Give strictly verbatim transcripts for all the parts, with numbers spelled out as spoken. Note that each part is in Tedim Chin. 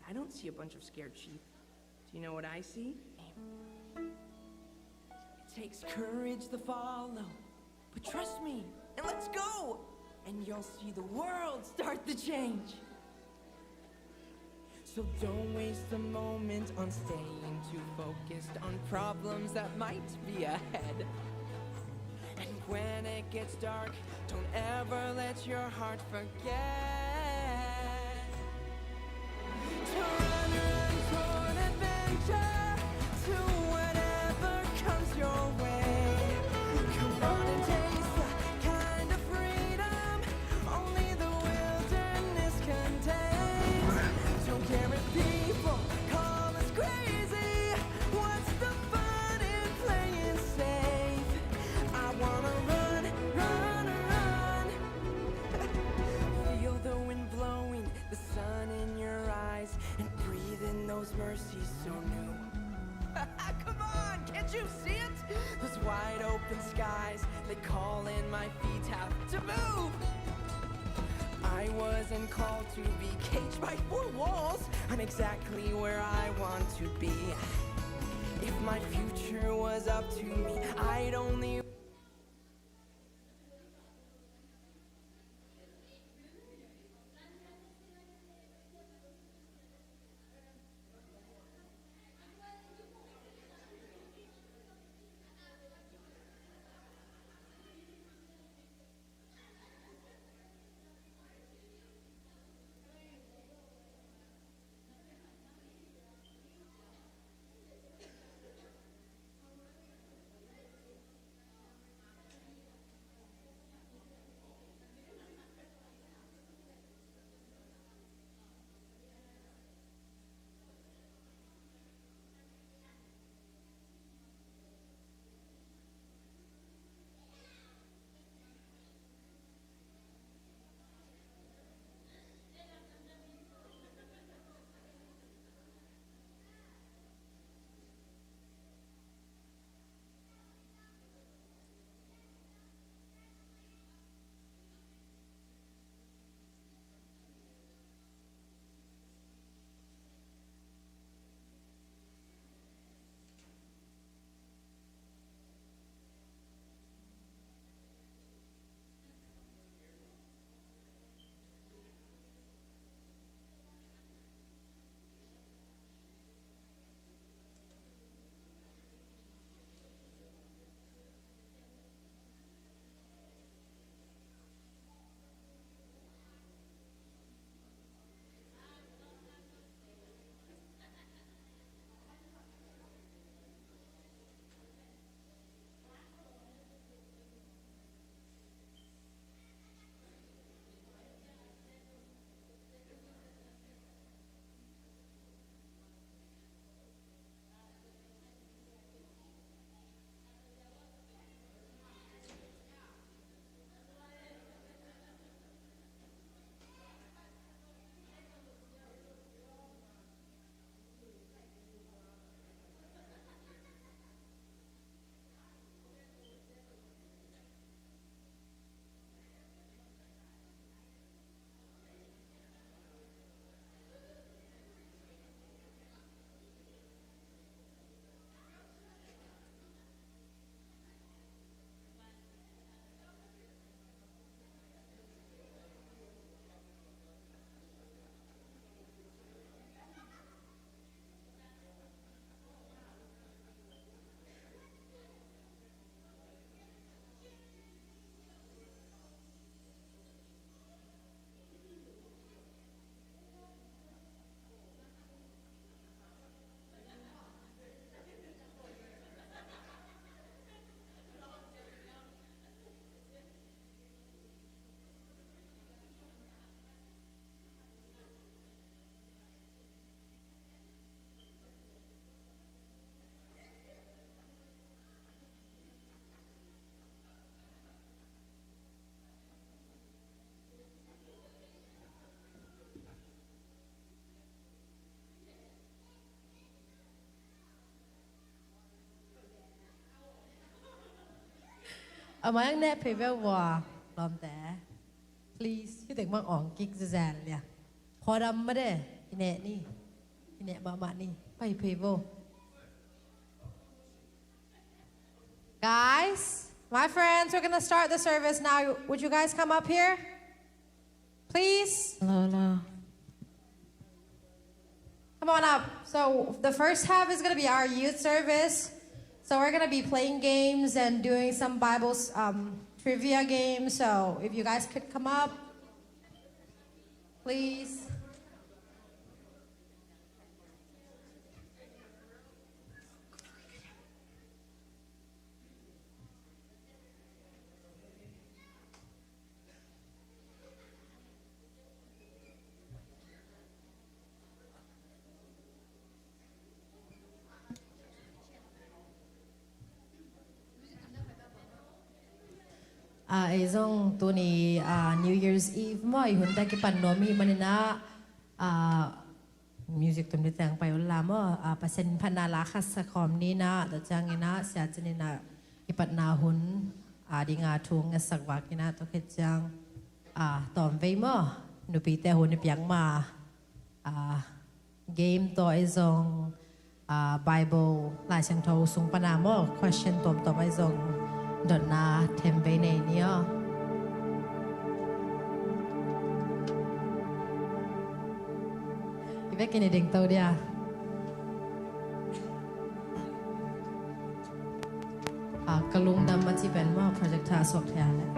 I don't see a bunch of scared sheep. Do you know what I see? It takes courage to follow. But trust me, and let's go! And you'll see the world start to change. So don't waste a moment on staying too focused on problems that might be ahead. And when it gets dark, don't ever let your heart forget to run, run toward adventure, to whatever comes your way. Come on and taste the kind of freedom only the wilderness contains. Don't care if people call us crazy. What's the fun in playing safe? I wanna run, run, run. Feel the wind blowing, the sun in your eyes, and breathe in those mercies so new. Come on, can't you see it? Those wide open skies, they calling, my feet have to move. I wasn't called to be caged by four walls. I'm exactly where I want to be. If my future was up to me, I'd only A mai ang neh phei ve ua lawmte. Please, hi teng mang awng kik zezen lia. Khuadam mah de, i neh ni. Neh mahmah ni. Pai phei vo. Guys, my friends, we're gonna start the service now. Would you guys come up here? Please. Hello, hello. Come on up. So the first half is gonna be our youth service. So we're gonna be playing games and doing some Bibles, um, trivia games. So if you guys could come up, please. Ah, ei zong tuni, ah, New Year's Eve maw, i hun ta kipan nuam i hih manin ah, ah, music tum ding teng pai un la maw, ah, Pasian phatna la khat sa khawm ni in ah, tua ciangin ah, sia cin in ah, i patna hun, ah, ding a thu ngetsak vak in ah, tua khit ciang, ah, tawm vei maw, nupite hun i piak ma, ah, game tawh ei zong, ah, Bible, Lai Siangtho sung pana maw, question tuamtuam ei zong dotna them vei nei ni aw. I vekin i ding to dia. Ah, ka lungdam a ci pen maw, projector a suak thei a leh.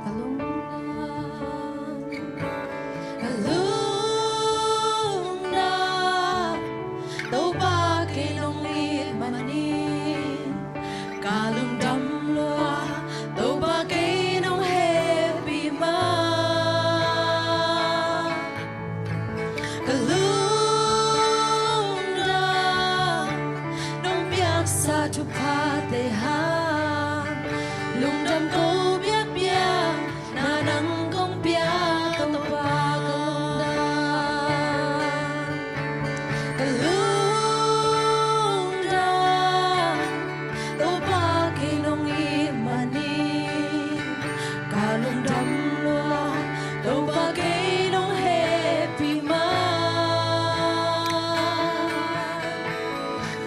Ka lungdam, ka lungdam, Topa kei nong it manin ka lungdam lua, Topa kei nong hehpih ma. Ka lungdam, nong piaksa thuphate hang lungdam ko biakpiak, na nang kong pia Topa ka lungdam. Ka lungdam, Topa kei nong it manin ka lungdam lua, Topa kei nong hehpih ma.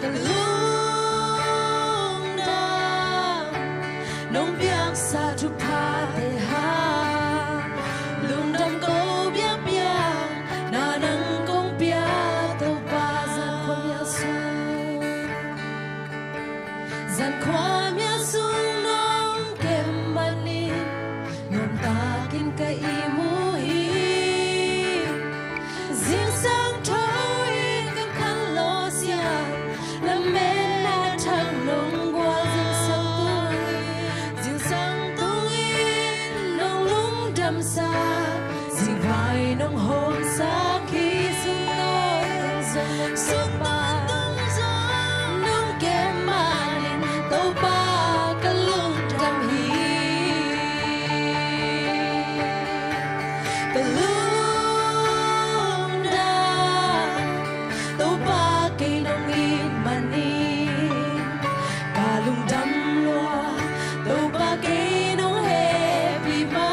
Ka lungdam, nong piaksa thuphate hang lungdam ko biakpiak, na nang kong pia Topa. Zan khuamial sung, zan khuamial sung nong kem manin nuamtakin ka ihmu hi. Zingsang tho in ka khan lawsia, lametna thak nong guan. Zingsang tung in, zingsang tung in nong lungdamsa, zingvai nong hawmsak hi. Sung tawh, sung tawh tung zong nong kem manin Topa ka lungdam hi. Ka lungdam, Topa kei nong it manin ka lungdam lua, Topa kei nong hehpih ma.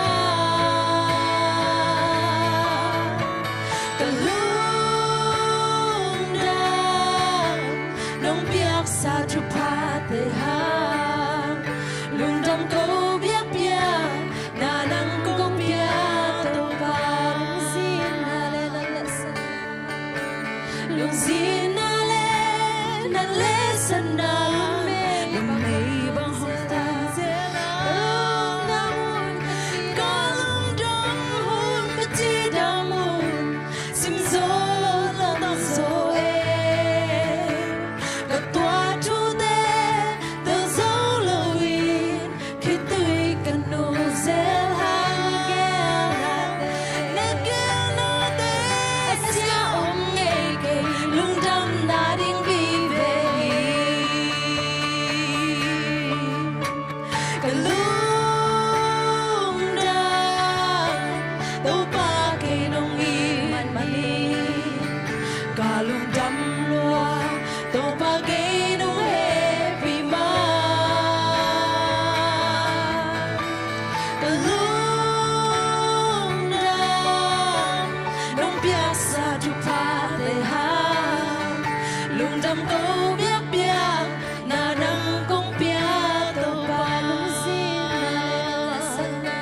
Ko biakpiakna nang kong pia Topa, lungzinna le na lehsatna,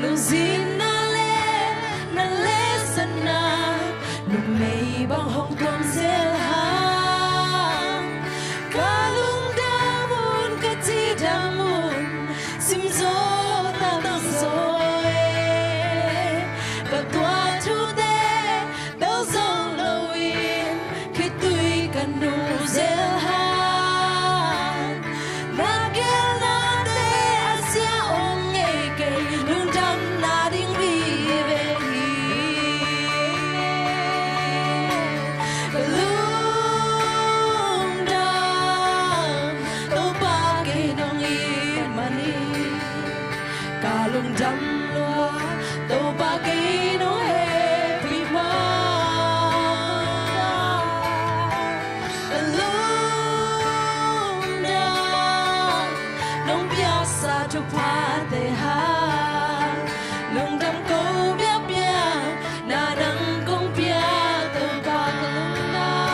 lungzinna le na lehsatna, numei bang hong tuam zel hang. Ka lungdam un, ka cidam un, simzaw taktak zaw e. Ka tuah thute bel zong loin, khitui ka nu zel hang. Na gelnate a sia om ngei kei, lungdamna ding vive hi. Ka lungdam, Topa kei nong it manin. Ka lungdam lua, Topa kei nong hehpih ma. Ka lungdam, nong piaksa thuphate hang. Lungdam ko biakpiak na nang kong pia Topa, ka lungdam.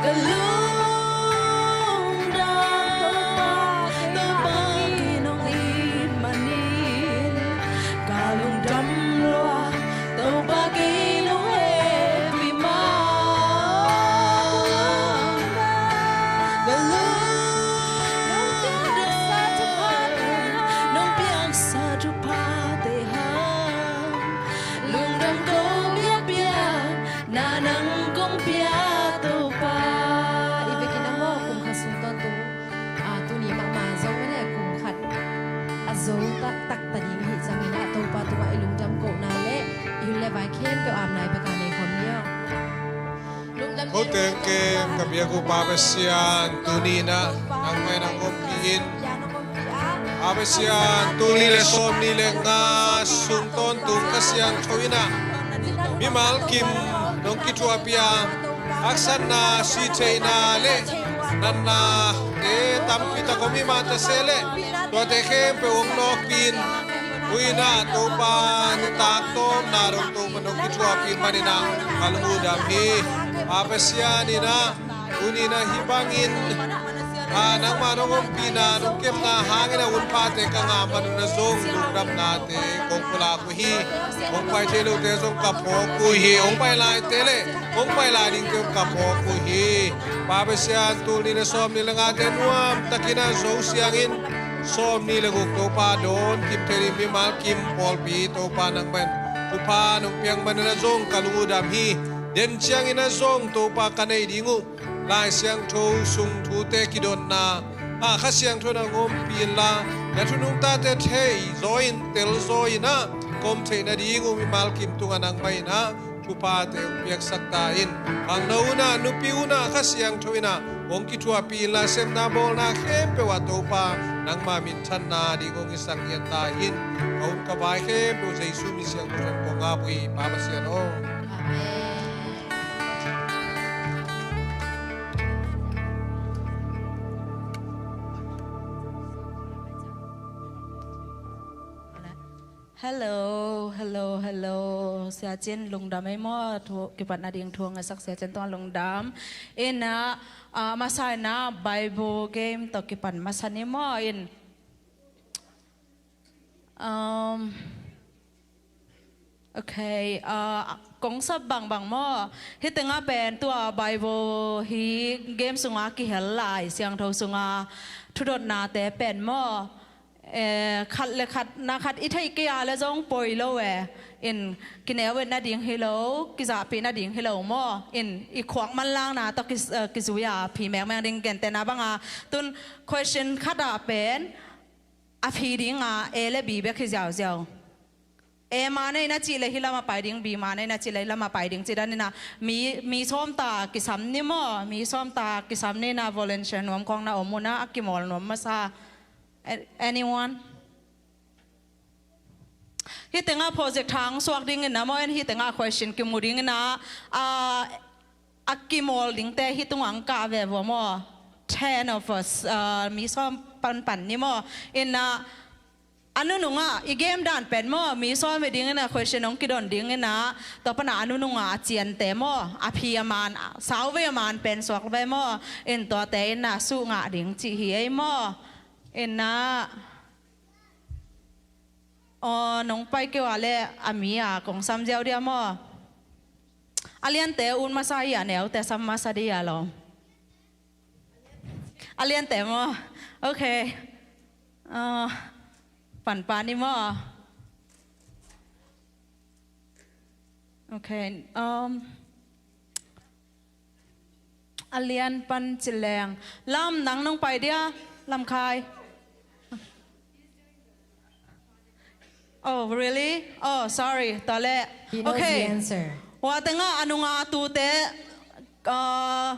Ka lungdam, Topa kei nong it manin. Ka lungdam lua, Topa kei nong hehpih ma. Ka lungdam, nong piaksa thuphate hang. Lungdam ko biakpiak na nang kong pia Topa. I vekin a maw, kum khat sung tawntung, a, tuni mahmah zong mene kum khat a zo taktak ta ding ahih ciangin a Topa tungah i lungdam kohna le i hun le vai khempeuh a amna i bek a nei khawm ni aw. Ko teng kem ka biak uh Pa Pasian, tuni-in ah nangmah in hong ompih in. Pa Pasian, tul nih le sawmnih le nga sung tawntung Kha Siangtho in ah mimal kim nong kithuahpih a, haksatna, sihtheihna le natnate tampi tak om hi mah ta se leh, tuate khempeuh hong nawkpih in. Tu-in ah Topa, nitak tawpna dong Topa nong kithuahpih manin ah ka lungdam hi. Pa Pasian in ah tuni-in ah hih bangin, a, nangmah nong ompihna, nong kepna hangin a hun phate ka ngah man un ah zong lungdamnate kong pulak uh hi. Hong pai thei lote zong ka phawk uh hi. Hong pai laite le hong pai lai dingte zong ka phawk uh hi. Pa Pasian, tul nih le sawmnih le ngate nuamtakin a zo siangin sawmnih le guk Topa dawn kim thei ding mimal kim pawlpi Topa nangmah in thupha nong piak manin ah zong ka lungdam hi. Den ciangin ah zong Topa ka neih ding uh Lai Siangtho sung thute kidotna, a, Kha Siangtho in hong ompih inla, na thu nungtate thei zaw in, tel zaw in ah ka om theih nading uh mimal kim tungah nangmah in ah thuphate hong piaksak ta in. Khangno un ah, nupi un ah, Kha Siangtho in ah hong kithuahpih inla, sepna bawlna khempeuh ah Topa nangmah minthanna ding hong hisak ngiat ta in. Ka hun ka vai khempeuh Jesu min siangtho in kong ap uh hi, Pa Pasian aw. Amen. Hello, hello, hello. Sia Cin lungdam ei maw, thu, kipatna ding thu hong ngetsak Sia Cin tungah lungdam. In ah, ah, masa in ah Bible game tawh kipan masa ni maw in. Um, ok, ah, kong sap bangbang maw. Hih tengah pen tua Bible hih game sungah kihel Lai Siangtho sungah thudotnate pen maw, eh, khat le khat, na khat i theih kei a le zong poi lo e. In kineu et nading hi lo, kizahpih nading hi lo maw. In i khuak manlangna tawh ki, eh, kizui a phi mengmeng ding, gentehna banga tun question khat ah pen a phi dinga A le B bek hi ziauziau. A ma nei na cih leh hih lamah pai ding, B ma nei na cih leh hih lamah pai ding, ci dan in ah mi, mi sawm ta kisam ni maw, mi sawm ta kisam ni in ah volunteer nuam khawng na om uh na, a kimawl nuam masa. A-, anyone? Hih tengah project thang suak ding in ah maw, in hih tengah question kimu ding in ah, ah, a kimawl dingte hih tungah ang kah ve vua maw. Ten of us, ah, mi sawm panpan ni maw. In ah, A nunungah i game dan pen maw, mi sawm hi dingin a question hong kidon dingin ah, tua panah a nunungah a ciante maw, a phi a man, sauvei a man pen suak vei maw, in tuate in ah suh ngah ding cih hi ei maw. In ah, aw, nong pai kei ua leh a mi a kong sam ziau dia maw. A liante ut masa hi a, neute sam masa dia lo. A liante maw? Ok. Ah, panpan ni maw? Ok. Um, a lian pan ci leng. Lam, nang nong pai dia? Lam Khai. Oh, really? Oh, sorry. Tua leh. He knows the answer. Ok. Hua tengah a nunga tute, uh,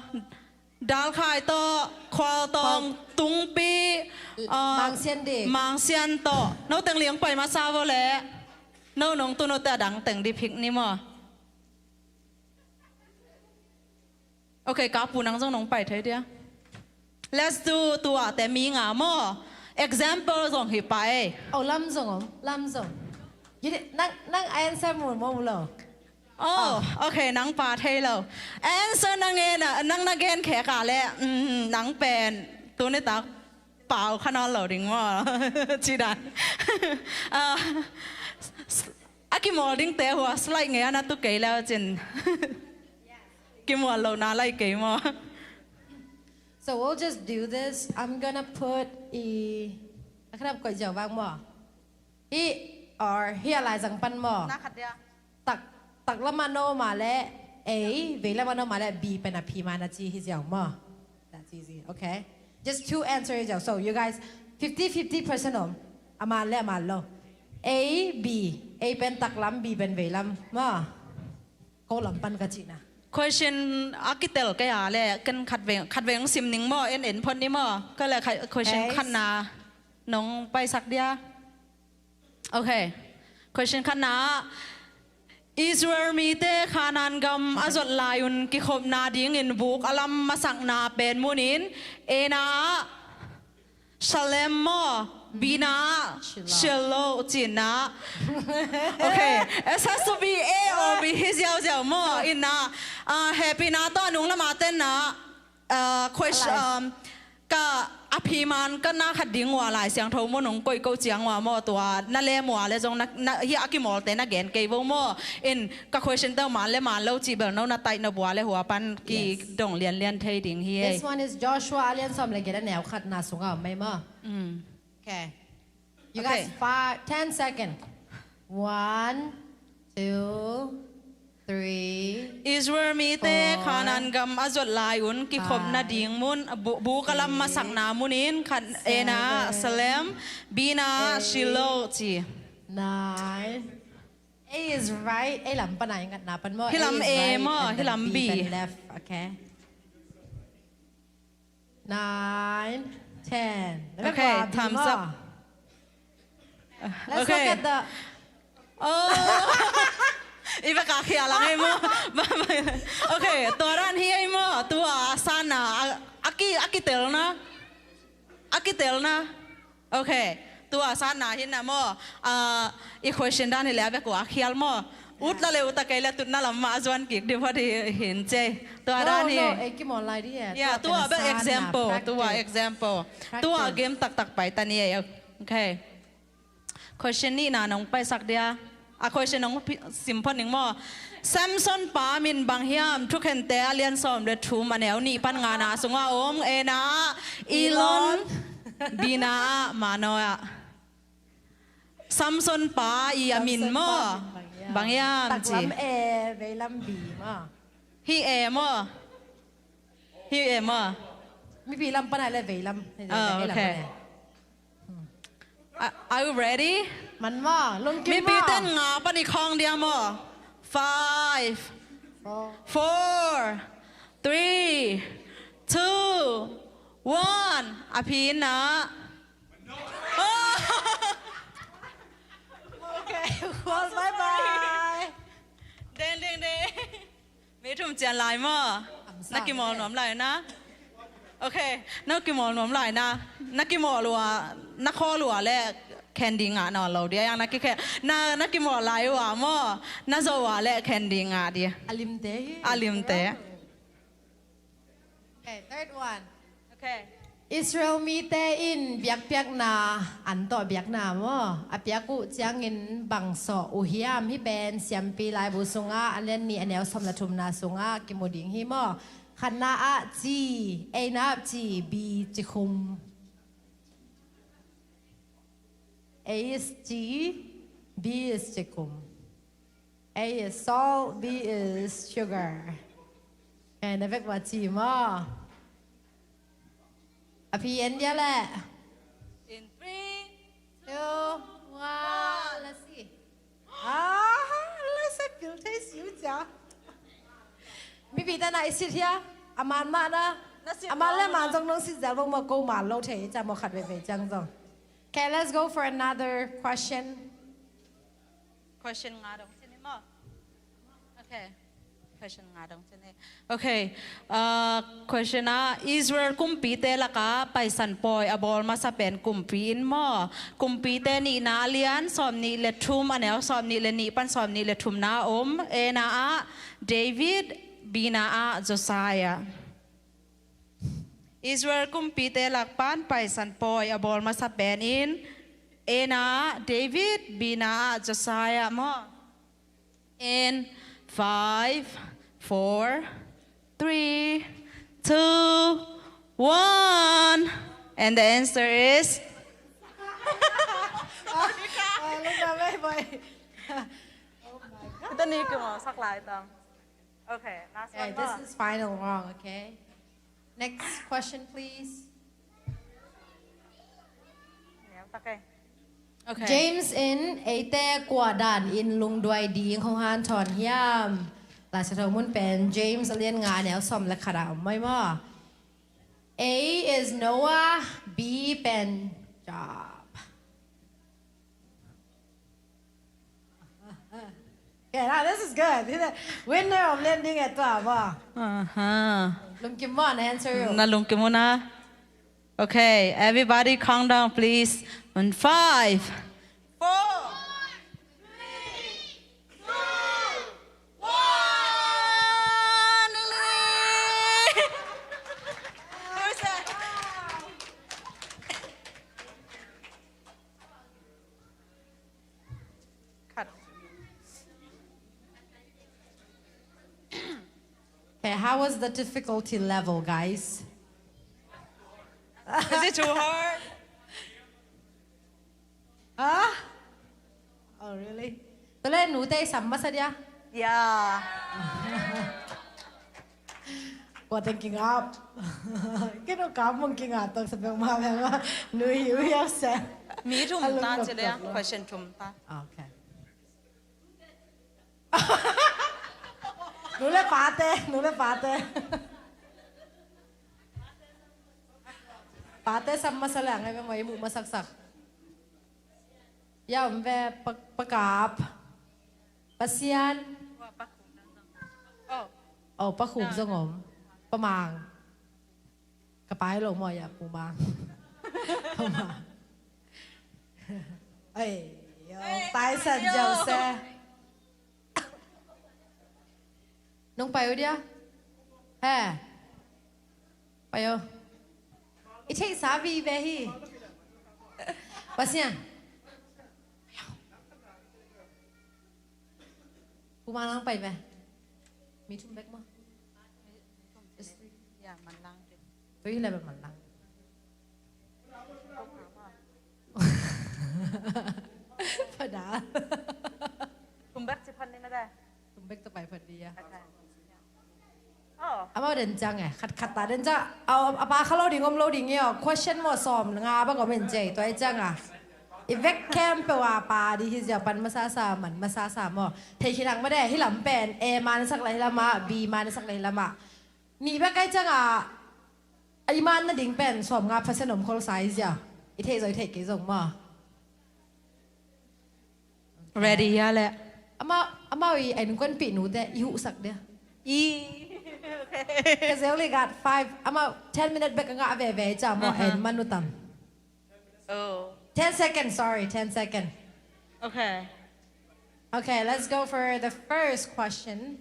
Dal Khai tawh, Khual Tawng, Khual Tungpi, uh, Mang Sian Dik. Mang Sian tawh. No teng liang pai masa vo leh. No nong tun uh teh a dang teng di pick ni maw. Ok, ka pu nang zong nong pai thei dia. Let's do, tuate mi nga maw. Example zong hi pai. Oh, Lam zong om, Lam zong. Nang, nang answer mu maw mu lo. Oh, ok, nang pa thei lo. Answer na ngen a, nang na gen khek a leh, mm, nang pen tuni tak pau kha nawn lo ding maw. Ci dan. Ah, a kimawl dingte hua slide ngei a na tu kei leu cin. Kimual lohna lai kei maw? So we'll just do this. I'm gonna put i, a khanap koih ziau vang maw? Hi, or hi a laizang pan maw? Na khat dia. Tak, taklam a no mah leh A, veilam a no mah leh B pen a phi man a ci hi ziau maw? That's easy, okay? Just two answer hi ziau. So you guys, fifty fifty percent om. A man leh a man lo. A, B. A pen taklam, B pen veilam maw? Ko lam pan ka cihna. Question a kitel kei a leh, ken khat veng, khat veng sim ning maw, en en phot ni maw. Ka leh kha-, question khatna nong paisak dia. Ok. Question khatna. Israel mite Khanaan gam a zot lai un kikhopna dingin buk a lam masakna pen munin, A na ah Shalem maw, B na ah Shiloh. Shiloh cihna. Ok, it has to be A or B hi ziauziau maw. Inna, ah, hehpihna tawh a nung lamah tenna, ah, question, um, ka a phi man ka na khat ding ua Lai Siangtho mun hong koih ko ciang ua maw, tua na lem ua leh zong na, na, hi a kimawlte na gen kei vo maw. In ka question te man leh man lo cih bel no na taih nop ua leh hua pan kidong lianlian thei ding hi ei. This one is Joshua a lian sawm leh giat a neu khatna sungah om mai maw? Mm. Ok. You guys, five, ten second. One, two, three, Israel mite four, Khanaan gam a zot lai un kikhopna ding mun, bu-, buk a lam masakna munin, khat, A na ah Salem, B na ah Shiloh ci. Nine. A is right. A lam pan a i ngatna pan maw. Hi lam A maw, hi lam B. Left, okay. Nine, ten. Okay, thumbs up. Let's look at the. Oh. I va ka khia lang ei maw. Okay, tua dan hi ei maw. Tua a sanna, a, a ki, a kitelna. A kitelna. Ok. Tua sanna hi na maw. Ah, i question dan hi leh a bek ua khial maw. Ut la leh ut a kei leh tutna lam mah a zuan kik ding phot hi hin cei. Tua dan hi. No, no, ei kimawl lai di e. Yeah, tua bek example. Tua example. Tua game taktak pai ta ni e. Ok. Question nihna nong paisak dia. A question nong pi-, sim phot ning maw. Samson pa min bang hiam? Thukhente a lian sawm leh thum a neu nih pan ngana sungah om. A na ah Elon, B na ah Manoah. Samson pa i a min maw? Bang hiam ci. Taklam A, veilam B maw? Hi A maw? Hi A maw? Mipi lam pan a leh veilam. Oh, ok. Are, are you ready? Man maw, lungkim maw. Mipi ten nga pan i khawng dia maw. Five, four, three, two, one. A phi na. Oh. Ok, well, bye bye. Deng, deng, deng. Mi thum cian lai maw? Na kimawl nuam lai na. Ok, na kimawl nuam lai na. Na kimawl ua, na khawl ua leh Candy ngah nawn lo dia, yang na kikhen, na, na kimawh lai uh a maw, na zoh uh a leh candy ngah dia. A limte hi. A limte. Okay, third one. Okay. Israel mite in biakpiakna, an tawh biakna maw, a piak uh ciangin bang sawh uh hiam? Hih pen Siampi Laibu sungah a lian nih a neu sawm le thumna sungah kimu ding hi maw. Khatna ah ci, A-na ah ci, B ci khum. A is ci, B is ci khum. A is salt, B is sugar. Eh, na vek uh a ci maw. A phi en dia leh. In three, two, one, let's see. Ah, let's see, pil thei siu cia. Mipi ta na i sit hia. A man mah na. Na sit a man le lo man na. Zong nong sit zel bok maw, ko man lo thei cia maw khat veve ciang zong. Okay, let's go for another question. Question nga dong cin hi maw? Okay. Question nga dong cin hi. Okay. Uh, question ah, Israel kumpite lakah Paisan Pawi a bawl masa pen kumpi in maw? Kumpite nihna a lian sawm nih le thum a neu sawm nih le nih pan sawm nih le thumna om. A-na ah David, B-na ah Josiah. Israel kumpite lak pan Paisan Pawi a bawl masa pen in, A-na ah David, B-na ah Josiah maw. In five, four, three, two, one. And the answer is... Ito ni kimo sak lai tang. Okay, last one. Okay, this is final round, okay? Next question, please. Okay. James in eite kua dan in lungduai ding hong hanthawn hiam? Lai Siangtho mun pen James a lian nga a neu sawm le khat ah om mai maw. A is Noah, B pen Job. Okay, now this is good. Winner of landing at twelve. Aha. Lungkim maw, na answer uh. Na lungkim uh na. Okay, everybody calm down, please. On five, four, three, two, one. Cut. Okay, how was the difficulty level, guys? Is it too hard? Huh? Oh, really? Tole nute i sam masa dia? Yeah. Kua teng kingap. Kino ka mong kingap tong sa pek ma pek ma. Nui yu yau sa. Mi thum ta ci le, question thum ta. Okay. Nu le pate, nu le pate. Pate sam masa le ngai me mo imu masaksak. Ya om ve pa, pakap. Pasian. Oh, pakhuk zong om. Pamang. Ka pai lo maw ya, pumang. Pumang. Ai, yo, paisan ziau se. Nong pai uh dia? He. Pai uh. I theihsa vive hi. Pasian. Pumang lang pai ve. Mi thum bek maw? Ya, manlang. Tua hi le manlang. Pada. Thum bek ci phan ni na de. Thum bek tua pai phan ni ya. Okay. Oh. Amau den ciang e, khat khat ta den ciang. Au, a pa kha lo ding om lo ding e, question maw sawm nga bang om in ci, tua i ciang a. I vek khempeuh a pa di hi zia pan masa sa, man masa sa maw. Thei khin hang ma de, hi lam pen A man sak le hi lam a, B man sak le hi lam a. Nih bek kai ciang a, a i man na ding pen sawm nga percent om khol sa hi zia. I thei zong, i thei kei zong maw. Ready ya le. Amau, amau i en kuan pi nu te i hu sak dia. I. Okay. They only got five. Amau ten minute bek nga ve ve cha mo en manu tam. Oh. Ten seconds, sorry, ten seconds. Okay. Okay, let's go for the first question.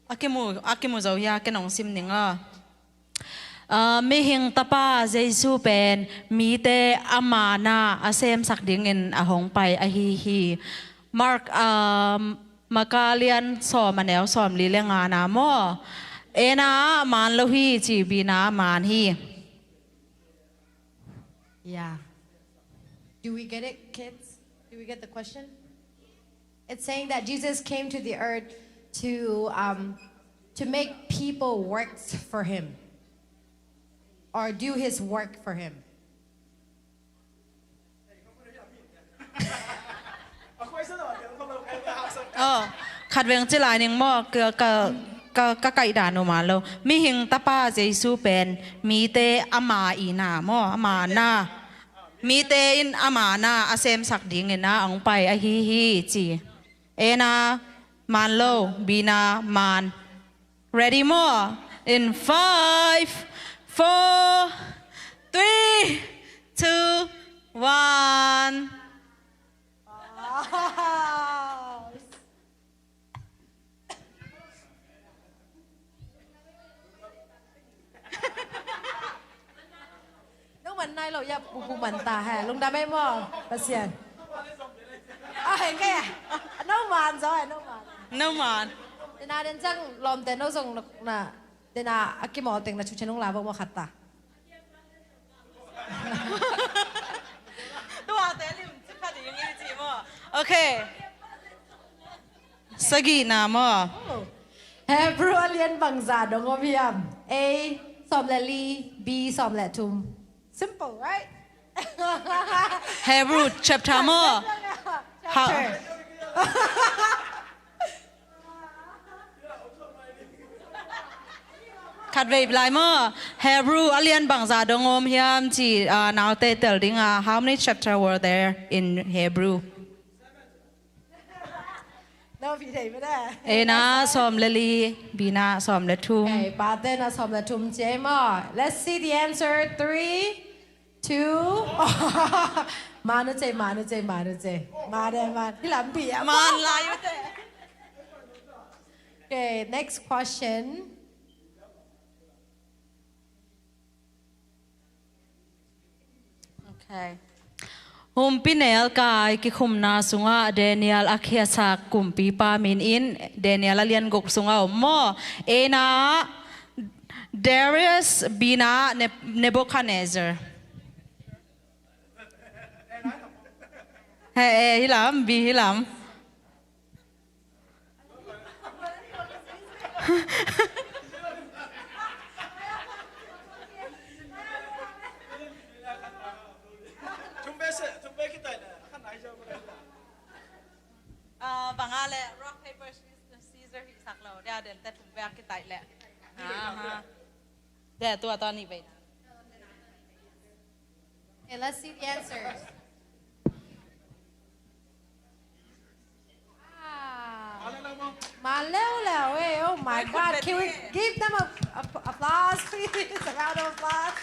A kimu, a kimu zo hia, ken hong sim ning aw. Ah, mihing tapa Jesu pen mite ama na a semsak dingin a hong pai ahi hi. Mark, ah, Maka lian sawm a neu sawmli le nga na maw? A na ah man lo hi ci, B na ah man hi. Yeah. Do we get it, kids? Do we get the question? It's saying that Jesus came to the earth to, um, to make people work for him or do his work for him. Oh, khat veng ci lai ning maw, ka, ka, ka, ka kaih dan uh man lo. Mihing tapa Jesu pen mite ama i na maw, ama na. Mite in ama na a semsak dingin a hong pai ahi hi ci. A na man lo, B na man. Ready maw? In five, four, three, two, one. No man nai lo ya, pu pu man ta he. Lungdam ei maw, Pasian. A heng kei a. No man zo e, no man. No man. Dena den zang lawmte no zong na, dena a kimawl teng na chu chenung la bo maw khat ta. Tuate lim ci khat i ngi ci maw. Okay. Sagihna maw? Hebrew a lian bangza dong om hiam? A, sawm le li, B, sawm le thum. Simple, right? Hebrew chapter maw? Chapter. Khat vei lai maw? Hebrew a lian bangza dong om hiam ci, ah, naute tel ding a. How many chapter were there in Hebrew? No, pi thei mah dah. A na sawm le li, B na sawm le thum. Okay, pate na sawm le thum ci ei maw. Let's see the answer. Three, two. Manu cei, manu cei, manu cei. Manu, manu. Hi lam pi a. Man lai ute. Okay, next question. Okay. Humpinelkai kikhumna sungah Daniel a khiasak kumpipa min in Daniel a lian guk sungah om maw? A na Darius, B na Ne-, Nebuchadnezzar. He, A hi lam, B hi lam. Ah, bang a le rock, paper, scissors hi sak lo. Dia den te thum vei a kitaih le. Aha. Dia tua tua ni vei. Okay, let's see the answers. Ah. Man leu leu, eh. Oh my God. Can we give them a, a, applause, please? A round of applause.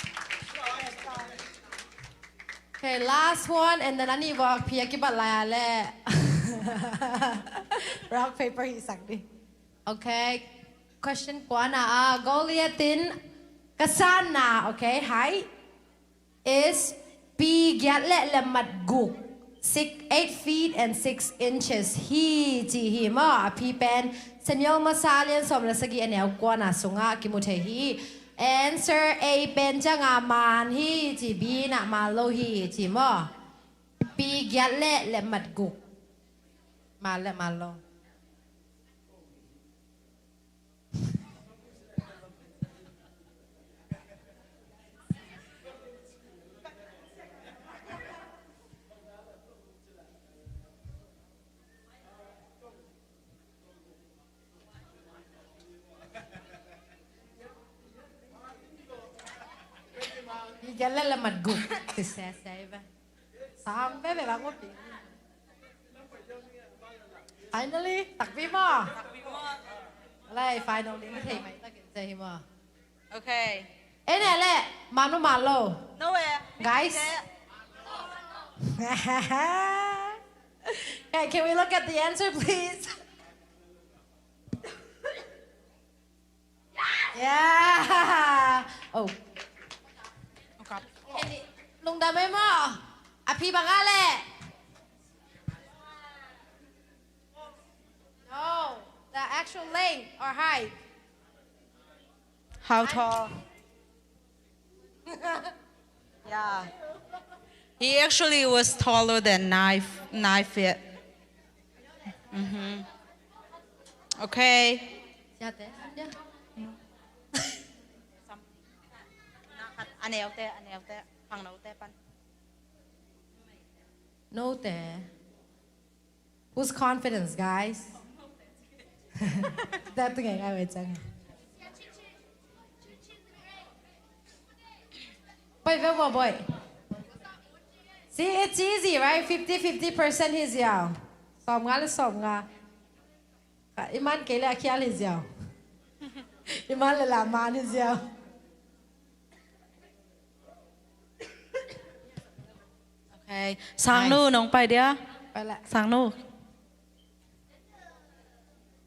Okay, last one, and then a nih vawk phi a kibat lai a le. Rock, paper, hi sak di. Okay. Question kua na ah, Goliath in ka sanna, okay, height is pi giat le lemmat guk, six, eight feet and six inches hi ci hi maw. A pi pen Samuel masa lian sawm le sagih a neu kua na sungah kimu thei hi. Answer A pen ciang a man hi ci, B na man lo hi ci maw. Pi giat le lemmat guk. Man le man lo. Pi giat le lemmat guk. Ti se se ba. Sang veve bang upi. Finally, takpi maw? Alai, finally, ni thei mai takin se hi maw? Okay. En e le, man uh man lo. No e. Guys. Hey, can we look at the answer, please? Yeah. Oh. Lungdam ei maw. A phi bang a le. No, the actual length or height. How tall? Yeah. He actually was taller than nine, nine feet. Mm-hmm. Okay. A neute, a neute, pang note pan. Note. Whose confidence, guys? That thing I would say. Boy, boy, boy, boy. See, it's easy, right? Fifty fifty percent hi ziau. Sawm nga le sawm nga. Ka, i man kei le a khial hi ziau. I man le la man hi ziau. Okay. Sangnu, nice. Nong pai dia? Pai la. Sangnu.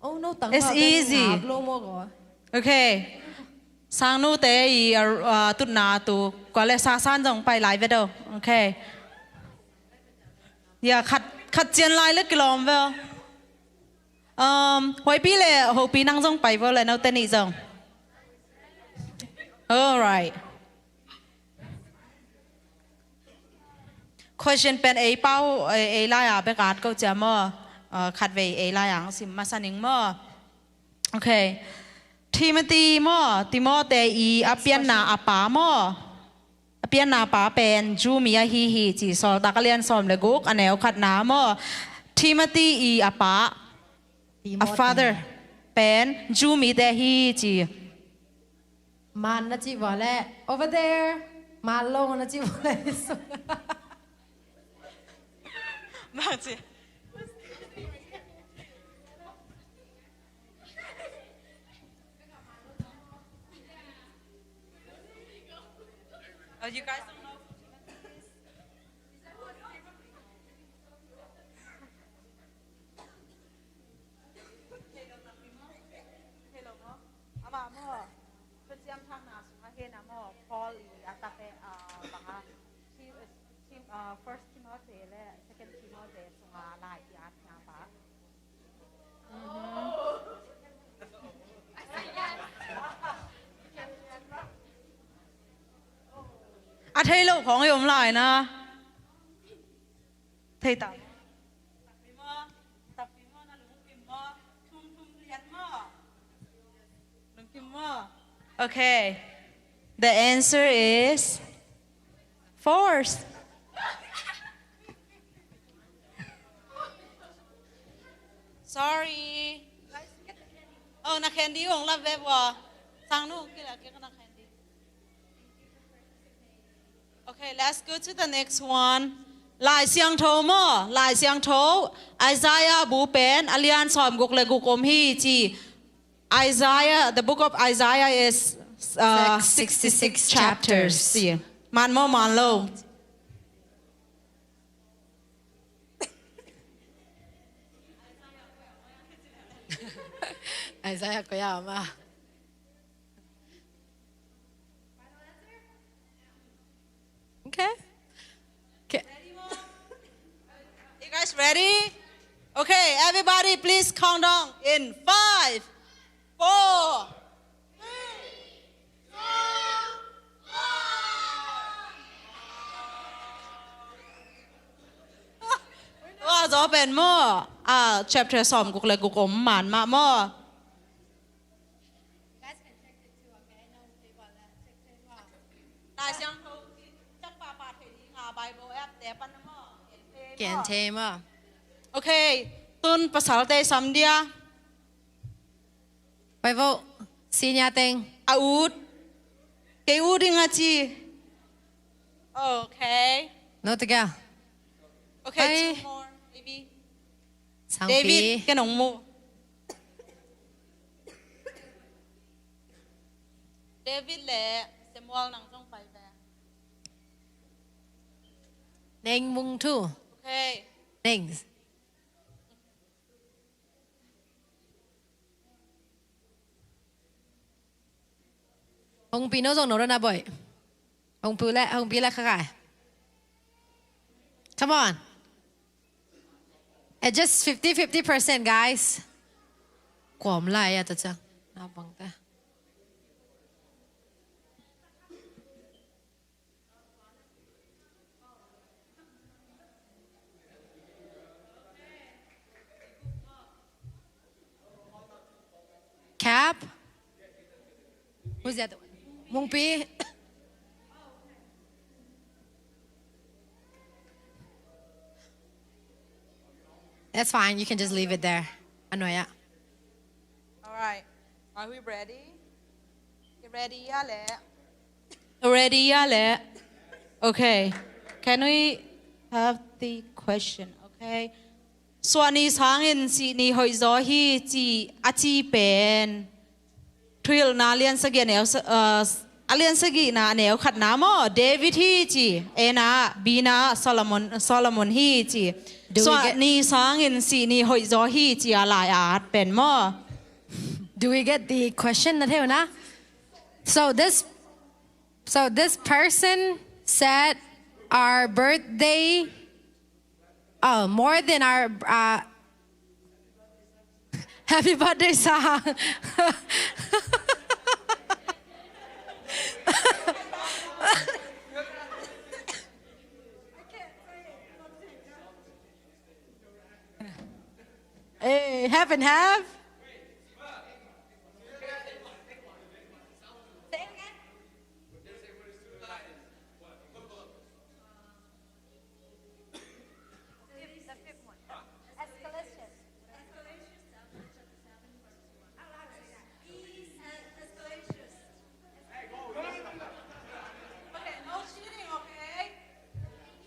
Oh, no, tang. It's easy. Okay. Sangnu te i, uh, uh, tutna tu. Kua le sa san zong pai lai ve do. Okay. Ya, khat, khat cian lai le kilawm ve. Um, Huaipi le Hopi nang zong pai vo le, note nih zong. Alright. Question pen ei pau, ei, ei lai a bek at ko cia maw. Uh, khat vei ei lai ang sim masa ning maw. Okay. Timothy maw, Timote i a pianna a pa maw. A pianna pa pen Jew mi ahi hi ci, Sawltak a lian sawm le guk, a neu khatna maw. Timothy i a pa, a Timothy. Father pen Jew mite hi ci. Man na ci vua le, over there. Man lo na ci vua le. Bang ci. Oh, you guys don't know who Timothy is? Amah maw, Pasian thakna sungah hen a maw, Paul i a tate, ah, bang a, Ti-, Tim-, ah, First Timothy le Second Timothy sungah lai i atna pa. A thei lo khawng i om lai na. Thei ta. Okay. The answer is force. Sorry. Oh, na candy hong lap ve bua. Sang nu hong kilak kik na candy. Okay, let's go to the next one. Lai Siangtho maw, Lai Siangtho, Isaiah bu pen a lian sawm guk le guk om hi ci. Isaiah, the book of Isaiah is, uh, sixty-six chapters. Man maw, man lo. Isaiah koi a om a? Okay. Okay. You guys ready? Okay, everybody, please count down in five, four, three, two, one. Tua zaw pen maw, ah, chapter sawm guk le guk om man mah maw. Lai Siangtho, cak pahpah thei ding a Bible app te pan na maw. Gen thei maw. Okay, tun pasalte sam dia. Pai vo, senior teng. A ut. Kei ut ding a ci. Okay. No te kya? Okay, two more, maybe. Sangpi. David, ken ong mu. David le Paul, nang zong pai ve. Neng Mung Thu. Okay. Neng. Hong Pi, no zong no na boy. Hong Pi le, Hong Pi le kha kai. Come on. At just fifty fifty percent, guys. Kuam lai ya ta chang. Na bang ta. Cap? Who's the other one? Mung Pi? That's fine. You can just leave it there. Anoya. All right. Are we ready? You ready? Ya le. Ready ya le. Okay. Can we have the question? Okay. Suahni sangin sihni hoihzaw hi ci a ci pen Thuhilhna lian sagih a neu sa-, uh, a lian sagihna a neu khatna maw, David hi ci. A na, B na, Solomon, Solomon hi ci. Do we get Suahni sangin sihni hoihzaw hi ci a lai a at pen maw. Do we get the question? Na thei uh na? So this, so this person said our birthday, oh, more than our, uh, happy birthday song. Hey, half and half.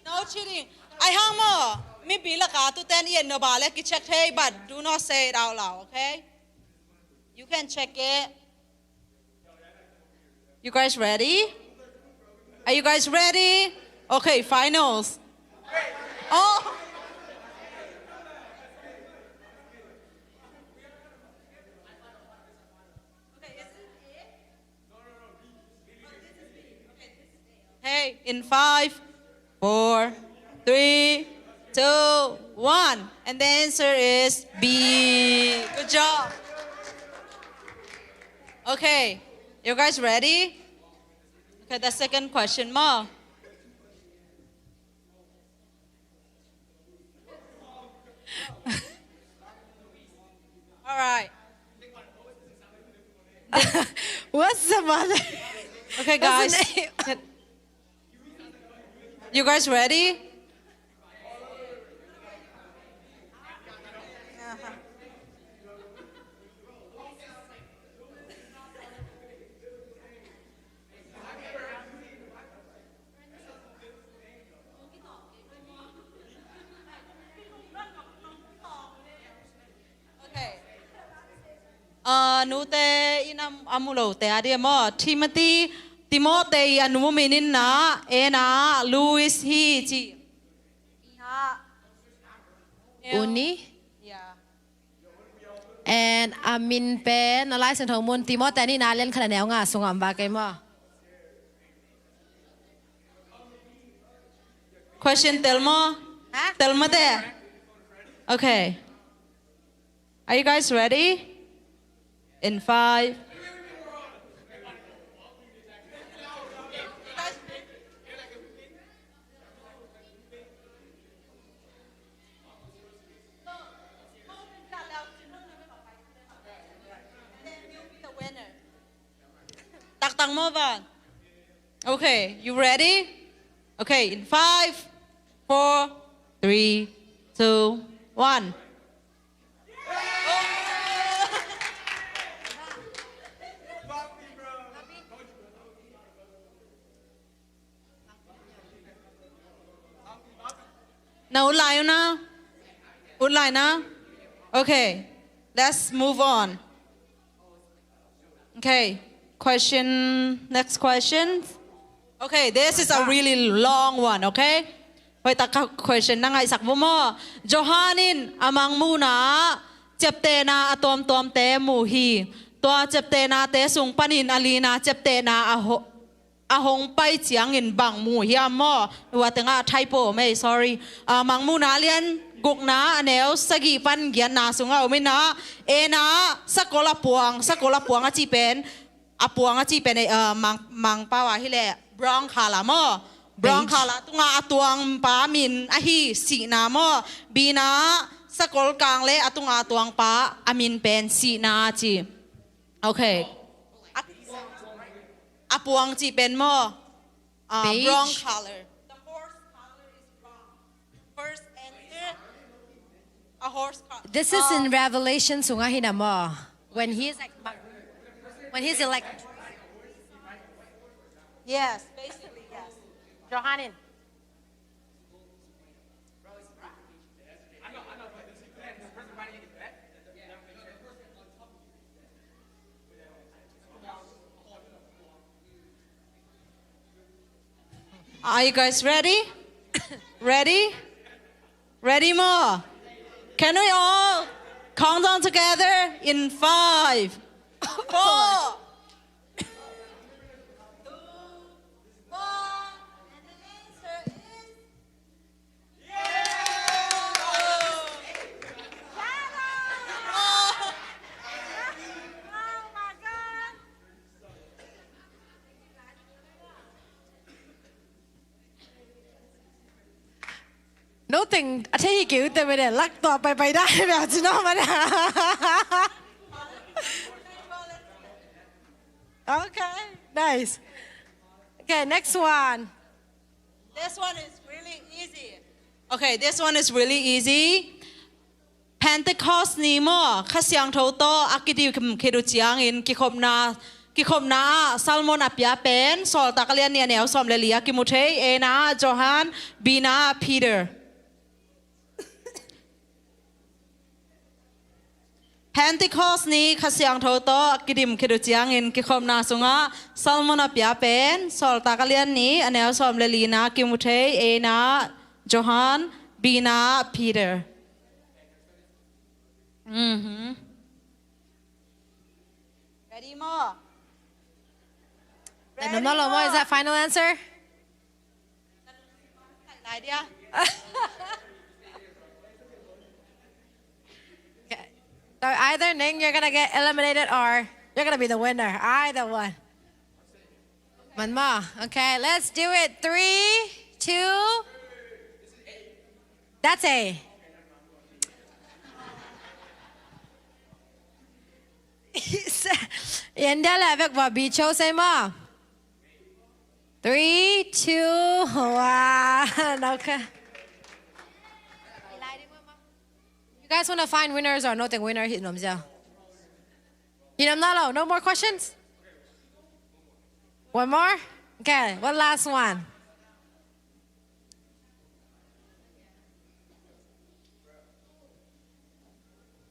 No cheating. Ai hang maw, mipi laka tuten i en no ba le kicheck thei, but do not say it out loud, okay? You can check it. You guys ready? Are you guys ready? Okay, finals. Oh. Hey, in five, four, three, two, one. And the answer is B. Good job. Okay, you guys ready? Okay, the second question maw. All right. What's the mother? Okay, guys. You guys ready? Okay. Ah, nute in a, a mu lote a dia maw, Timothy, Timote i a nu min in na, A na, Lois hi ci. Uni? Yeah. And a min pen a Lai Siangtho mun Timote ni na lian khat a neu nga sungah om ba kei maw? Question tel maw? Ha? Tel mate. Okay. Are you guys ready? In five. Taktak maw van? Okay, you ready? Okay, in five, four, three, two, one. Na ut lai uh na? Ut lai na? Okay, let's move on. Okay, question, next question. Okay, this is a really long one, okay? Hoihtak ka question na ngaihsak vo maw. Johan in a mangmuhna ah ciaptehna a tuamtuamte mu hi. Tua ciaptehnate sung panin a lina ciaptehna a ho-, a hong pai ciangin bang mu hiam maw? Tua tengah typo om ei, sorry. A mangmuhna lian gukna a neu sagih pan giatna sungah om in ah, A na ah sakol a puang, sakol a puang a cih pen, a puang a cih pen, eh, uh, mang, mangpau ah hileh brown color maw. Brown color tungah a tuangpa min ahi sihna maw. B na ah sakol kang le a tungah a tuangpa a min pen sihna a ci. Okay. A, a puang cih pen maw. Uh, brown color. The horse color is brown. First enter a horse car. This is in Revelation sungah hi na maw. When he's like, when he's like, yes, basically, yes. Johanin. Are you guys ready? Ready? Ready maw? Can we all count down together in five, four, three, two, one, and the answer is Noteng a thei hi kei uh teh, mene lak tua paipai dai bia ci nawh mane. Okay, nice. Okay, next one. This one is really easy. Okay, this one is really easy. Pentecost ni maw, Kha Siangtho tawh a kidim khit uh ciangin kikhopna, kikhopna ah sermon a pia pen Sawltak a lian nih a neu sawm le li ah kimu thei. A na ah Johan, B na ah Peter. Pentecost ni Kha Siangtho tawh a kidim khit uh ciangin kikhopna sungah sermon a pia pen Sawltak a lian nih a neu sawm le li na ah kimu thei. A na ah Johan, B na ah Peter. Mhm. Ready maw? Ready maw? Is that final answer? Okay. So either, Ning, you're gonna get eliminated or you're gonna be the winner. Either one. One more. Okay, let's do it. Three, two. That's A. Yan dia le vek va B cho sei maw. Three, two, one. Okay. You guys wanna find winners or nothing winner? Hit nom zia. Hit nom na lo. No more questions? One more? Okay, one last one.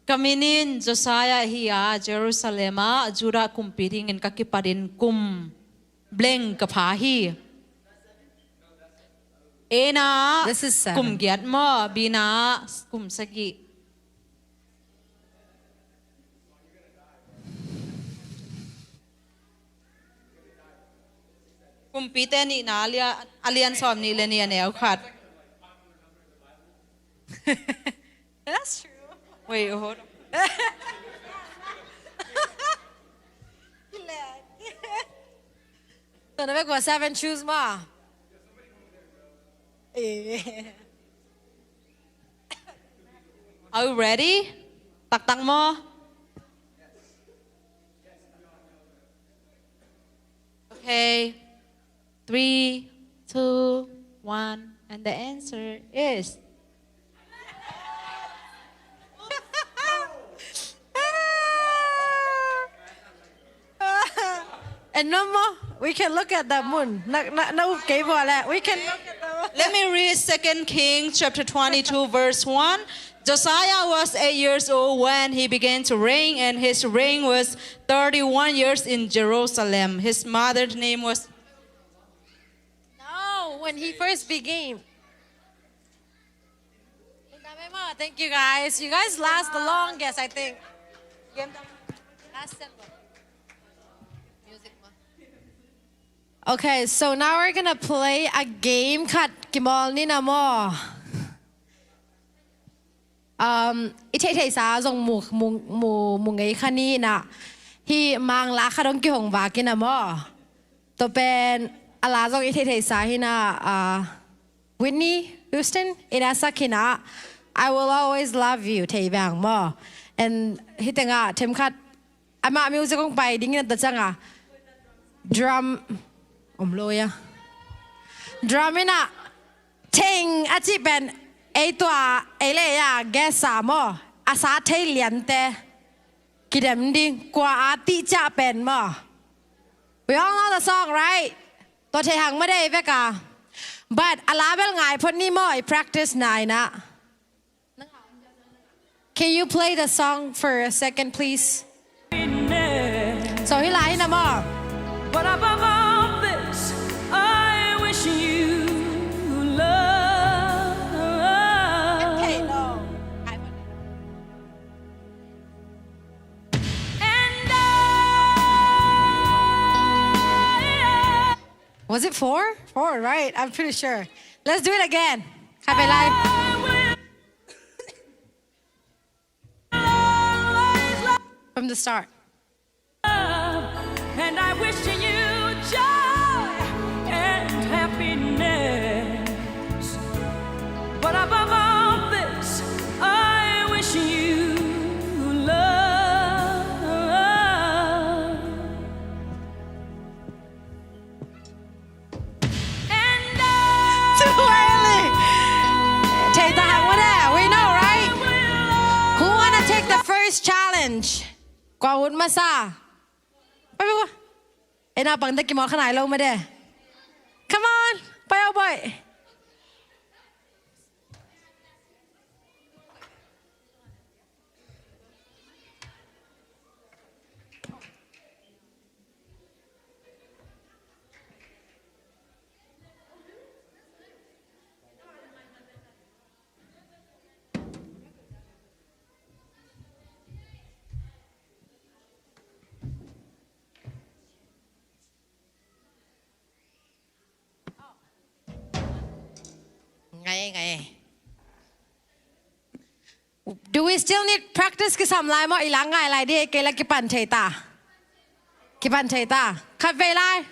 Ka min in Josiah hi a, Jerusalem ah Judah kumpi dingin ka kipatin kum leng ka pha hi. A na ah kum giat maw, B na ah kum sagih. Kumpite nihna a lian, a lian sawm nih le nih a neu khat. That's true. Wait, hold on. So na vek va seven, choose maw. Eh. Are you ready? Taktak maw? Okay. Three, two, one, and the answer is And no more. We can look at the moon. Na, na, na up kei bo le. We can look at the moon. Let me read Second Kings chapter twenty-two, verse one. Josiah was eight years old when he began to reign, and his reign was thirty-one years in Jerusalem. His mother's name was When he first became. Thank you, guys. You guys last the longest, I think. Last ten. Music mo. Okay, so now we're gonna play a game khat kimawl ni na maw. Um, i theihtheihsa zong mu, mu, mu, mu ngei kha ni na. Hih Mang la khat hong kihong vak in a maw. Tua pen a la zong i theihtheihsa hi na, uh, Whitney Houston in a sak hi na, I Will Always Love You thei bang maw. And hih tengah themkhat amah music hong pai ding in a ta ciang a drum om lo ia. Drum in a theng a cih pen ei tua ei le ia guess a maw, a sa thei liante kidem ding kua a tih ciah pen maw. We all know the song, right? Tua thei hang mah dei vek a. But a la bel ngai phot ni maw, i practice nai na. Can you play the song for a second, please? So hih la hi na maw. But above all this, I wish you love. And I, was it four? Four, right? I'm pretty sure. Let's do it again. Happy life. From the start. And I wish you joy and happiness. But above all this, I wish you love. Too early. Thei ta hang mah de. We know, right? Who wanna take the first challenge? Kua ut masa? Pai, pai, pai. Eh, naupangte kimawl kha nai lo mah de. Come on. Pai, oh boy. Ngai, ngai. Do we still need practice? Kisam lai maw, i la ngai lai di, kei la kipan thei ta. Kipan thei ta. Khat vei lai.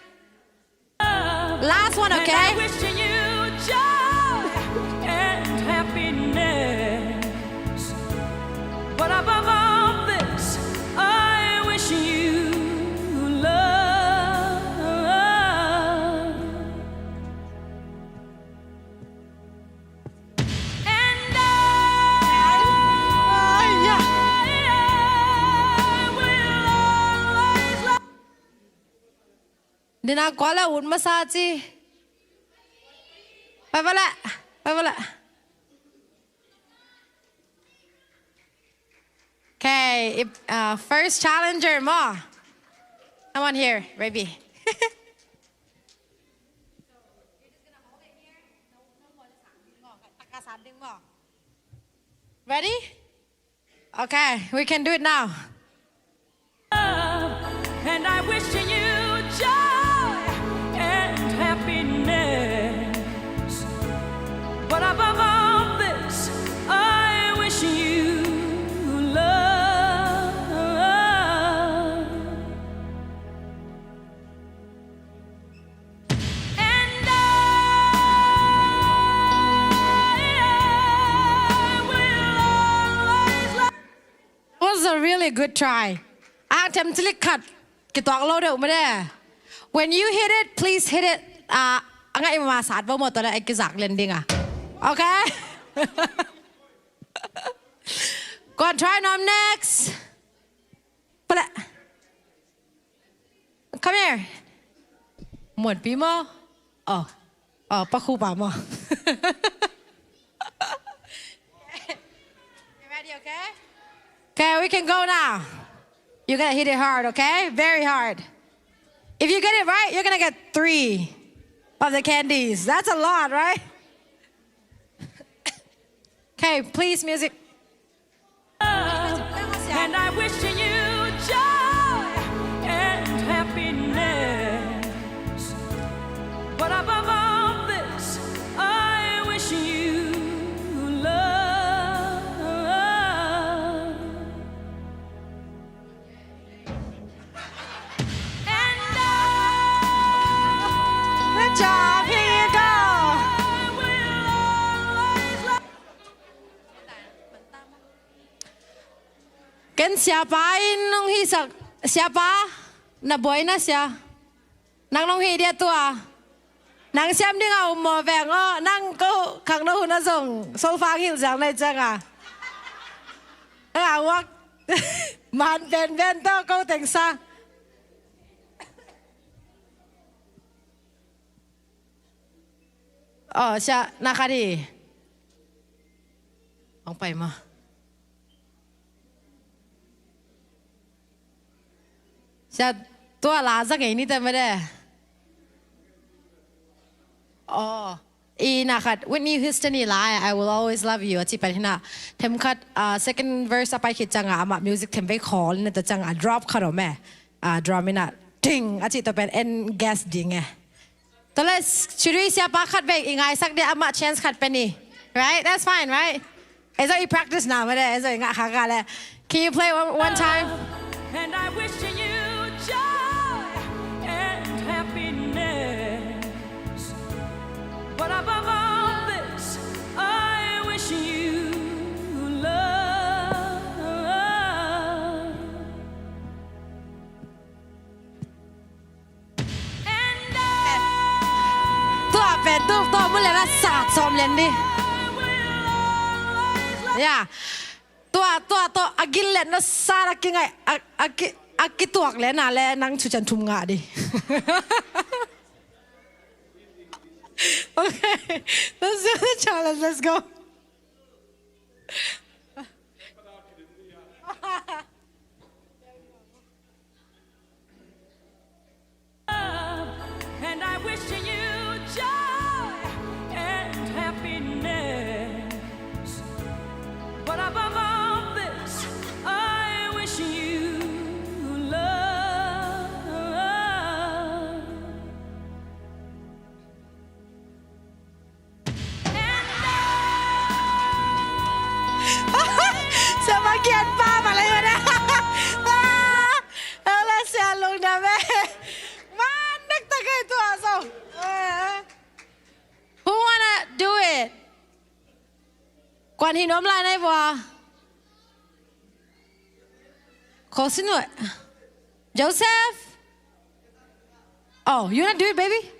Last one, okay? And I wish you joy and happiness. But above all this, I wish you love. And I, I will always love. Dina kua la ut masa ci. Pai vala, pai vala. Okay, if, uh, first challenger maw. Come on here, baby. Ready? Okay, we can do it now. And I wish you joy and happiness. But above all this, I wish you love. And I, I will always love. It was a really good try. A tem cilik khat kituak lo deuh mah de. When you hit it, please hit it. Ah, a ngaih mah sat vo maw, tua leh a kizak lian ding a. Okay? Go on, try nuam next. Pala. Come here. Muanpi maw? Oh. Oh, pakhupa maw? You ready, okay? Okay, we can go now. You gotta hit it hard, okay? Very hard. If you get it right, you're gonna get three. of the candies. That's a lot, right? Okay, please, music. And I wish you joy and happiness. But above all this, I wish you love. And I Good job. Here you go. Will always love. Ken siapa in nong hihsak, siapa, na buaina sia. Nang nong hih dia tua. Nang siam ding a um maw veng aw, nang ko khangno hun a zong solfa ngilh ziang na hi ciang a. Nang a uak man penpen tawh ko tengsa. Aw, sia, na khat hi. Hong pai maw. Sia, tua la za ngei ni ta mede. Aw, i na khat, Whitney Houston i la, I Will Always Love You, a cih pen hi na. Them khat, ah, second verse a pai khit ciang a, amah music them vei khawl na ta ciang a, drop khat om e. Ah, drum in a, ting, a cih tua pen en guess ding e. Tua leh, Shri siapa khat vei i ngaisak dia, amah chance khat pe ni. Right? That's fine, right? Ezo i practice na mede, ezo i ngah kha ka leh. Can you play one, one time? And I wish you joy and happiness. But above all this, I wish you love. Tua pen tu, tua mu le na sa som len di. Ya. Tua, tua, tua a gil le na sa na kingai, a, a ki, a kituak le na le nang chu chan thum nga di. Okay. Let's do the challenge. Let's go. And I wish you joy and happiness. But above all this, I wish you love. Siapa kian pa malay mana? Ala siya long dame. Man, nagtagay to aso. Who wanna do it? Kuan hinom lai nai bua. Kosinue. Joseph. Oh, you wanna do it, baby?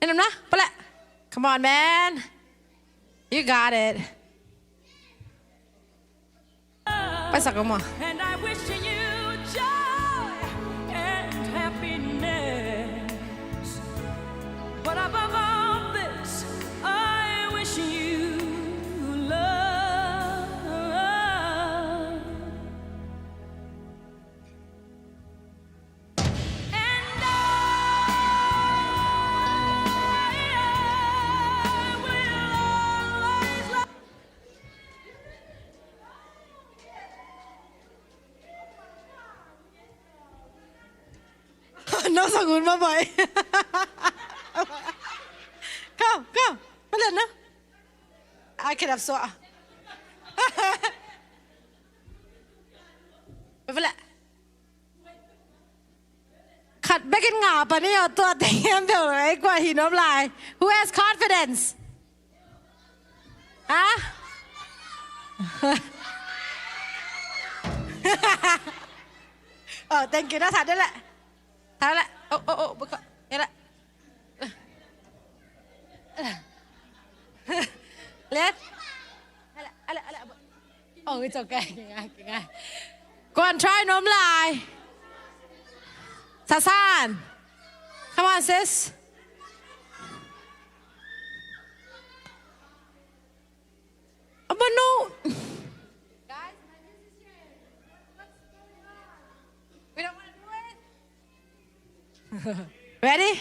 Enam na, pala. Come on, man. You got it. Paisa ko mo. And I wish you joy and happiness. But above all this, I wish you love. No sangun ma boy. Come, come. Pala na. I can have so. Pala. Khat bekin nga pani yo tua teng em bel ei kua hi nom lai. Who has confidence? Ha? Oh, thank you. Na sa de le. Sa le. Oh, oh, oh, buka. Ya le. Let. Ala, ala, ala. Oh, it's okay. Kinga, kinga. Go on, try nom lai. Sasan. Come on, sis. Abano. Guys, my musician. What's going on? We don't wanna do it. Ready?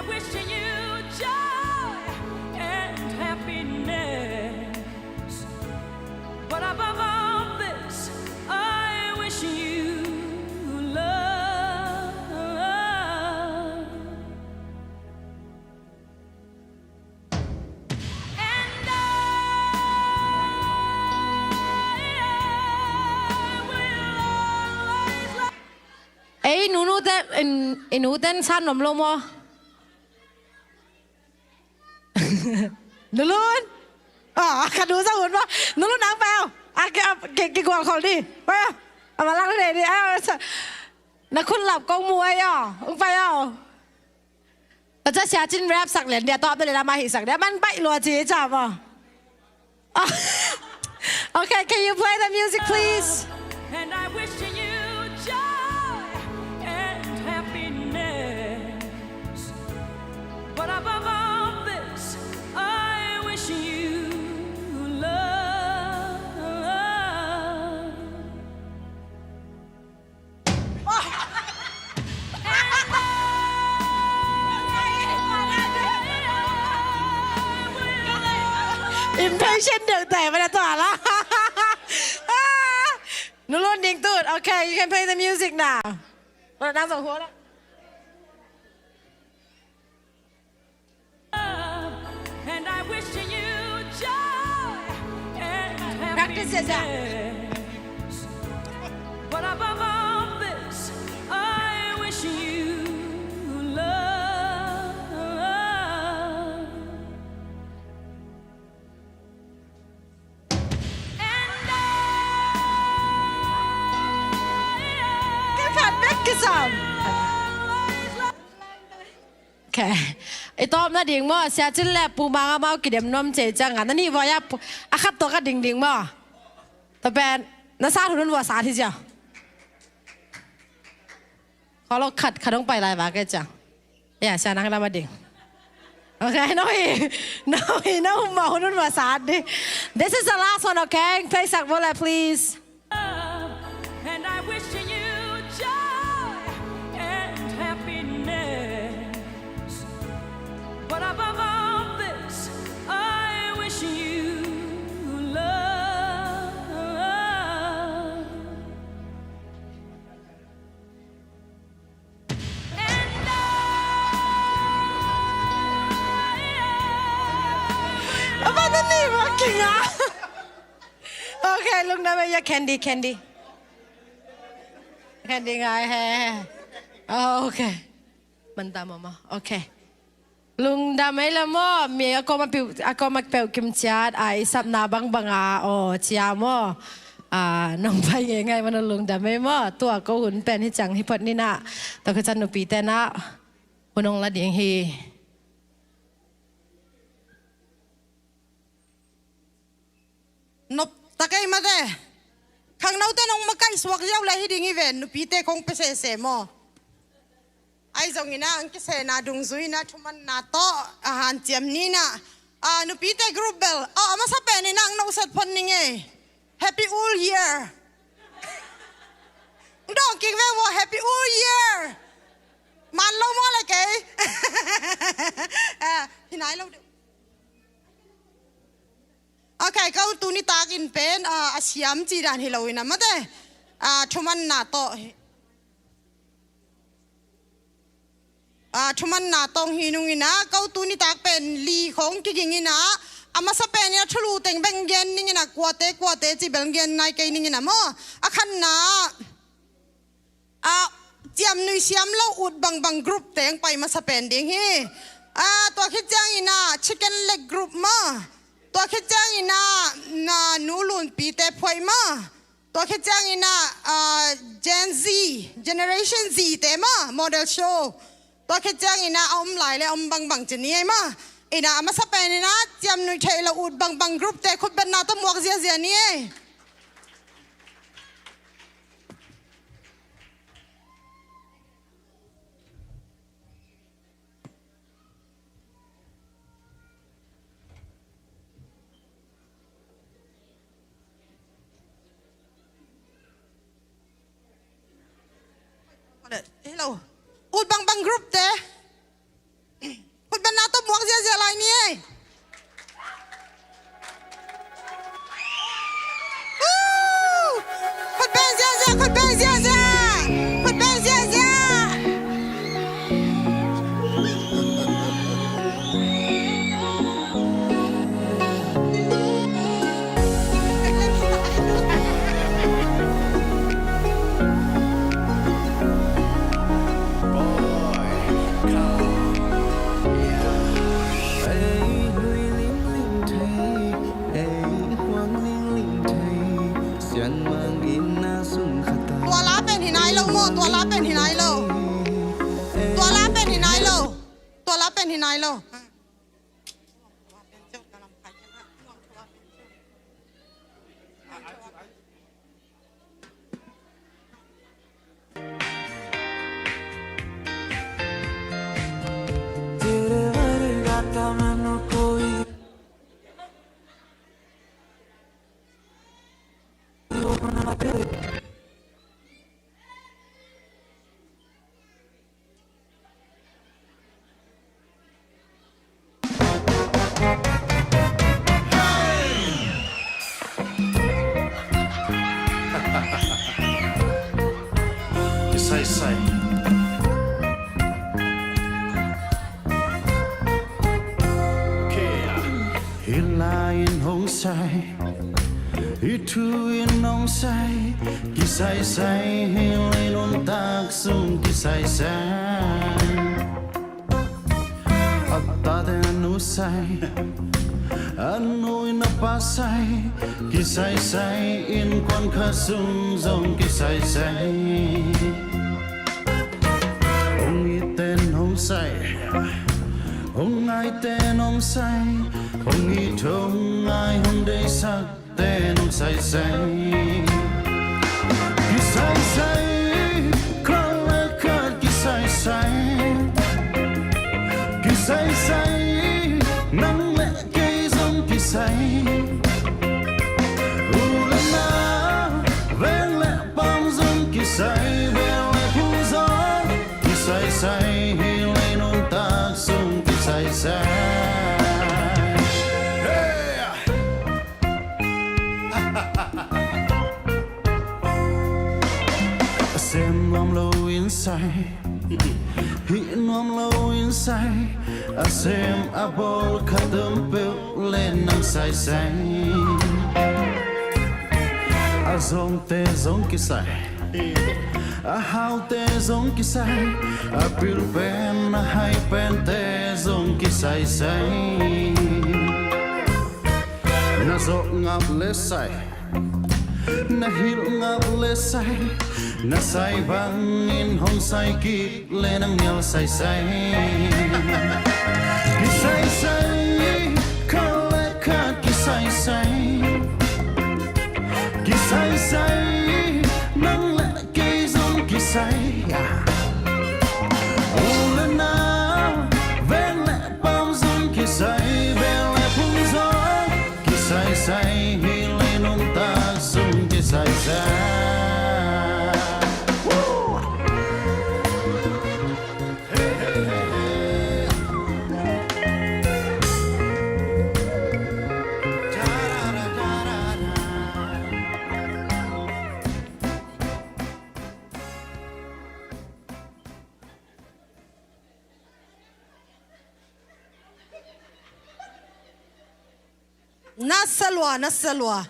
Wishing you joy and happiness. But above all this, I wish you love. And I will always love. Ei, nunu te, in, inu ten san nom lo maw? Nulun. Ah, ka du sa un maw? Nulun nang pau. Ah, ke, ah, ke, ke guang khol di. Pau. Ama lang le di. Ah, sa. Na khun lap kong mu ai aw. Ung pai aw. Ka ca sia cin rap sak lian dia, tawp da le lama hi sak dia. Man pai lua ci ca maw. Oh. Okay, can you play the music, please? And I wish you joy and happiness. But above all this, I wish you love. Impatient deuh tai mana tua la. Nulun ding tut. Okay, you can play the music now. Mana nang song hua la. And I wish you joy and happiness. Practice it, yeah. But above all this, I wish you love. And I, ka khat bek kisam. Okay. I tawpna ding maw, Sia Cin le Pu Mang amau kidem nuam cei ciang a, na nih vua a, a khat tawh ka ding ding maw? Tua pen, na sat hun un vua sat hi cia. Kholok khat, khat hong pai lai va ke ciang. Ya, sia nang lam a ding. Okay, no hi, no hi, no hun un vua sat di. This is the last one, okay? Play sak vua le, please. And I wish you joy and happiness. But above all this, I wish you love. And I, apa na ni ma kinga. Okay, lungdam ei, ya, Candy, Candy. Candy ngai he. Oh, okay. Manta mama. Okay. Lungdam ei la maw, mi a kawm a piu, a kawm a peuh kim ciat, a i sapna bangbang a, aw, cia maw. A, nong pai ngei ngai maw, lungdam ei maw. Tua ko hun pen hi ciang hi phot ni na. Tua ka can nupi te na. Hun hong la ding hi. Nop ta kei mate. Khangnote nong makai suak ziau lai hi ding hi ven, nupite kong pe sese maw. Ai zong ina ang kisena dungzui na thumanna tawh a hanciam ni na. A, nupite group bel. A, a masa pen ina ang noset phot ning ei. Happy Wool Year. Dong king ve maw, Happy Wool Year. Man lo maw le kei. A, hi nai lo deuh. Okay, ko tuni takin pen, ah, a siam ci dan hi lo ina mate. Ah, thumanna tawh hi. Ah, thumanna tawh hi nung ina, ko tuni tak pen li khong kiging ina, a masa pen ina thulu teng beng gen ning ina, kuate, kuate ci bel gen nai kei ning ina maw. A khanna, a, ciamnui siam lo ut bangbang group teng pai masa pen ding hi. A, tua khit ciang ina chicken leg group maw. Tua khit ciang ina, na, nu lunpi te phuai maw. Tua khit ciang ina, a, Gen Z, Generation Z te maw, model show. Tua khit ciang ina a om lai le a om bangbang ci ni ei maw. Ina a masa pen ina ciamnui theih lo ut bangbang group te khutbetna tawh muak ziazia ni ei. Hello. Ut bangbang group te. Tua la pen hi nai lo maw, tua la pen hi nai lo. Tua la pen hi nai lo. Tua la pen hi nai lo. Kisaisai. Hih la in hong sai, hih thu in hong sai, kisaisai, hih la in nuntak sung kisaisai. A tate a nu sai, a nu in a pa sai, kisaisai, innkuan khat sung zong kisaisai. Hong itte in hong sai, hong ngaite in hong sai, hong it hong ngai hong deisakte in hong saisai. Kisaisai, khat le khat kisaisai. Kisaisai, nang le kei zong kisai. U le nau, veng le paam zong kisai, bel le phung zong kisaisai, hih la in nuntak sung kisaisai. Hey! A sem nuam lo in sai, hih nuam lo in sai, a sem a bawl khat om peuh le nang saisai. A zawngte zong kisai, a haute zong kisai, a pil pen a hai pente zong kisaisai. Na zawh ngap le sai, na hilh ngap le sai, na sai bangin hong sai kik le nang nial saisai. Kisaisai, khat le khat kisaisai. Kisaisai, nang le kei zong kisai. U le nau, veng le paam zong kisai, bel le phung zong kisaisai, hih la in nuntak sung kisaisai. Woo! Na sa lua, na sa lua.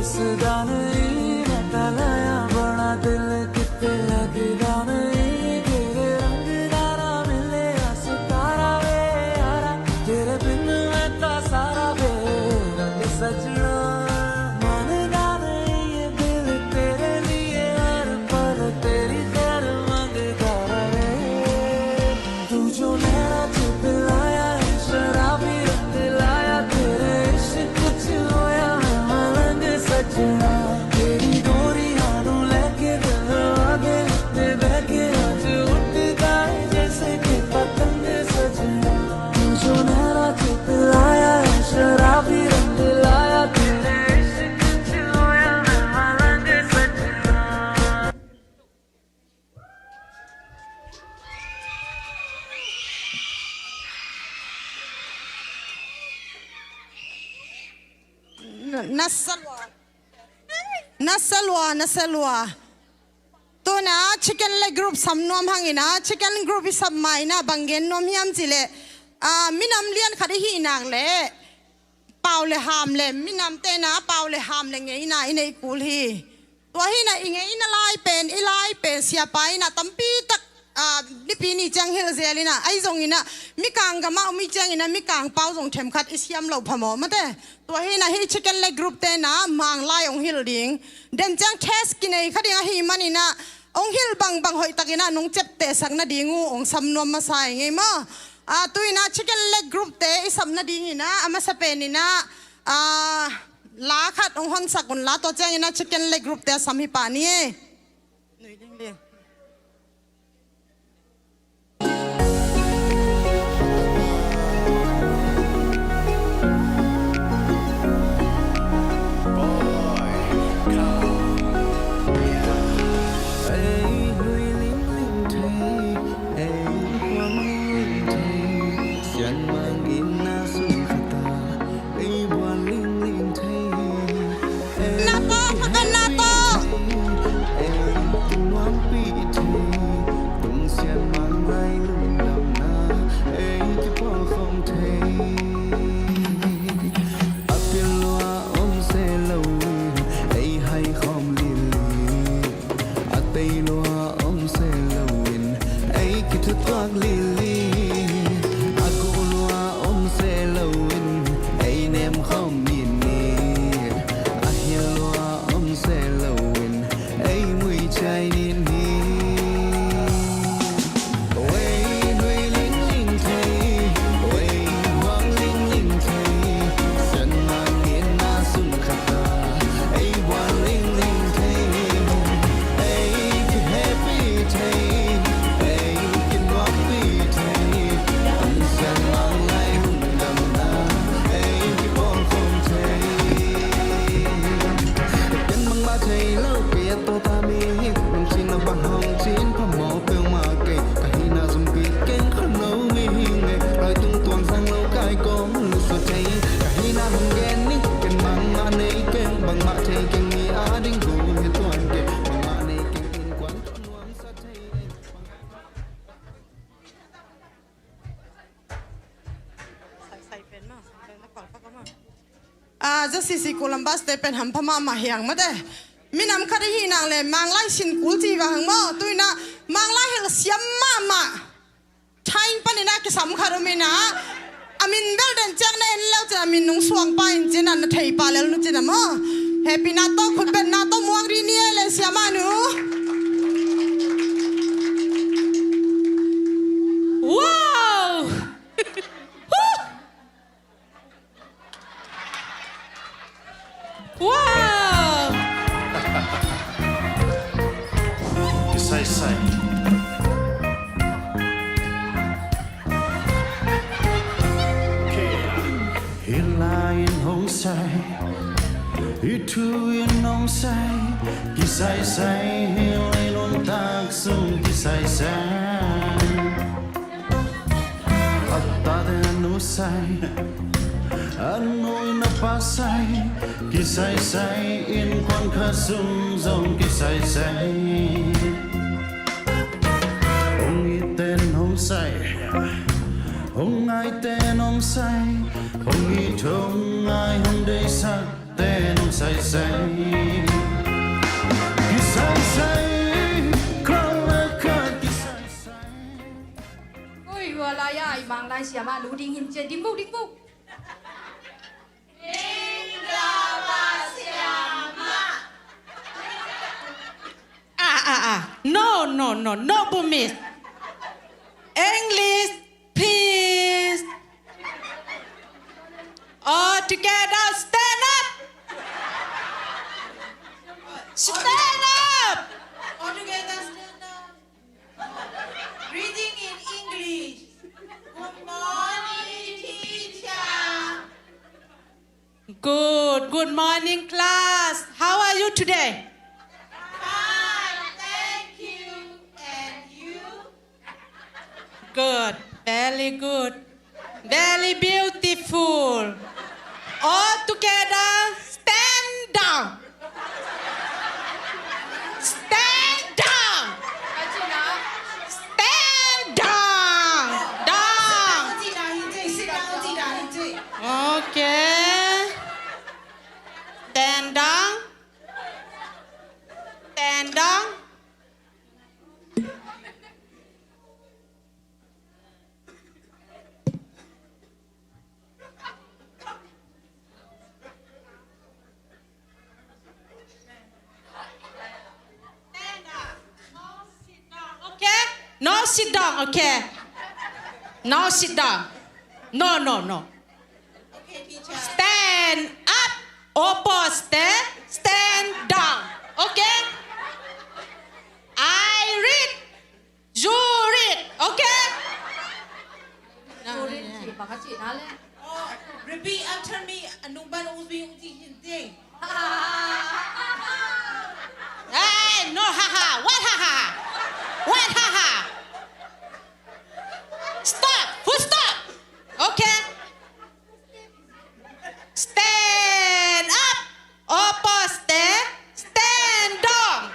दिसदा नहीं, मैं तलाया बड़ा दिल किते लगदा नहीं, तेरे रंग दा ना मिले सितारा वे यारा, तेरे बिन मैं ता सारा बेरंग सजना। मानदा नहीं ये दिल तेरे लिए, हर पल तेरी खैर मांगदा रहे। तू जो नैना च पिलाया है, शराबी रंग लाया, तेरे इश्क च होया मैं मलंग सजना। तेरी डोरियां नू लेके दिल आगे, ते बहके आज उठदा है जैसे कि पतंग सजना। तू जो नैना च पिलाया है, शराबी रंग लाया, तेरे इश्क च होया मैं मलंग सजना। Na, na sa lua. Na sa lua, na sa lua. Tuna chicken leg group sam nuam hang ina, chicken group i sam ma ina bang gen nuam hiam cih leh, ah, minam lian khat i hih nak leh pau le ham le minamte na pau le ham le ngeina i neih kul hi. Tua hi na i ngeina lai pen, i lai pen siapa ina tampi tak, ah, nipi ni ciang hilh zel ina, ahi zong ina Mikang gam ah om i ciang ina Mikang pau zong themkhat i siam lo phamawh mate. Tua hi na hih chicken leg group te na Manglai hong hilh ding. Den ciang test kinei kha ding ahih man ina hong hilh bangbang hoih tak ina nong ciaptehsak nading uh hong sam nuam masa i ngei maw. Ah, tu ina chicken leg group te i sam nading ina a masa pen ina, ah, la khat hong honsak un la, tua ciang ina chicken leg group te a sam hi pah ni e. Na tawh, pakhat na tawh. A tei lua om se loin ei kithutuak lili, a guh lua om se loin ei nemkhawm nini, a hil lua om se loin ei muichai nini. Ken bangmah thei lo kei a tawta mi hi, nong cin a bang hong cin phamawh peuhmah kei. Ka hihna zumpi keng khan lo mi hi ngei, laitung tuang sang lo kai kong lusua thei. Ka hihna hong gen ning, ken bangmah nei keng, bangmah thei keng mi a ding gu hi tuan kei, bangmah nei keng innkuan tawh nuamsa thei. Ah, J C C Columbus te pen hampha mahmah hiang mate. Minam khat i hih nak le Manglai sin kul ci va hang maw. Tu ina Manglai hilh siam mahmah. Thain pan ina kisam khat um ina. A min bel den ciang na en leu cin a min nung suang pa in cin a na thei pa lel nu cin a maw. Happy na tawh khut ben na tawh muak ri ni e le siama nu. Wow! Wow! Kisai sai. Hih lai in hong sai, hih thu in hong sai, kisai sai, hih lai nuntak sung kisai sai. A tate a nu sai, a nu in a pa sai, kisai sai, innkuan kha sung zong kisai sai. Hong iten hong sai, hong ngaiten hong sai, hong it hong ngai hong deisak Sai sai, kisai sai, kala ka kisai sai. Ui, hua lai a, i mang lai siamah lu ding hin cia, ding bu, ding bu. Ah, ah, ah. No, no, no, no Burmese. English, please. All together, stand up. Stand up. All together, stand up. Reading in English. Good morning, teacher. Good. Good morning, class. How are you today? Fine, thank you. And you? Good. Very good. Very beautiful. All together, stand down. Stand down. Stand down. Down. Okay. Stand down. Stand down. Okay? No sit down, okay? No sit down. No, no, no. Stand up, opposite, stand down. Okay? I read, you read. Okay? Oh, repeat after me. A nung pan ung zui ung ci hin ding. Hey, no ha ha. What ha ha? What ha ha? Stop. Full stop. Okay. Stand up, opposite, stand down.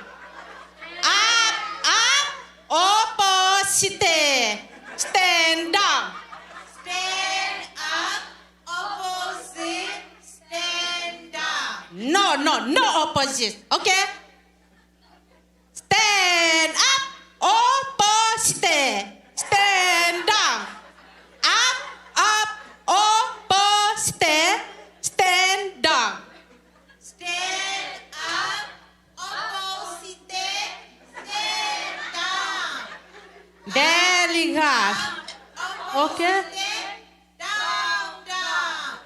Up, up, opposite, stand down. Stand up, opposite, stand down. No, no, no opposite. Okay? Stand up, opposite, stand down. Up, up, opposite, stand down. Stand up, opposite, stand down. Very hard. Okay. Down, down.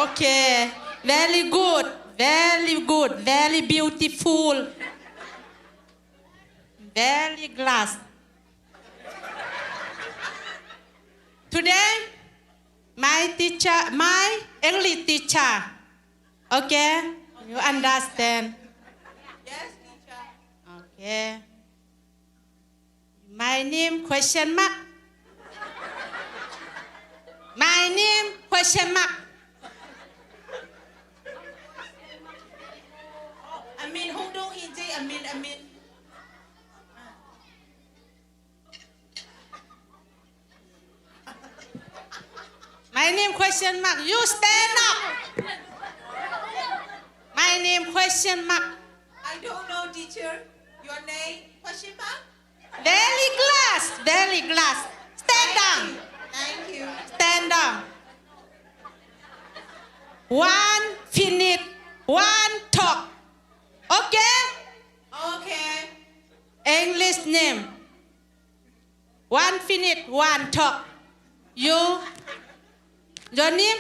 Okay. Very good. Very good. Very beautiful. Very glad. Today, my teacher, my English teacher. Okay? You understand? Yes, teacher. Okay. My name question mark. My name question mark. A min hong dong hi, J, a min, a min. My name question mark. You stand up. My name question mark. I don't know, teacher. Your name question mark? Very glad, very glad. Stand down. Thank you. Stand down. One finish, one talk. Okay? Okay. English name. One finish, one talk. You, your name?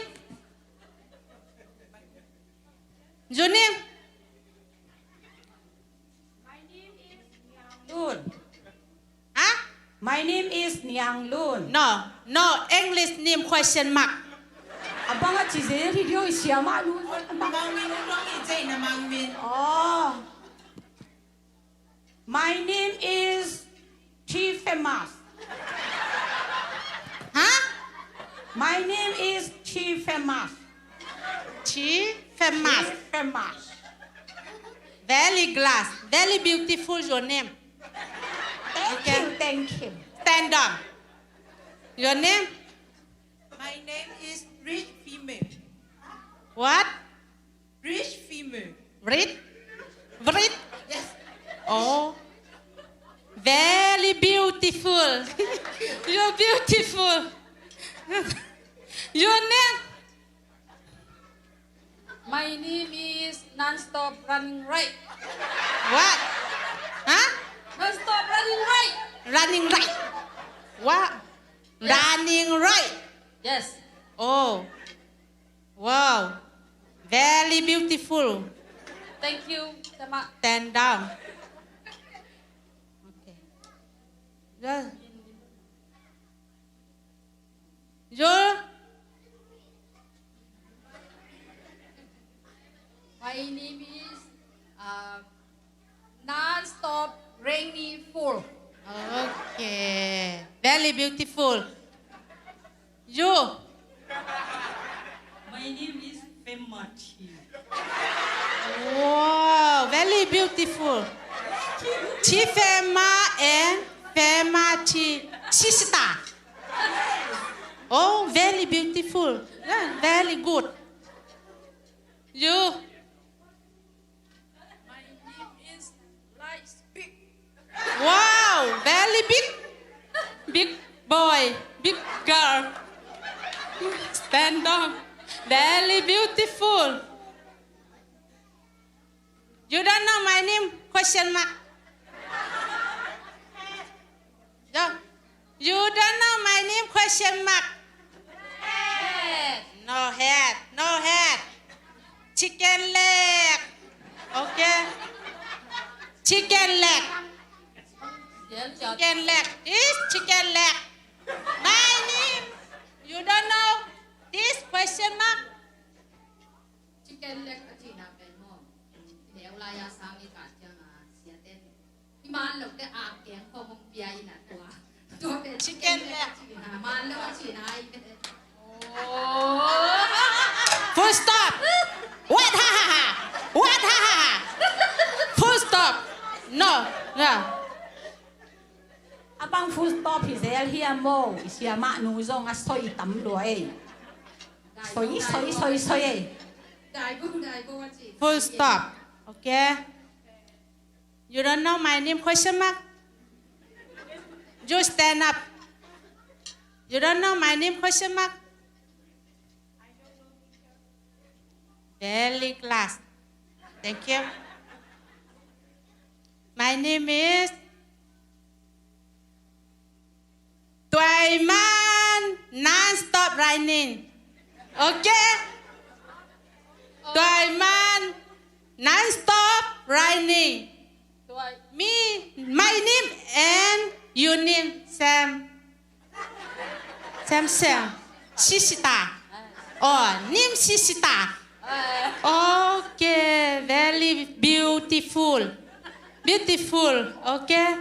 Your name? Lun. Huh? My name is Niang Lun. No, no, English name question mark. Abang a ci zel hi dio i siamah Lun. Mang min ung dong hi, J, na mang min. Oh. My name is T Famous. Huh? My name is T Famous. T Famous. T Famous. Very glad. Very beautiful your name. Thank you, thank you. Stand down. Your name? My name is Rich Female. What? Rich female. Rich? Rich? Yes. Oh. Very beautiful. You're beautiful. Your name? My name is Non-Stop Running Right. What? Huh? Non-Stop Running Right. Running right. What? Yes. Running right. Yes. Oh. Wow. Very beautiful. Thank you, Siamah. Stand down. Okay. Yeah. Your? My name is, uh, Non-Stop Rainy Fool. Okay. Very beautiful. You? My name is Femma T. Wow, very beautiful. Chi Femma and Femma T. Sister. Oh, very beautiful. Yeah, very good. You? My name is Light Speed. Wow, very big. Big boy, big girl. Stand up. Very beautiful. You don't know my name? Question mark. Yo. You don't know my name? Question mark. Head. No head. No head. Chicken leg. Okay. Chicken leg. Chicken leg. This chicken leg. My name. You don't know? This question mark. Chicken leg a cihna pen maw? I neu lai-a sang i kah ciangin siate'n i man lote a keng khawng hong pia in a tua. Tua pen chicken leg a cihna, man lo a cihna hi. Oh. Full stop. What ha ha ha. What ha ha ha. Full stop. No. No. A bang full stop hi zel hiam maw? I siamah nu zong a soi tam lua ei. Soi, soi, soi, soi ei. Full stop. Okay. You don't know my name? Question mark. You stand up. You don't know my name? Question mark. Very class. Thank you. My name is Tuai Man Non-Stop Running. Okay? Tuai Man Non-Stop Running. Me, my name and your name same. Same, same. Sisita. Oh, name Sisita. Okay, very beautiful. Beautiful, okay?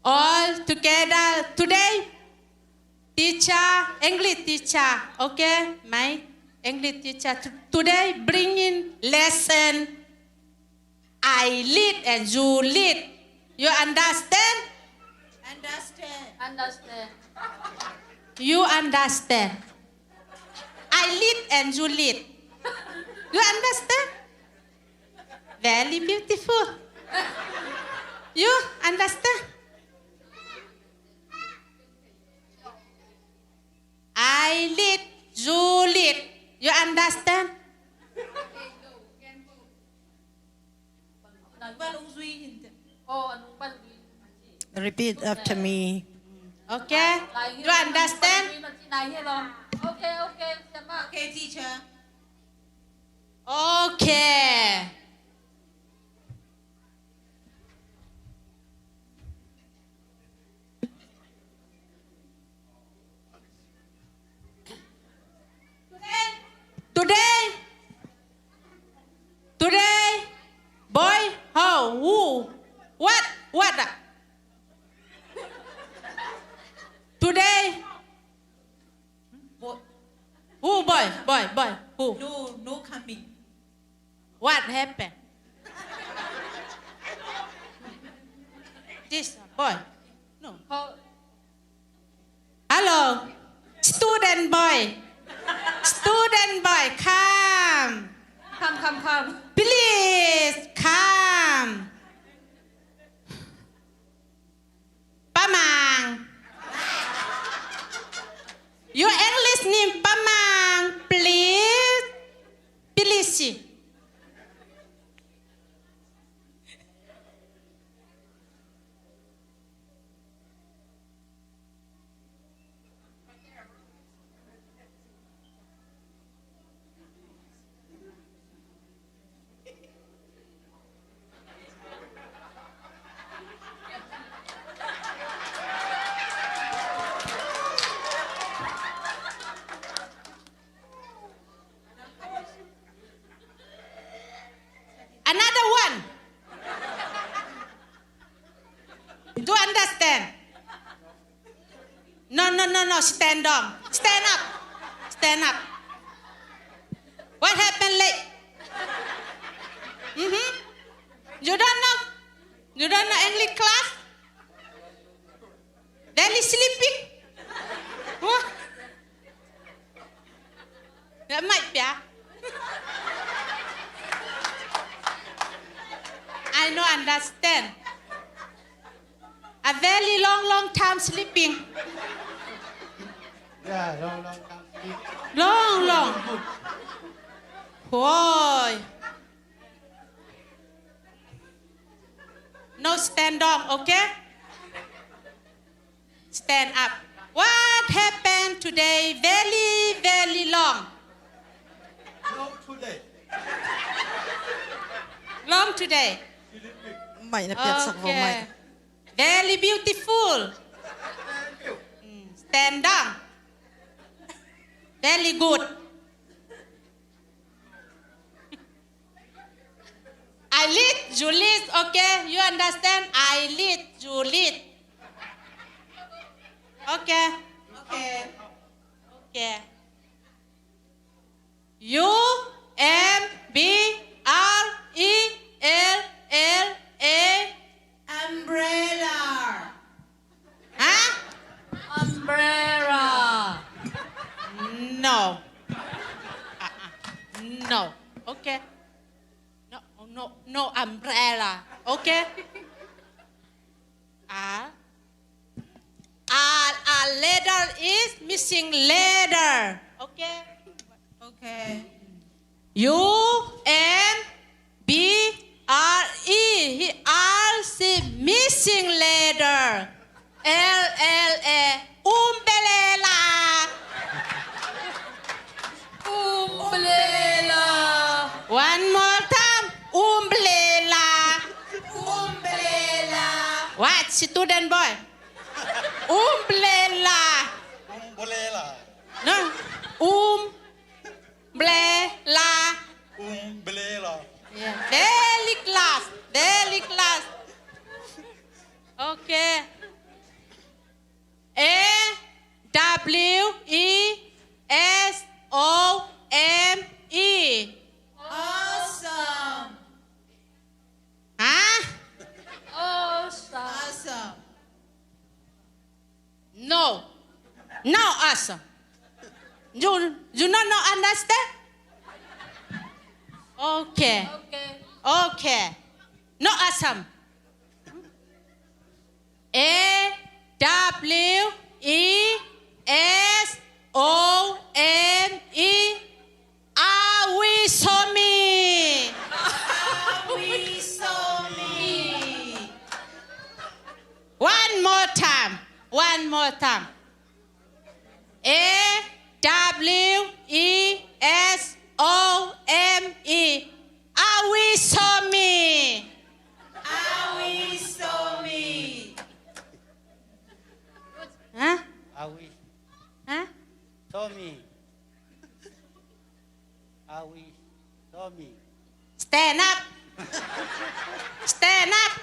All together today, teacher, English teacher, okay? My English teacher t- today bringing lesson. I lead and you lead. You understand? Understand. Understand. You understand. I lead and you lead. You understand? Very beautiful. You understand? I lead, you lead. You understand? Repeat after me. Okay? You understand? Okay, okay, siamah. Okay, teacher. Okay. Today, today, boy, how, who, what, what? Today, who, boy, boy, boy, who? No, no coming. What happened? This boy. No. Hello. Student boy. Student boy, come. Come, come, come. Please, come. Pamang. Your English name Pamang, please. Please. Another one. Do understand? No, no, no, no. Stand down. Stand up. Stand up. What happened late? Mm-hmm. You don't know? You don't know English class? Delhi sleeping? Huh? That might be. I no understand. A very long, long time sleeping. Yeah, long, long time sleep. Long, long. Good. Boy. No stand down, okay? Stand up. What happened today? Very, very long. Long today. Long today. Mai na piak sak vo mai. Okay. Very beautiful. Mm, stand down. Very good. I lead, you lead, okay? You understand? I lead, you lead. Okay. Okay. Okay. U M B R E L L A. Umbrella. Huh? Umbrella. No. Uh-uh. No. Okay. No, no, no umbrella. Okay? Ah. A, a letter is missing letter. Okay? Okay. U M B R E. He also missing letter. L L A. Umbrella. Umbrella. One more time. Umbrella. Umbrella. What, student boy? Umbrella. Umbrella. No. Um. Umbrella. Umbrella. Yeah. Very class. Very class. Okay. A W E S O M E. Awesome. Huh? Awesome. Awesome. No. No awesome. You, you no, no understand? Okay. Okay. Okay. No awesome. A W E S O M E. Awisomi. Awisomi. One more time. One more time. A W E S O M E. Awisomi. Awisomi. Huh? Awi. Huh? Somi. Awisomi. Stand up. Stand up.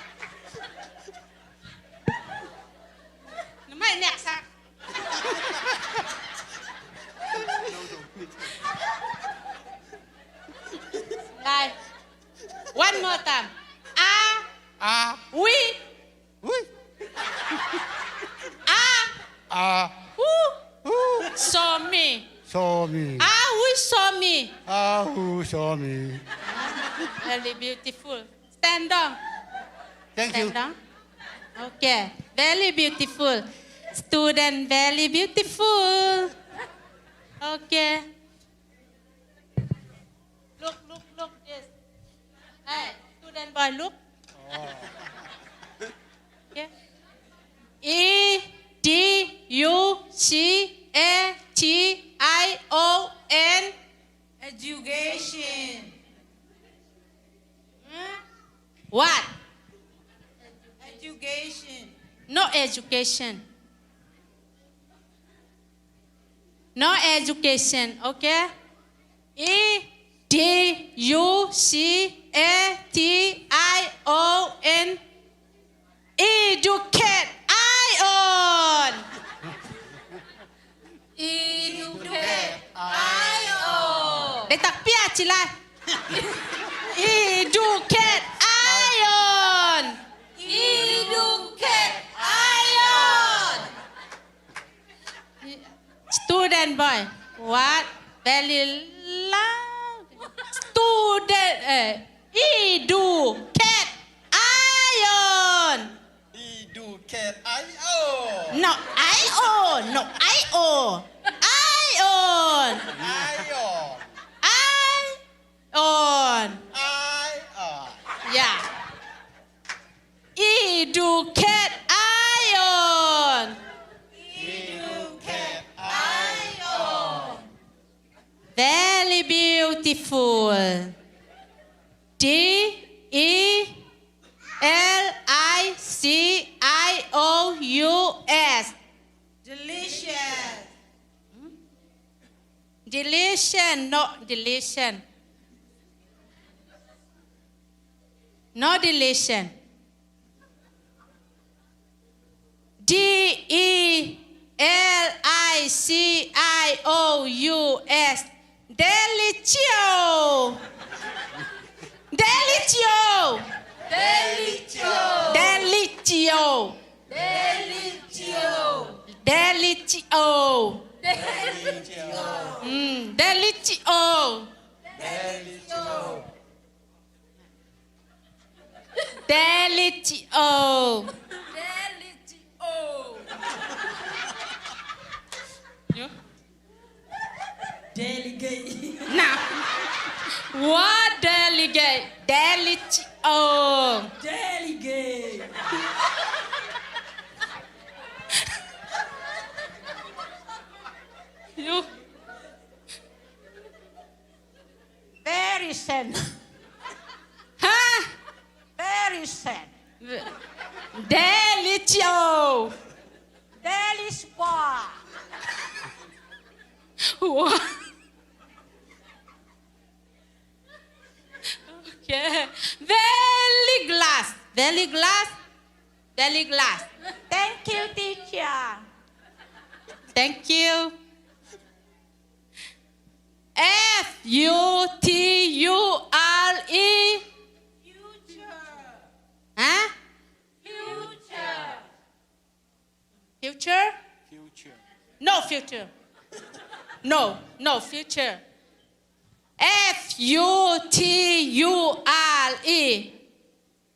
Numai niak sa. Lai. One more time. A. A. Wi. Wi. A. A. Wu. Wu. So Saw me. Ah, who saw me? Ah, who saw me? Very beautiful. Stand down. Thank you. Stand down. Okay. Very beautiful. Student, very beautiful. Okay. Look, look, look this. Hey, student boy, look. Oh. Okay. E D U C A T I O N. Education. Hmm? What? Education. No education. No education, okay? E D U C A T I O N. Educate ion. Educate ion. Dei takpi a ci lai. Educate ion. Educate ion. Student boy, what? Very loud. Student, eh, educate ion. Educate ion. No, I O, no, I O. Ion. Ion. I on. Ion. Yeah. Educate ion. Educate ion. Very beautiful. D E L I C I O U S. Delicious. Deletion, no deletion. No deletion. D E L I C I O U S. Delicio. Delicio. Delicio. Delicio. Delicio. Delicio. Delicio. Mm, delicio. Delicio. Delicio. Delicio. Delegate. Nah. What delegate? Delegate. Oh. Delegate. You. Very sad. Huh? Very sad. Delicio. Deliswa. What? Okay. Very glass. Very glass. Very glass. Thank you, teacher. Thank you. F U T U R E. Future. Huh? Future. Future? Future. No future. No, no future. F U T U R E.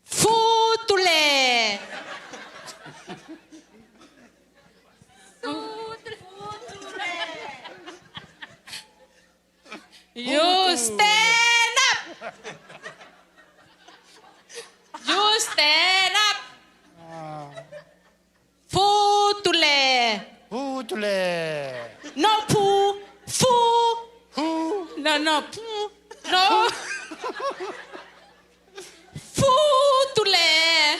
Future. Future. You stand up. You stand up. Ah. Future. Future. No, fu. Fu. Fu. No, no, fu. No. Future.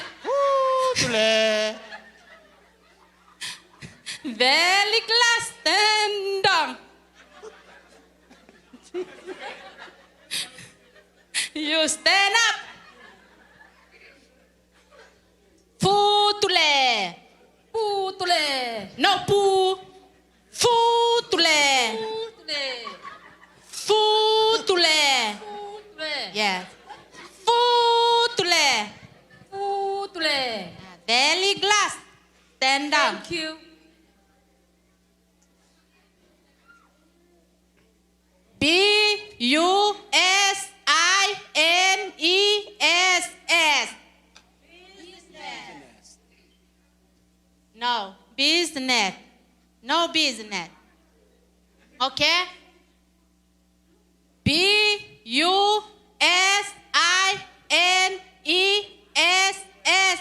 Future. Very glass, stand down. You stand up. Future. Future. No, fu. Future. Future. Future. Future. Yeah. Future. Future. Ah, very glass. Stand down. Thank you. B U S I N E S S. No, business. No business. Okay? B U S I N E S S.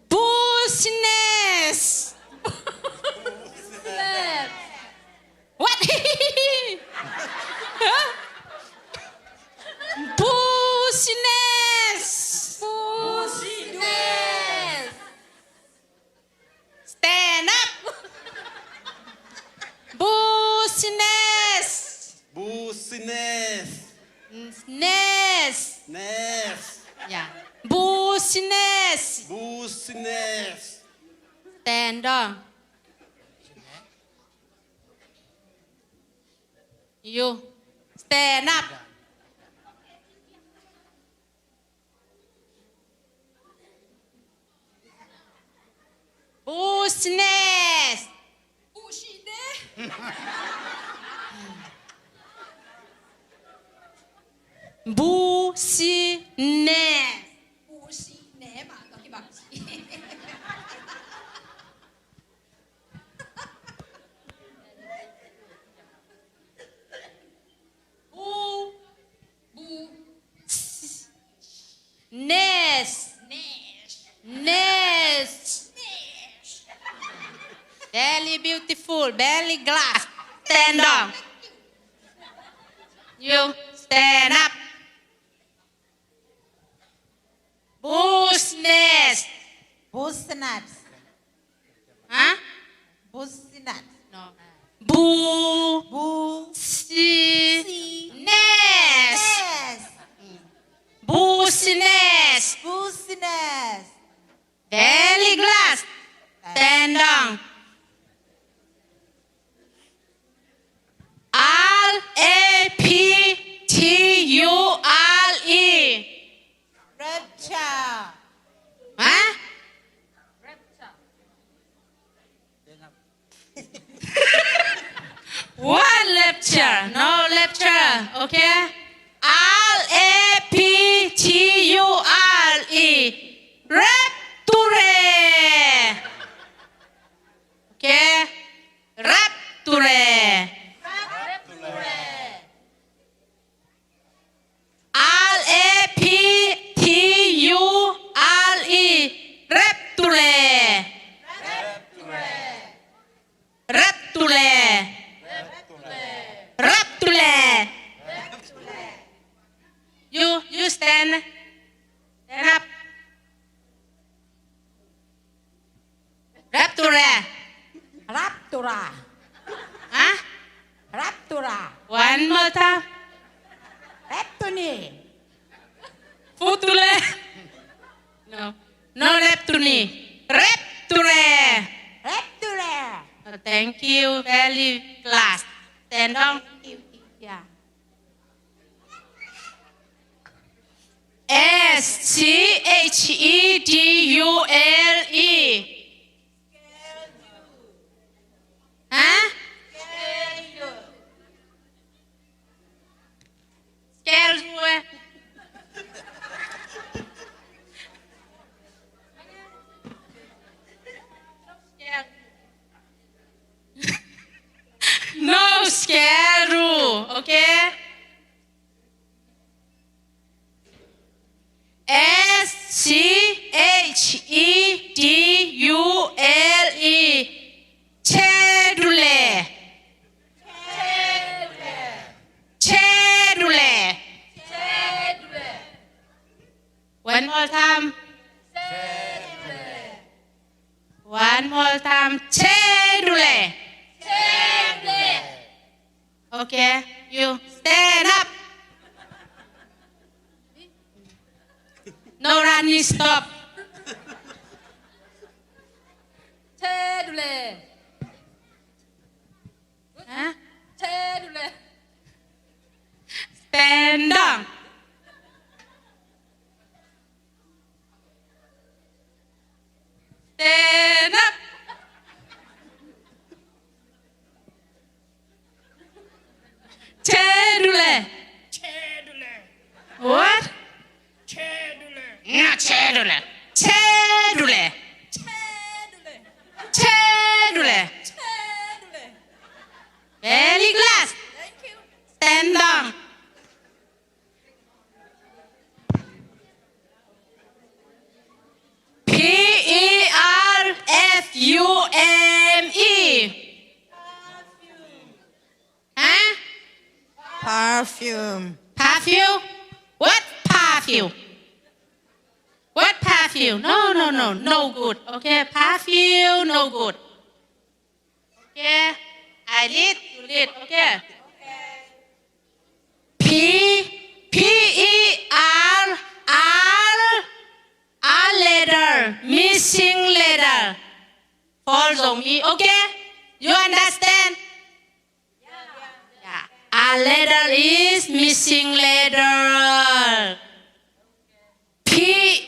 Business. What? Business. Business. Stand up. Business. Business. Ness. Ness. Yeah. Business. Business. Stand up. You stand up. Business. Business. Bu. Bu. Ness. Ness. Very beautiful. Very glass. Stand up. You stand up. Business. Business. Huh? Business. No. Bu. Bu. Si. Si. Ness. Ness. Business. Business. Very glass. Stand down. R A P T U R E. Rapture. Huh? What rapture? No rapture, okay? R A P T U R E. Rapture. Okay? Rapture. R A P T U R E. Rapture. Rapture. Rapture. You, you stand. Stand up. Rapture. Rapture. Huh? Rapture. One more time. Rapture. Futule. No. No rapture. Rapture. Rapture. Oh, thank you. Very class. Stand down. Yeah. S C H E D U L E. Huh? Schedule. No schedule, okay? S C H E D U L E. Schedule. Schedule. One more time. One more time. Schedule. Okay, you stand up. No running, stop. Huh? Stand down. Stand up. Perfume. Perfume? What perfume? What perfume? No, no, no, no good. Okay, perfume, no good. Okay, I read, you read. Okay. P, P E R, R, R letter, missing letter. Four Zomi, okay? You understand? Yeah. A letter is missing letter. P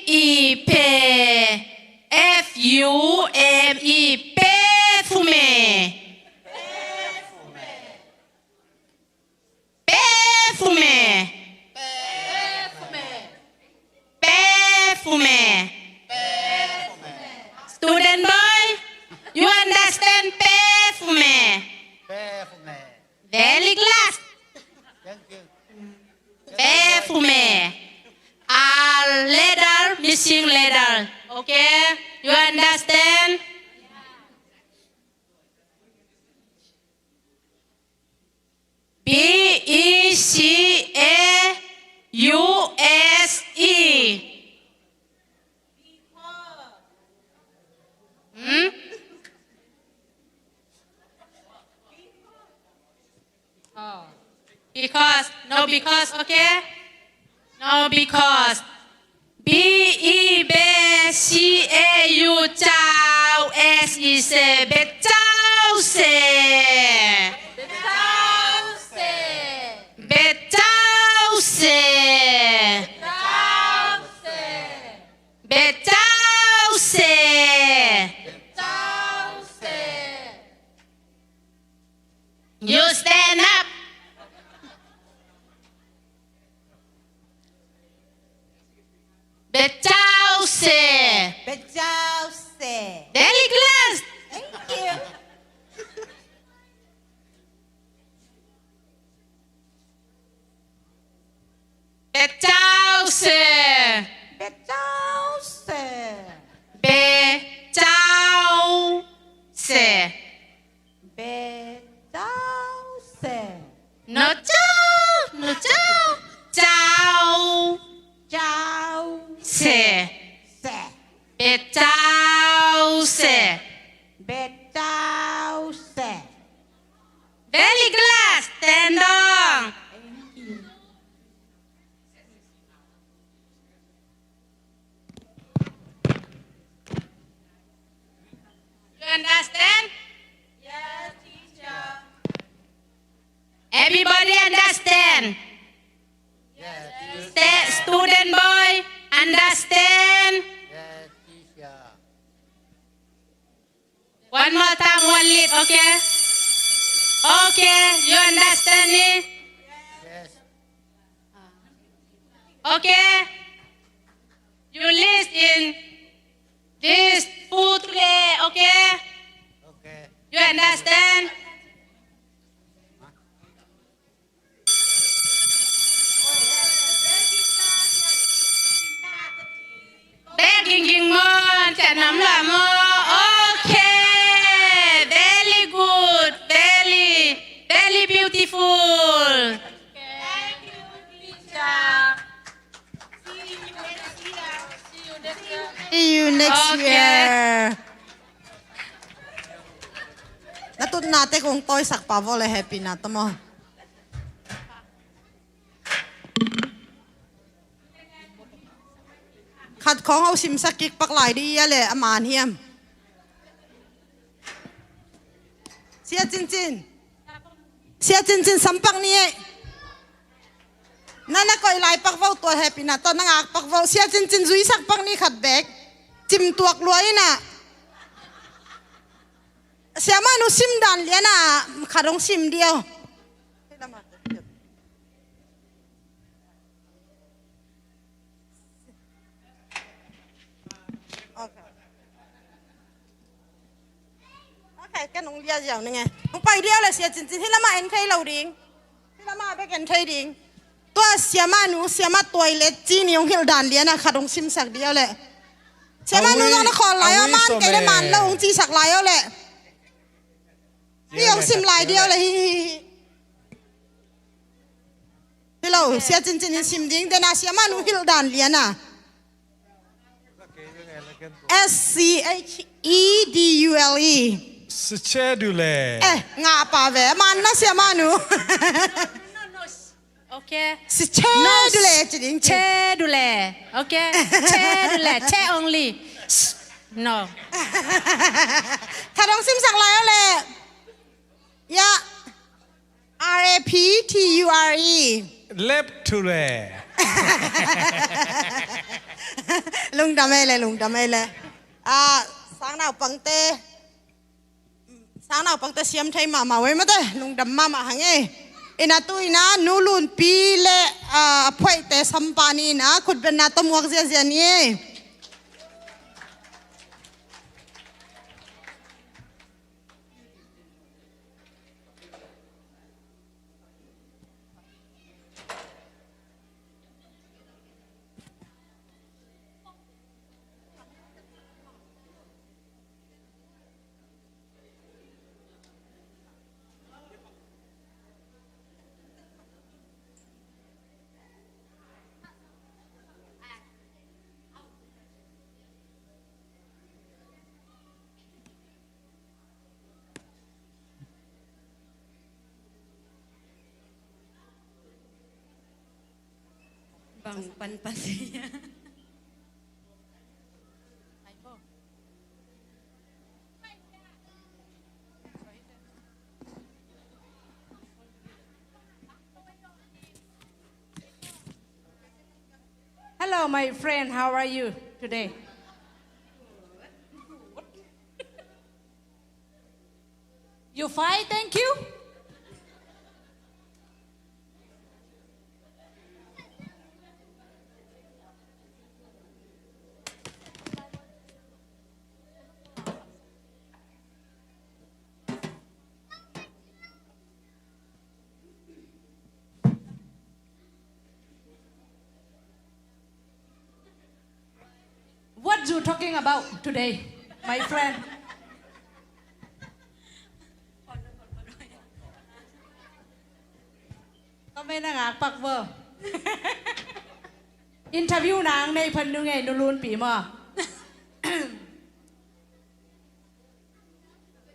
E, pe. F U M E, perfume. Perfume. Perfume. Student boy, you understand perfume? Perfume. Very glad. Thank you. Perfume. A letter, missing letter. Okay? You understand? B E C A U S E. Hmm? Oh. Because. No because, okay? No because. B E, be, C A U, cau, S E, se, because. Because. Because. Because. You stand up. Because. Because. Very glad. Thank you. Because. Because. Because. Because. No cau, no cau. Cau. Cause. Cause. Because. Because. Very glad. Stand on. Thank you. You understand? Yes, teacher. Everybody understand? Yes, teacher. Sta-, student boy, understand? Yes, teacher. One more time, one lead, okay? Okay, you understand me? Yes. Okay? You listen this full today, okay? Okay. You understand? Bek ging ging maw, ciah nuam lua maw. Okay, very good, very, very beautiful. Thank you, teacher. See you next year. See you next year. See you next year. Okay. Na tutnate kong tawisak pah vawh le happy na ta maw. Khat khawng ho simsak kik pak lai dih ia leh a man hiam? Sia Cincin. Sia Cincin, sam pak ni eh. Na na koih lai pak vo, tua happy na tawh na ngak pak vo. Sia Cincin zuisak pak ni khat bek. Cim tuak lua in ah. Siamah nu sim dan lian ah, khat hong sim diau. Okay. Okay, ken hong lia ziau ning e. Hong pai diau le Sia Cincin, hih lamah en thei lo ding. Hih lamah bek en thei ding. Tua siamah nu, siamah tuai le ci ni hong hilh dan lian ah khat hong simsak diau le. Siamah nu zong na khawl lai aw, man kei le man lo hong cisak lai aw le. Hih hong sim lai diau le, hi, hi, hi. Hello, Sia Cin Cin in sim ding, dena Sia Manu hilh dan lian a. S C H E D U L E. Schedule. Eh, ngah pah ve, man na Sia Manu. Okay. Schedule ci ding. Schedule. Okay. Schedule. Che only. No. Khat hong simsak lai o le. Ya. R A P T U R E. Lep ture. Lungdam ei le, lungdam ei le. Ah, sang naupangte. Sang naupangte siam thei mahmah uh ei mate, lungdam mahmah hang ei. Ina tu ina Nu Lunpi le, ah, a phuaihte sampah ni ina khutbetna tawh muak ziazia ni ei. Bang pan pan. Hello, my friend. How are you today? You fine, thank you. What you talking about today, my friend? Ka mei na ngak pak bo. Interview nang nei phan nu ngei Nu Lunpi maw.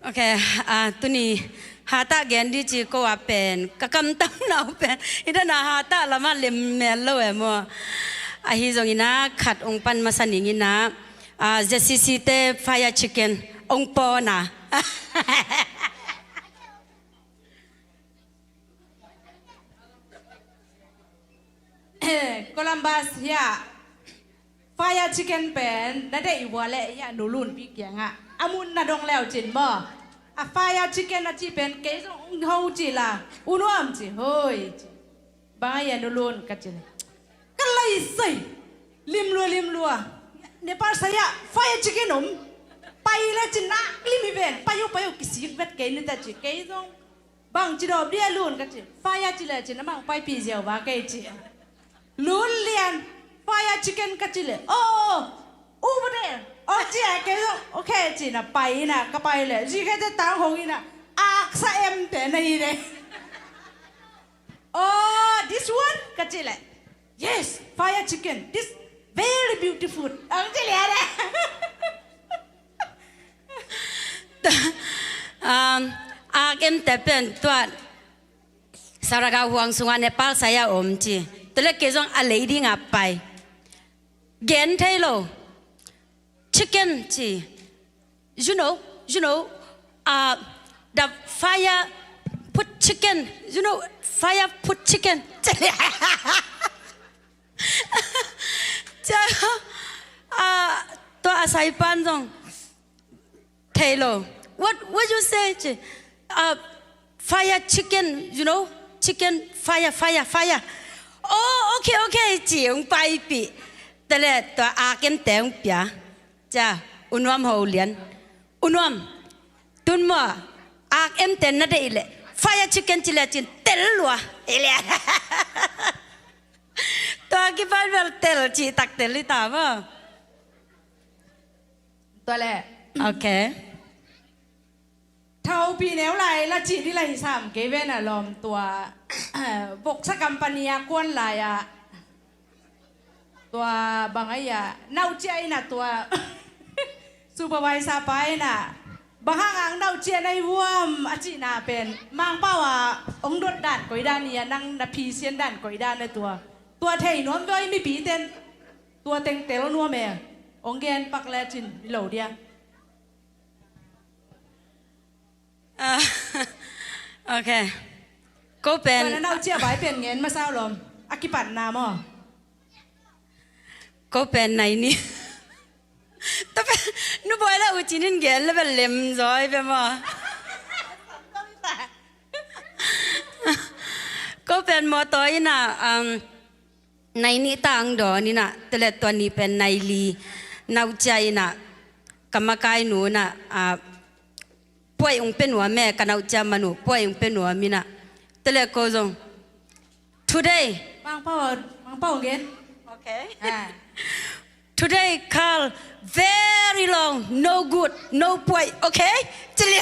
Ok, ah, tuni hatah gen di ci ko a pen ka kamtam nau pen i dana hatah lamah lem mel lo e maw. Ahi zongin ah khat ong pan masa ning in ah, ah, Z C C te fire chicken ong pawn a. Columbus hiah fire chicken pen na deih uh a leh hiah Nu Lunpi kiangah a mun na dong leu cin maw. A fire chicken a cih pen kei zong ho ci la U Nuam ci hoi ci. Bang a hiah Nu Lun ka ci le ka lai sai limlua limlua. Nepal sai ah fire chicken om. Pai le cin nak lim hi ven pai uh pai uh kisik vet kei ni ta ci kei zong. Bang ci dawp dia Lun ka ci. Fire ci le ci na mang paipih ziau va kei ci. Lun lian fire chicken ka ci le. Oh, over there. Oh, ci a kei zong. Ok ci na pai ina ka pai le. Zi kei te tang hong ina. Aksa em te na hi le. Oh, this one ka ci le. Yes, fire chicken. This very beautiful. Ang ci lian e. Um, ak em te pen tua Saraga huang sunga Nepal saya om ci. Tule ke zong a lei dinga pai. Gen thei lo. Chicken ci. You know, you know, uh, the fire put chicken. You know, fire put chicken. Cia, uh, tua a saipan zong. Thei lo. What, what you say? Ci, uh, fire chicken, you know? Chicken, fire, fire, fire. Oh, okay, okay, ci ung paipih. Tale, tua aken te ung pia. Cia, U Nuam ho lian. U Nuam, tun maw, aken te na deih le. Fire chicken ci le cin tel lua. Tua kipan bel tel ci tak tel i ta maw. Tua le. Okay. Topi neu lai la cih dih la hi sam kei ven a lawm tua. Voksa company a kuan lai ah tua bang ai ah nauhcia in ah tua supervisor pa in ah bang hang ang nauhcia na hi vuam a cihna pen Mangpau ah hong dot dan koi dan hi a nang na phisian dan koi dan a tua tua thei nuam vei mipi ten tua teng tel nuam e hong gen pak le cin lo dia. Ah, ok. Ko pen. Tua na nauhcia bai pen ngen masa uh lawm. A kipatna maw? Ko pen nai ni. Tua pen nu bawi la uh cinin gen le bel lem zaw hi ve maw? Ko pen mawtaw in ah, um, nai nih ta ang dawn in ah, tua le tua ni pen nai li nauhcia in ah, ka makai nu in ah, ah, puai ung pe nuam e, ka nauhcia man uh puai ung pe nuam in ah, tua le ko zong. Today. Mangpau, Mangpau again. Ok. Ah. Today call very long, no good, no puai, ok? Cili.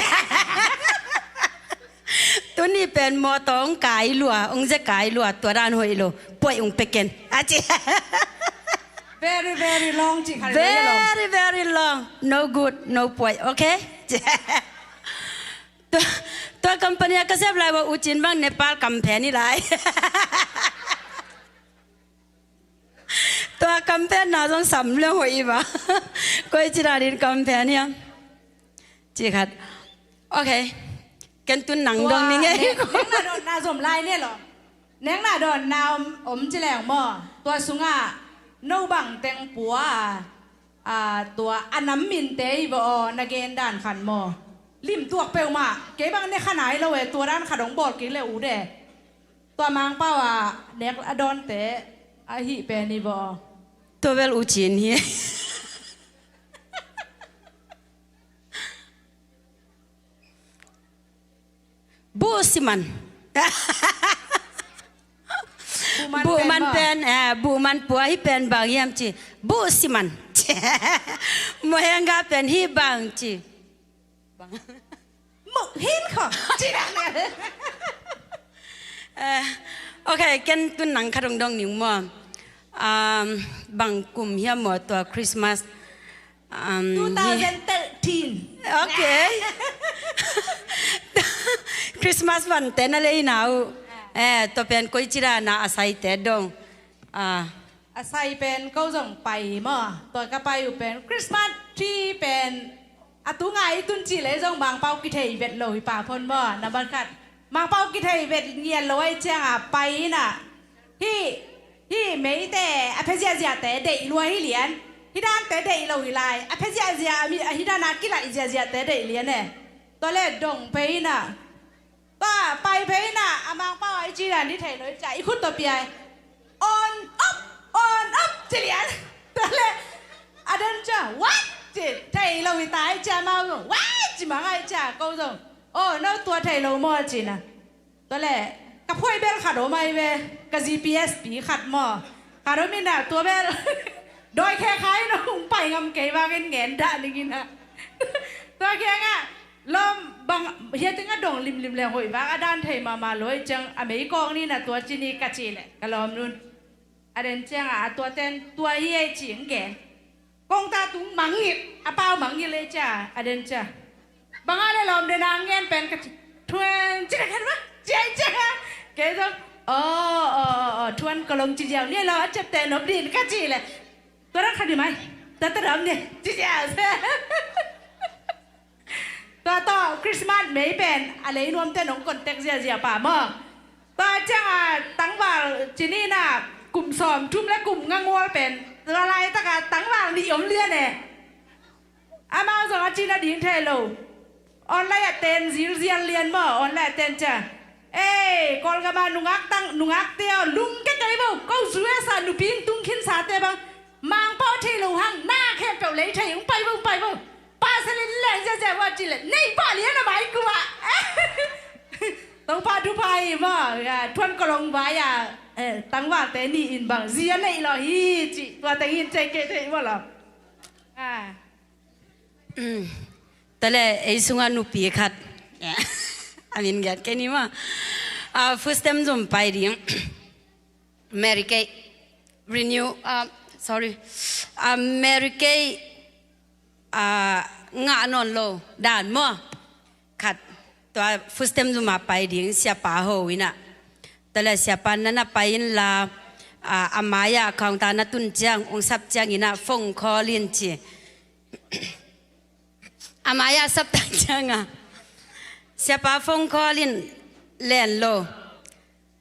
Tuni pen mawtaw hong kai lua, hong zia kai lua, tua dan hoih lo, puai hong pe ken. A ci. Very, very long ci kha lo. Very, very long, no good, no puai, ok? Tua, tua company a ka sep lai ua uh cin bang Nepal kam phen hi lai. Tua kam phenna zong sam leng hoih hi ba. Koi ci danin kam phen hiam? Ci khat. Ok. Ken tun nang dong ni ngei. Neng na dawnna zom lai ne lo. Neng na dawnna om, om ci leng maw? Tua sungah no bang teng pua a, a, tua a nam minte hi va aw na gen dan khan maw? Lim tuak peuhmah. Kei bang ne kha nai lo e, tua dan kha dong bawl kik le uh de. Tua Mangpau a nek a dawnte a hih pen hi vaw. Tua bel uh cin hi. Buh siman. Buh man pen, eh, buh man pua hi pen bang hiam ci. Buh siman. Mohenga pen hi bang ci. Bang. Muk hin kho. Ci dah. Eh, ok, ken tun nang kha dongdong ning maw. Um, bang kum hiam maw tua Christmas. Um, two thousand thirteen. Ok. Christmas vante na lei nau. Eh, tua pen koi ci dah na a saite dong. Ah. A sai pen ko zong pai maw. Tua ka pai uh pen Christmas tree pen a tunga i tun cih leh zong Mangpau kithei vet lo hi pah phon maw. Nambat khat Mangpau kithei vet ngiat lo ahih ciangin pai in ah hih, hih meite a phia ziahziahte deih lua hi lian. Hih dante deih lo hi lai. A phia ziahziah a mi, a hih dan a kilaih ziahziahte deih lian e. Tua leh dong pei in ah Tua pai phei in ah a Mangpau a i ci dan i thei lo i ci a i khut tawh pia i on up, on up ci lian. Tua leh a den ci a what ci thei lo i ta i ci a mau zong what ci mang a i ci a ko zong oh no tua thei lo maw ci na. Tua leh ka phuai bel khat om ai ve ka G P S pi khat maw khat om in ah tua bel dawi khe khai in ah hong pai ngam kei vangin ngen dah ning in ah tua kiangah Lawm bang hiah teng a dong limlim le hoih vak a dan thei mahmah lo ahih ciang a meikawk ni na tua ci ni ka cih leh ka lawm nun. A den ciangah a tua ten tua hi ei ci hong gen. Kong ta tung mangngilh a pau mangngilh ei cia a den cia. Bang a le lawm den a ngen pen ka ci thuan ci ka khen ma ci ai ciangah kei zong aw aw aw aw thuan ka long ci ziau ni lo a ciapte nop din ka cih leh tua rak kha di mai ta ta dam ni ci ziau. Tua tawh Christmas mei pen a lei nuamte nong contact ziahziah pah maw? Tua ciangah tangval ci ni na kum sawm thum le kum nga ngual pen tua laitakah tangval nih om lian e. Amau zong a cih nading thei lo. Online ah ten zilzial lian maw? Online ah ten cia. Ei, Kawlgam ah nungak tang, nungakte aw, lungke kei bo. Ko U S ah nupi in tung khinsate bang Mangpau thei lo hang na khempeuh lei thei hong pai bo, hong pai bo. Pasal in leng ziahziah ua ci leh nei pah lian a mai kua. Topa thupha hi maw? Thuan ka long vai a tangvalte nih in bang zi a neih lawh hi ci. Tua teng in cei kei thei maw lawm? Tua leh ei sungah nupi khat A min gen kei ni maw. Ah, food stamp zum pai ding. Mary Kay, renew, ah, sorry. Ah, Mary Kay, ah, ngah nawn lo dan maw. Khat, tua food stamp zum a pai ding siapa ho in ah. Tua leh siapa na na pai inla, ah, a mai-ah counter na tun ciang, hong sap ciangin ah phone call in ci. A mai-ah sap tak ciang a, siapa phone call in len lo.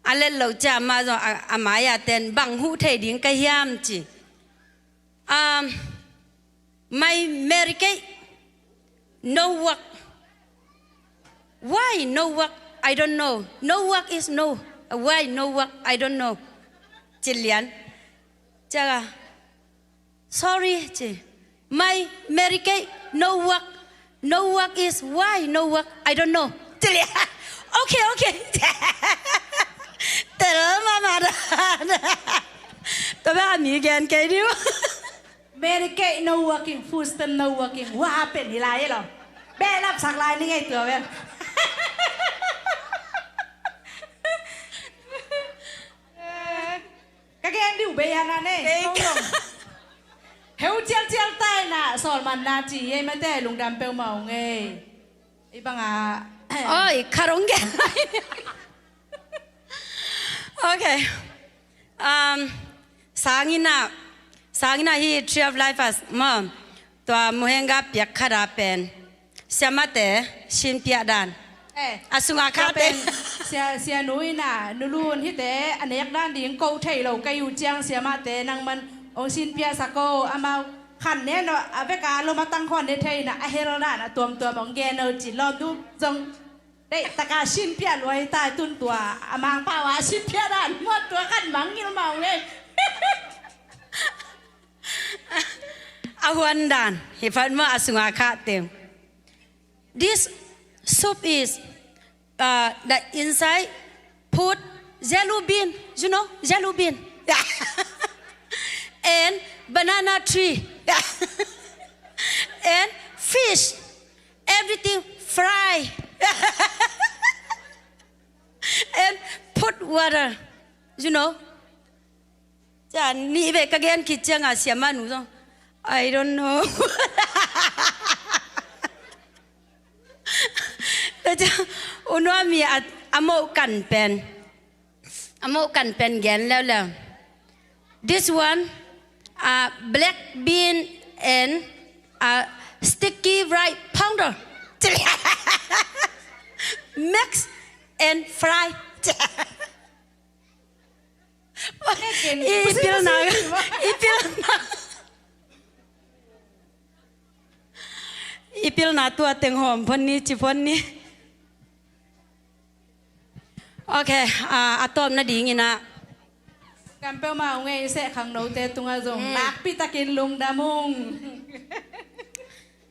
A let lo ciang amah zong a, a mai-ah ten bang huh thei ding ka hiam ci. Um, my Mary Kay, no work. Why no work? I don't know. No work is no. Why no work? I don't know. Ci lian. Ciang a, sorry ci. My Mary Kay, no work. No work is why no work? I don't know. Ci lian. Okay, okay. Tel mahmah dan. Tua bek a mi gen kei ding uh. Mary Kay no working, food stamp no working. What happened? Hi lai lo. Behlap sak lai ni ngei tua vel. Ka gen ding uh bei a na nei. Kei kong long. Heu cialcial tai na, sawlman na ci ei mate, lungdam peuhmah ung ei. I bang a. Oi, khat ong gen. Okay. Um, sang in ah, sang in ah hi Tree of Life ah maw. Tua muhenga piak khat a pen siamate sinpiah dan. Eh, a sungah tua khate pen sia, sianu in ah, Nu Lun hite a nek dan ding ko thei lo ka hi uh ciang siamate nangman ong sinpiah sak o, amau khan ne no, a vek a lom a tang khuan ne thei na, a hel dan a tuamtuam ong gen o ci lawm du zong. Dei taka sinpiah luai tai tun tua, a mangpau a sinpiah dan muat tua kan mangngilh mah ung ei. A huan dan hi phat maw, a sungah khah teng. This soup is, uh, the inside put jelly bean, you know, jelly bean. And banana tree. And fish. Everything fry. And put water, you know. Ciang nih vei ka gen khit ciang a siamanu zong, I don't know. Tua ciang U Nuam in a, a moh kan pen, a moh kan pen gen leuleu. This one, uh, black bean and, uh, sticky rice powder. Mix and fry. I pilna, i pilna. I pilna tua teng hawm phot ni, ci phot ni. Ok, ah, a tawpna dingin ah. Kan peuhmah ung ei, seh khangnote tungah zong nakpi takin lungdam ung.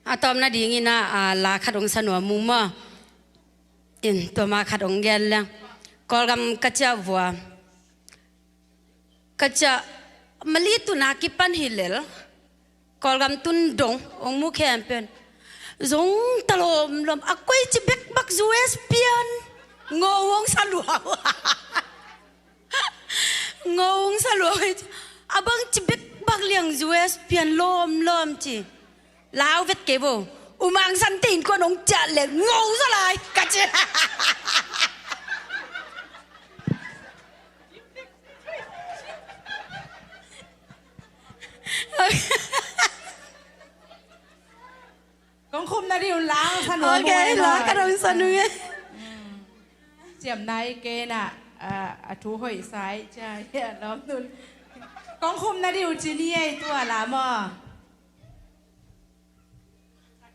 A tawpna dingin ah, ah, la khat ong sa nuam ung maw. In, tua mah khat ong gen leng. Kawlgam ka ciah vua. Ka ciah Mali tun a kipan hi lel. Kawlgam tun dong ong mu khempeuh in zong ta lawmlawm. A koi ci bekbak U S pian. Ngo ong sa lua. Ngo ong sa lua. A bang ci bekbak liang U S pian lawmlawm ci. Lau vet kei vo. U Mang San te innkuan ong ciah leh ngo zaw lai ka ci. Kong khum na ding un la sa nuam ung ei. Ok, la ka dong sa nuam ung ei. Ciamna i kei na, a, a thu hoih sa i cia, a lawm nun. Kong khum na ding un ci ni ei tua la maw.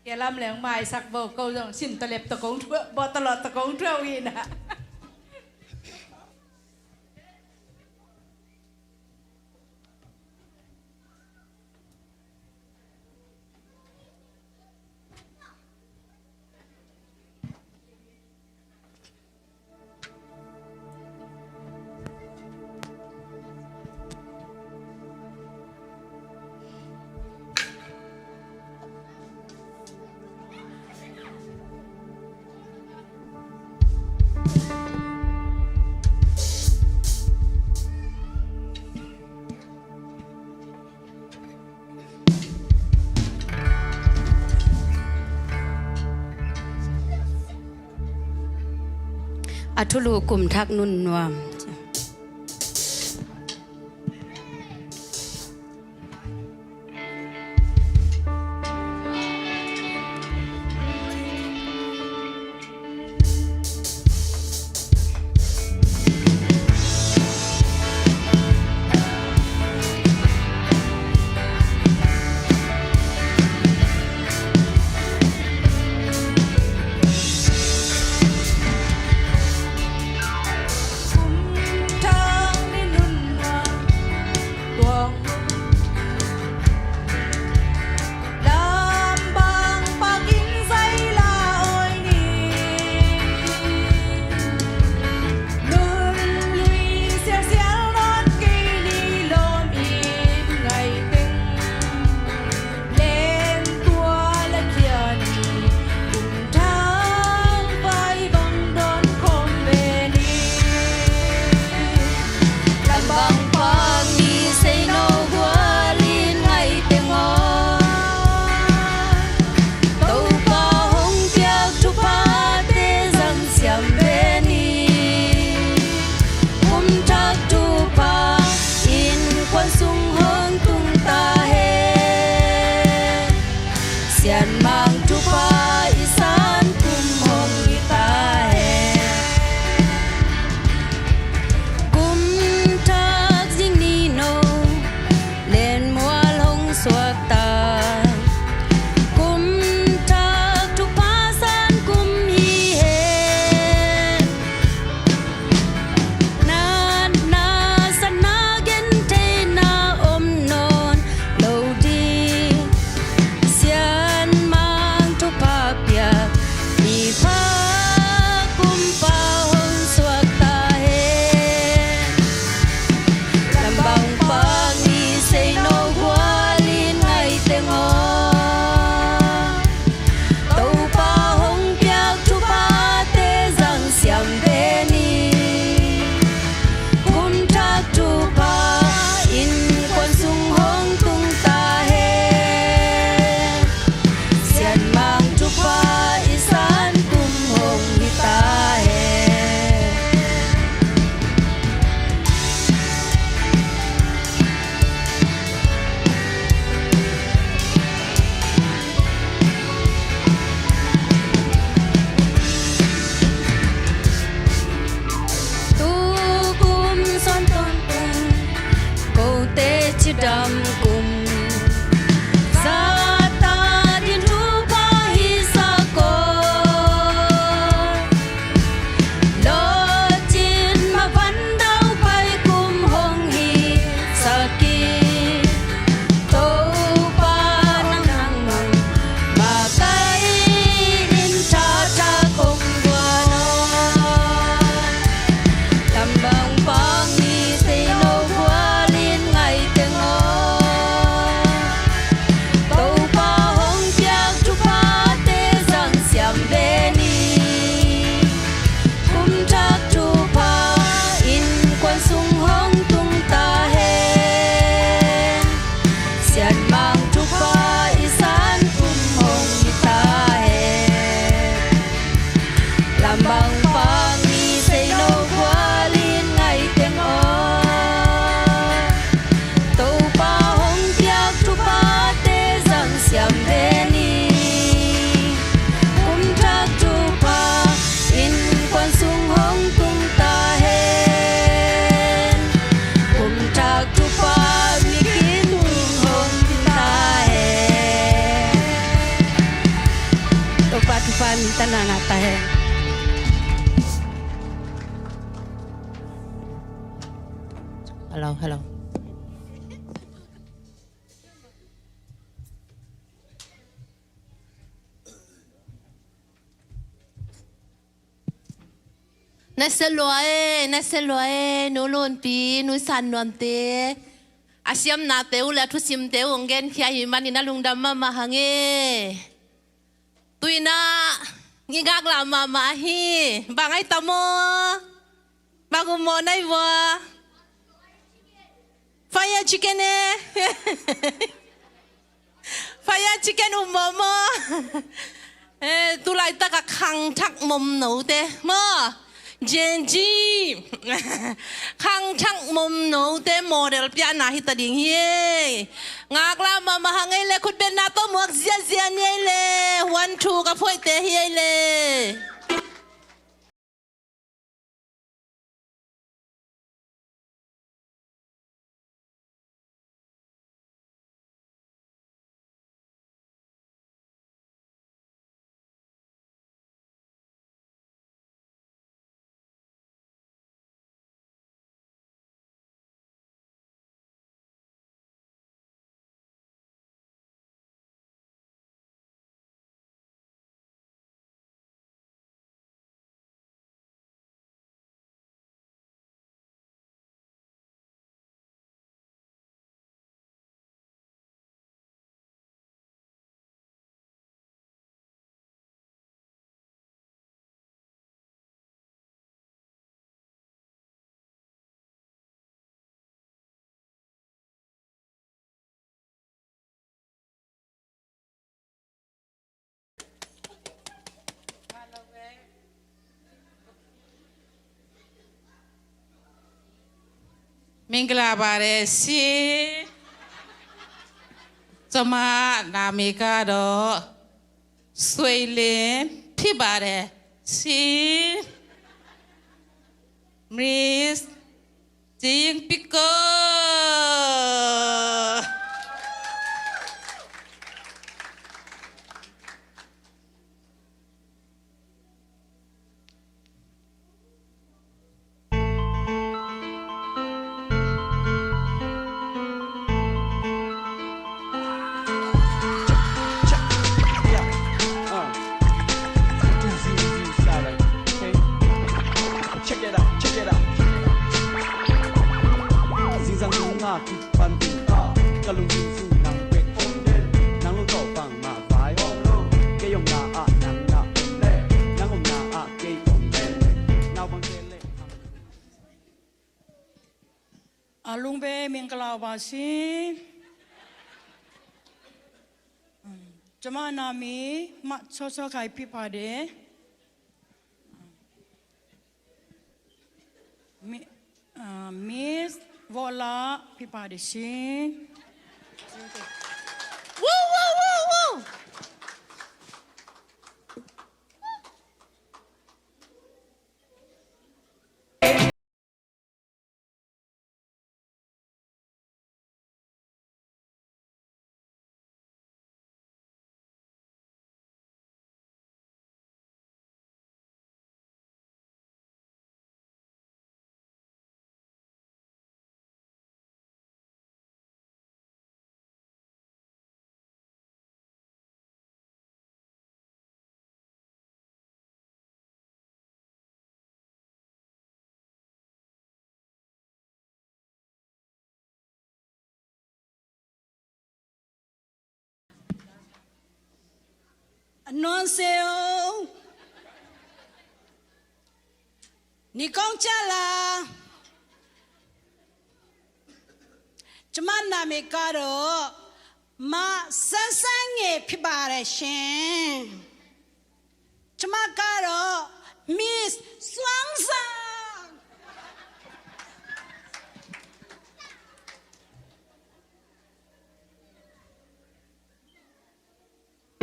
Kia lam leng maisak bo ko zong sin talep ta kong thua, bo talot ta kong thua wi na. A thulu kum thak nun nuam. Kum thak ni nun nuam tuang. Lam bang pakin zaila oi ni. Nun lui sialsial nawn kei ni lawm in ngai teng. Len tua la khia ni. Kum thak vai bang dawn khawm ve ni. Lam bang pak ni sei no gual in ngai teng aw. Topa hong piak thuphate zang siam ve ni. Kum thak thupha innkuan sung hong tung ta hen. Sianmang thupha i san kum hong hi ta hen. Kum thak zing ni no, lenmual hong suak ta. Kum thak thupha san kum hi hen. Natna satna gentheihna om nawn lo ding. Sianmang thupha piak mi pha kumpa hong suak ta hen. Lam bang pak ni sei no gual in ngai teng aw. Topa hong piak thuphate zang siam ve ni. Kum thak thupha innkuan sung hong tung ta hen. Sianmang thupha i san kum hong hi ta hen. Tu kum Suanton kum, kote cidam kum, zahtak ding thupha hi sak aw. Lawhcin mavan daupai kum hong hi sak hi. Topa nang nang mang makaih in thatha kong guan aw. Lam bang pak ni sei no gual in ngai teng aw. Topa hong piak thuphate zang siam ve ni. Kum thak thupha innkuan sung hong tung ta hen. Sianmang thupha i san kum hong hi ta hen. Lam bang pak ni sei no gual in ngai teng aw. Topa hong piak thuphate zang siam ve ni. Kum thak thupha innkuan sung hong tung ta hen. Kum thak thupha mi kitung hong hi ta hen. Topa thupha mi ta na ngah ta hen. Hello, hello. Na sia lua e, na sia lua e, Nu Lunpi, Nu San Nuamte. A siamnate uh le a thusimte uh hong genkhia ahih manin a lungdam mahmah hang e. Tuinah i ngaklah mahmah hi. Bang ai tam aw? Bang um mawh nai vua? Fire chicken e. Fire chicken um mawh maw? Eh, tulaitak a khangthak mom note maw? Gen Z khangthak mumnote model piahna hi ta ding hi. Ngaklah mahmah hang ei le, khutbetna tawh muak ziazia ni ei le. Huan thu ka phoihte hi ei le. Mingala ba de si. Cama nami kado. Suai lin phi ba de si. Miss Jing Piko. Check it out, check it out, check it out. Zingzang nung a kipan ding a, ka lungsim sung nang bek om den. Nang lungtawh bangmah vai om lo. Kei omna ah nang na om leh, nang omna ah kei om leh, naupangte leh. A lungbe mingala ba si. Cama nami mah chocho khai phi ba de. Mi, ah, Miss Vola phi ba de si. Woo, woo, woo, woo. Annuang se o. Ni kong chala. Cama nami kado. Mah sansan nge phi ba de shin. Cama kado Miss Suangzang.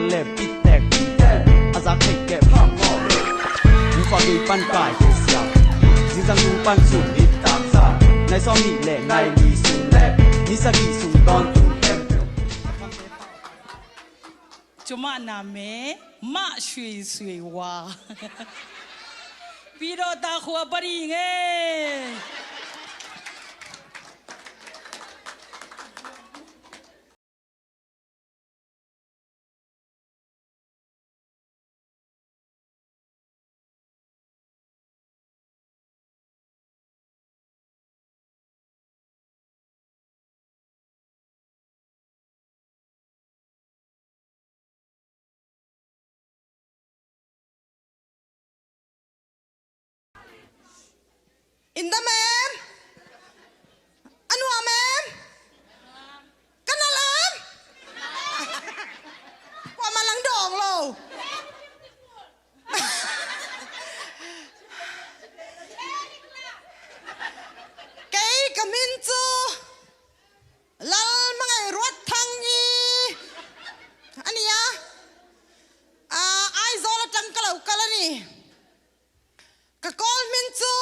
Leh pitek pitek a zak theih keh phak mawh. Nufa gei pan kai kei sia. Zingzang tung pan sun hit tak sa. Nai sawm nih leh nai li sung leh ni sagih sung tawntung em. Cuma name mah sui sui wa. Pido ta khua pa ding e. Inda mem. Anua mem. Kana lem. Kua malang dong lo. Ka kawl min cu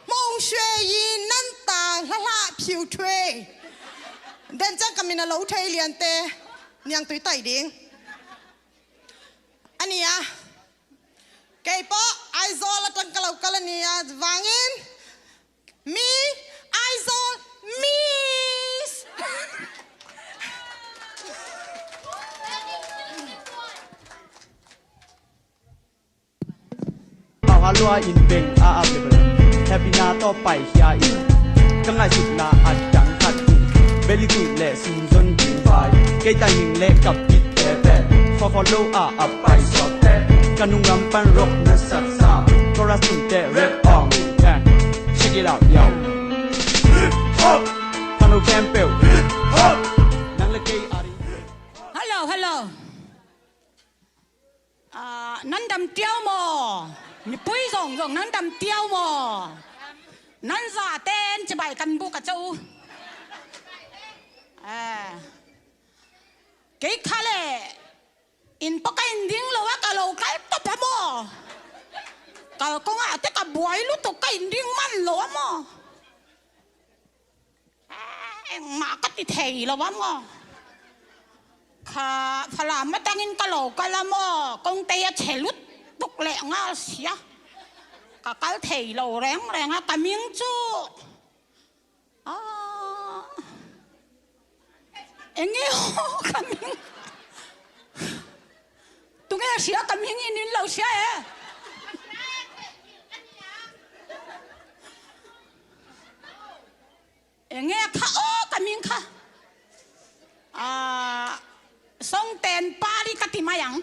Mong Shwe Yi Nan Ta Hla Hlah Phiu Thwe. Den ciang ka min a lo thei liante niangtui tai ding. A ni a, kei pawh Aizawl a tang ka lo kal a ni a vangin, mi Aizawl Miss. Pau ha lua in beng a ap le bel, happy na tawh pai hia in, ka ngaihsutna a dang khat in, beli kuih le sum zon ding vai, kei tai ning le kap bit te pen, khaw khaw lo a ap pai sawk te, ka nung lam pan rock na sak sa, chorus tum te rap ong, eh, check it out, yo. Hip hop, hano khempeuh, hip hop, nang le kei a ding. Hello, hello. Ah, nan dam tiau maw? Mipui zong zong nan dam tiau maw? Nan zate in cibai kan buk a co. Eh. Kei kha le inn pawh ka in ding lo a, ka lo kal tawp a maw? Kal kong ah te ka buai lutuk, ka in ding man lo a maw? Engmah ka ti thei lo a maw? Kha Falam a tangin ka lo kal a maw? Kong tei a che lut tuk leh ngal sia. Ka kal thei lo rengreng a, ka ming cu, ah, enge aw ka ming? Tunge sia ka ming in in lo sia e. Enge kha aw ka ming kha? Ah, Songten Pali ka ti mai ang.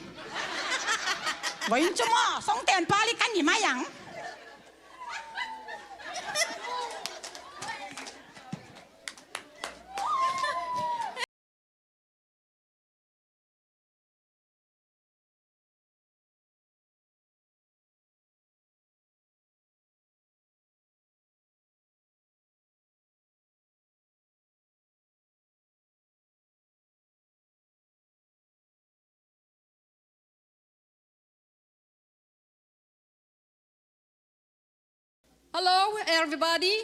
Vawiin cu maw, Songten Pali ka ni mai ang. Hello, everybody.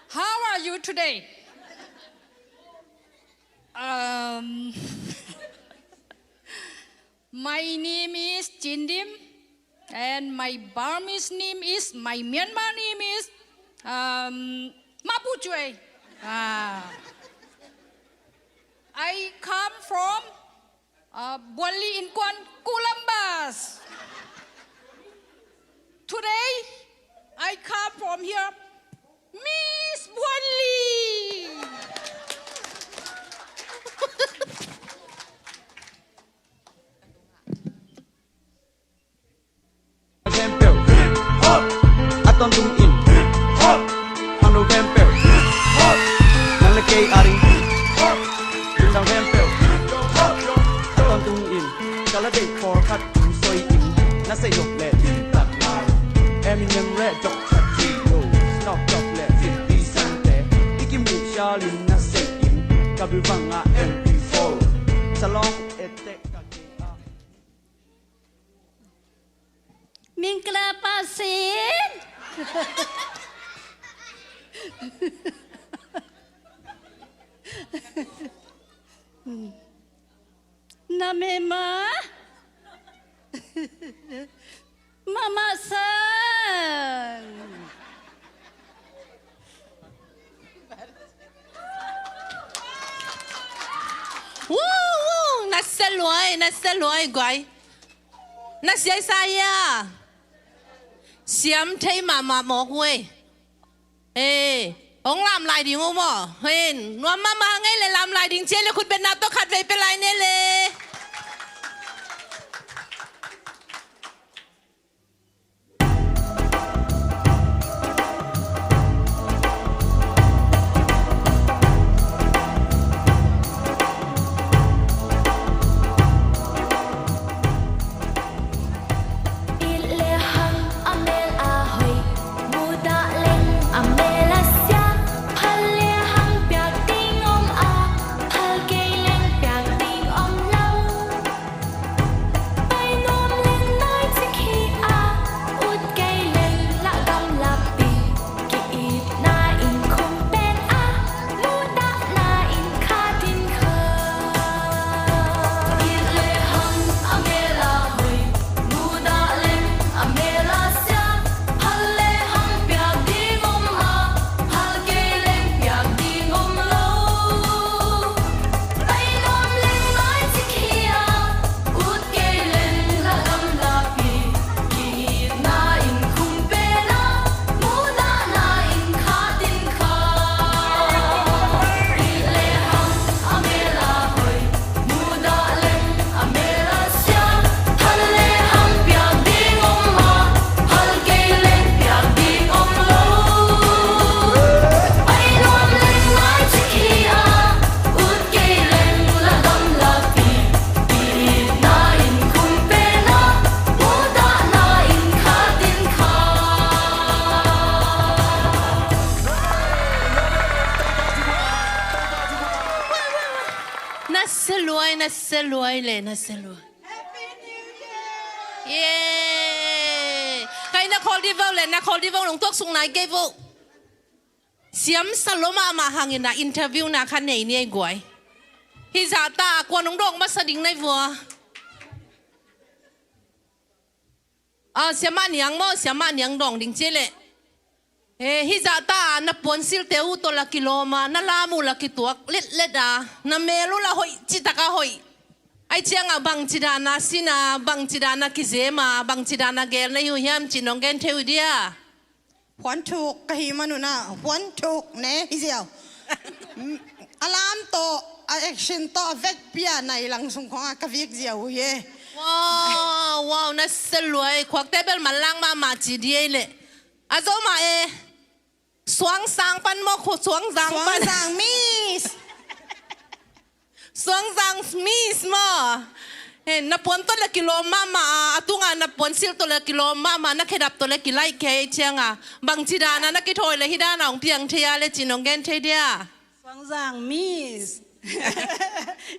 How are you today? Um, my name is Cin Dim, and my Burmese name is, my Myanmar name is, um, Mapu Cuei. Ah. I come from Uh, Buanli Innkuan Columbus. Today, I come from here, Miss Buanli. Khempeuh hip hop, a tawntung in hip hop, hangno khempeuh hip hop, nang le kei a ding hip hop, lungdam khempeuh hip hop, a tawntung in, ka la deih pawlkhat tung soi in, na sei nop le limtak ngai, Eminem le Doctor Dre, Snoop Dogg le fifty Cent te, i kimuh sial in na sei in, ka bilbang ah M P four, salawng et teh ka kei ah. Mingkla pasin. Na mema. Mama san. Woo, woo, na sia luai, na sia luai guai. Na siaisa ia. Siam thei mahmah mawk uh ei. Ee, hong lam lai ding uh maw? Hen, nuam mahmah ngei le lam lai ding cia le khut betna tawh khat vei pe lai ne le. It le hang a mel a hoih, mudah leng a mel a sia, phal le hang piak ding om a, phal kei leng piak ding om Sia luai le, na sia luai. Yay! Kai na khol di vau le, na khol di vau, nong tuak suk nai kei vau. Siam sa lo mahmah hangin a interview na kha nei ni ei guai. Hih zah ta a kua nong dawng masa ding nai vua. Ah, siamah niang maw, siamah niang dawng ding ci leh. Eh, hih zah ta a na puansilte uh tawh la kilawm a, na lam uh la kituak letlet a, na mel uh la hoih, citak a hoih. Ai ciangah bangci dan a sin a, bangci dan a kizem a, bangci dan a gel na hi uh hiam cih nong gen thei uh dia? Puanthuk ka hi manun ah, puanthuk ne hi ziau. A lam tawh, a action tawh, a vekpi a nai lang sung khong a ka vik ziau uh hi. Wow, wow, na sia luai, khuakte bel manlang mahmah ci di ei leh. A zo mah e. Suangsang pan maw, khua Suangsang pan. Suangsang Miss. Suangsang Miss maw. He, na puan tawh le kilawm mahmah a, a tungah na puansilh tawh le kilawm mahmah, na khedap tawh le kilaih kei ciangah, bangci dan a na kithawi le hih dan a hong piang thei a le cih nong gen thei dia? Suangsang Miss.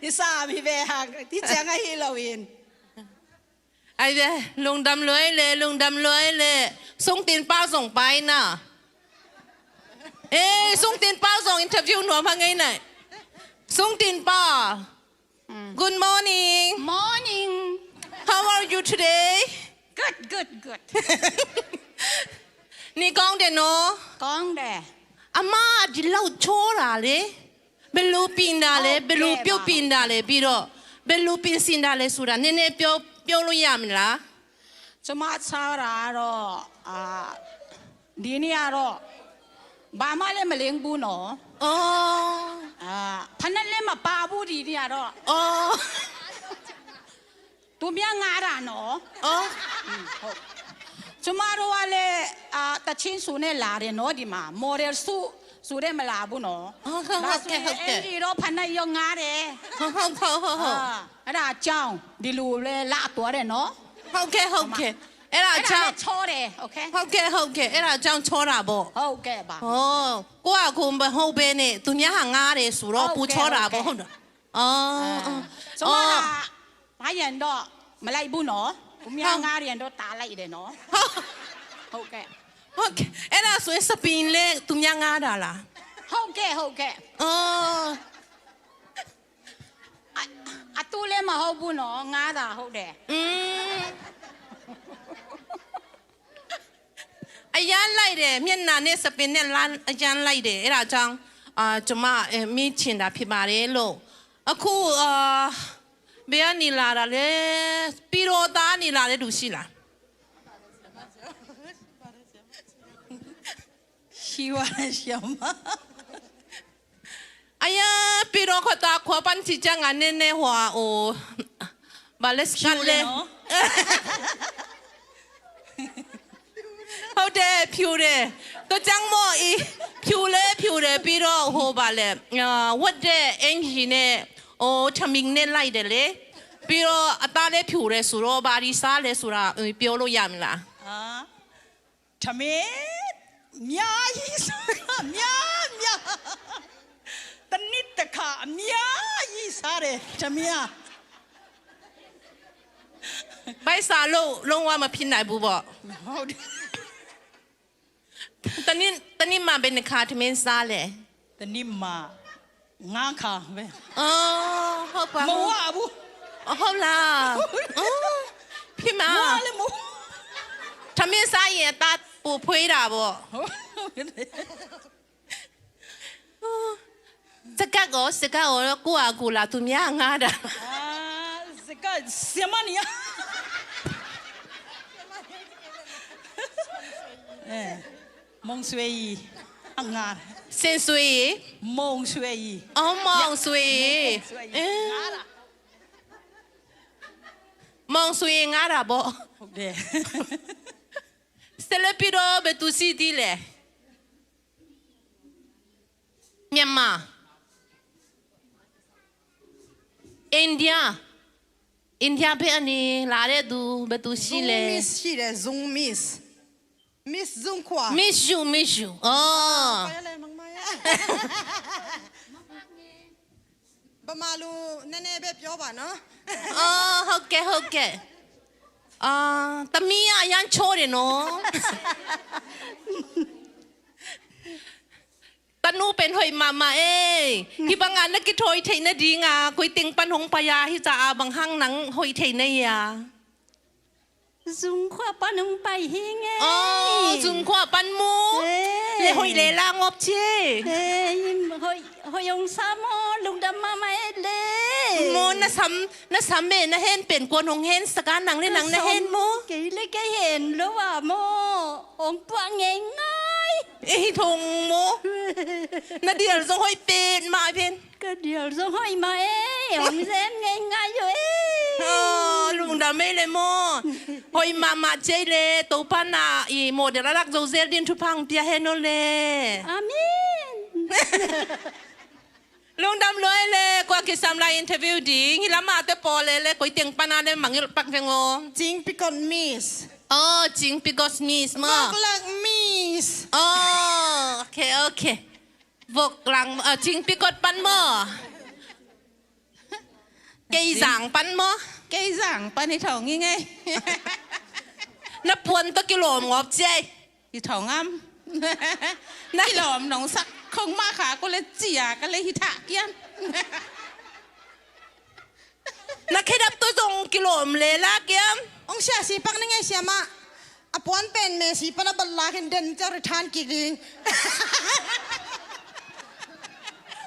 I sam hi ve hang, hih ciangah hi loin. Ai ve, lungdam luai le, lungdam luai le. Sungtin pa zong pai na. Eh, sungtin pa zong interview nuam hang ei nai. Sungtin pa. Mm. Good morning. Morning. How are you today? Good, good, good. Ni kong de no? Kong de. Ama di lau chora le. ဘယ်လိုပြင်တာလဲ။ ဟုတ်ကဲ့ပါ။ ဘယ်လိုပြုတ်ပြင်တာလဲ။ ပြီးတော့ ဘယ်လိုပြင်ဆင်တာလဲဆိုတာ နည်းနည်းပြော ပြောလို့ရမလား။ ကျမ ချောတာကတော့ အာ ဒီနေ့ကတော့ ဘာမှလည်းမလိမ်ဘူးနော်။ အော်။ အာ ဖက်နဲ့လည်းမပါဘူး ဒီနေ့ကတော့။ အော်။ သူများငားတာနော်။ အော်။ อืม ဟုတ်။ ကျမတို့ကလည်း အာ သီချင်းဆိုနဲ့လာတယ်နော် ဒီမှာ။ မော်ဒယ်ဆု ဆိုတဲ့မလာဘူးနော်။ ဟုတ်ကဲ့ ဒါဆိုရင် ဟုတ်ကဲ့ ဟုတ်ကဲ့။ အင်္ကျီရော ဖက်နဲ့ရော ငားတယ်။ ဟုတ် ဟုတ် ဟုတ် ဟုတ်။ အာ အဲ့ဒါအကြောင်း ဒီလိုလဲ လာသွားတယ်နော်။ ဟုတ်ကဲ့ ဟုတ်ကဲ့။ အဲ့ဒါအကြောင်း အဲ့ဒါနဲ့ချောတယ်။ ဟုတ်ကဲ့။ ဟုတ်ကဲ့ ဟုတ်ကဲ့။ အဲ့ဒါအကြောင်းချောတာပေါ့။ ဟုတ်ကဲ့ပါ။ ဟော ကိုယ့်ဟာကိုယ်မဟုတ်ဘဲနဲ့ သူများဟာငားတယ်ဆိုတော့ ဟုတ်ကဲ့ ပိုချောတာပေါ့။ ဟုတ်ကဲ့။ ဟုတ်နော်။ အော် အာ အော် ကျမက အော် ငားရင်တော့ မလိုက်ဘူးနော်။ သူများ ဟုတ် ငားရင်တော့ တားလိုက်တယ်နော်။ ဟုတ်။ ဟုတ်ကဲ့။ ဟုတ်ကဲ့။ အဲ့ဒါဆိုရင် စပင်လည်း သူများငားတာလား။ ဟုတ်ကဲ့ ဟုတ်ကဲ့။ အော်။ အ၊ အတူလည်းမဟုတ်ဘူးနော်။ ငားတာဟုတ်တယ်။ อืม။ အရမ်းလိုက်တယ်။ မျက်နှာနဲ့ စပင်နဲ့ လမ်း အရမ်းလိုက်တယ်။ အဲ့ဒါကြောင့် အာ ကျွန်မ အဲ မေးချင်တာဖြစ်ပါတယ်လို့။ အခု အာ ဘယ်ကနေလာတာလဲ။ ပြည်တော်သားကနေလာတဲ့သူရှိလား။ ရှိပါတယ် ဆရာမ။ အရမ်း ပြည်တော်ခွတ်သားခွာပန်းချီကျန်းက နည်းနည်း ဟိုဟာ ဟို ဘာလဲ ဖြူတယ်နော်။ စကတ်လဲ။ ဟုတ်တယ် ဖြူတယ်။ တော့ ကျန်းမို့ အီ ဖြူလဲဖြူတယ်။ ပြီးတော့ ဟို ဘာလဲ အာ ဝတ်တဲ့အင်္ကျီနဲ့ ဟို ထမင်းနဲ့ လိုက်တယ်လေ။ ပြီးတော့ အသားလည်း ဖြူတယ်ဆိုတော့ ဘာတွေစားလဲဆိုတာ ပြောလို့ရမလား။ အာ ထမင်း အများကြီးစား၊ များများ။ တစ်နေ့တစ်ခါ အများကြီးစားတယ် ထမင်း။ ဗိုက်ဆာလို့ လုံးဝမဖြစ်နိုင်ဘူးပေါ့။ ဟုတ်တယ်။ တစ်နေ့၊ တစ်နေ့မှာ ဘယ်နှစ်ခါ ထမင်းစားလဲ။ တစ်နေ့မှာ ငါးခါပဲ။ အော် ဟုတ်ပါ။ မဝဘူး။ ဟုတ်လား။ အော် ဖြစ်မှာ။ ဝလည်းမဝ။ ထမင်းစားရင် အသားပိုဖွေးတာပေါ့။ ဟုတ်တယ်။ စကတ်ကော၊ စကတ်ကော ကိုယ့်ဟာကိုယ်လား။ သူများငားတာ။ အာ စကတ် ဆရာမနေရ။ အဲ မုံဆွေကြီး အငား။ စင်ဆွေကြီး။ မုံဆွေကြီး။ အော် မုံဆွေကြီး။ မုံဆွေကြီး။ အဲ။ ငားတာ။ မုံဆွေကြီးငားတာပေါ့။ ဟုတ်တယ်။ စလဲပီတော့ ဘယ်သူရှိသေးလဲ။ မြန်မာ၊ အိန္ဒိယ၊ အိန္ဒိယဘက်ကနေလာတဲ့သူ ဘယ်သူရှိလဲ။ Zoom Miss ရှိတယ် Zoom Miss။ Miss Zoom ခွာ။ Miss you, miss you. အော်။ ဘာလဲ မင်မရ။ Pamalu nene be pyo ba no. Oh, hoke, hoke. Ah, tami a yan chore no. Tanu pen hoih mahmah ei. Hih banga na kithawi theih nadinga koi teng pan hong pai a, hih ca a bang hang nang hoih theih na hia? Zungkhua pan hong pai hi ngei. Oh, Zungkhua pan mu. Eh. Le hoih le la ngop ci. Eh, hoih, hoih hong sa maw, lungdam mahmah ei le. Maw, na sam, na sam e, na hen pen kuan hong hen sak a, nang le nang na hen maw? Kei le kei hen lo a maw, hong puak ngeingai. Eh, hi thong maw. Na dial zong hoih pen mah pen. Ka dial zong hoih mah ei, hong zem ngeingai uh ei. Oh, lungdam ei le maw. Hoih mahmah ci ei le, Topa na i model a lak zo zel din thupha hong pia hen o le. Amen. Lungdam lua ei le, kua kisam lai interview ding, hih lamah te pawl ei le, koi teng pan a le mangilh pak veng o. Cing Pikot Miss. Oh, Cing Pikot Miss maw. Vok Lak Miss. Oh, okay, okay. Vok Lak, ah, Cing Pikot pan maw. Kei Zang pan maw. Kei Zang pan hi thong hi ngei. Na puan tawh kilawm ngawp ci ei. Hi thong am. Na kilawm nong sak khong mah kha ko le cia ka le hi thah kiam. Na khedap tawh zong kilawm le la kiam. Hong sia si pak ni ngei siamah. A puan pen Messi pan a bat lak in den ciang rithan kik ding.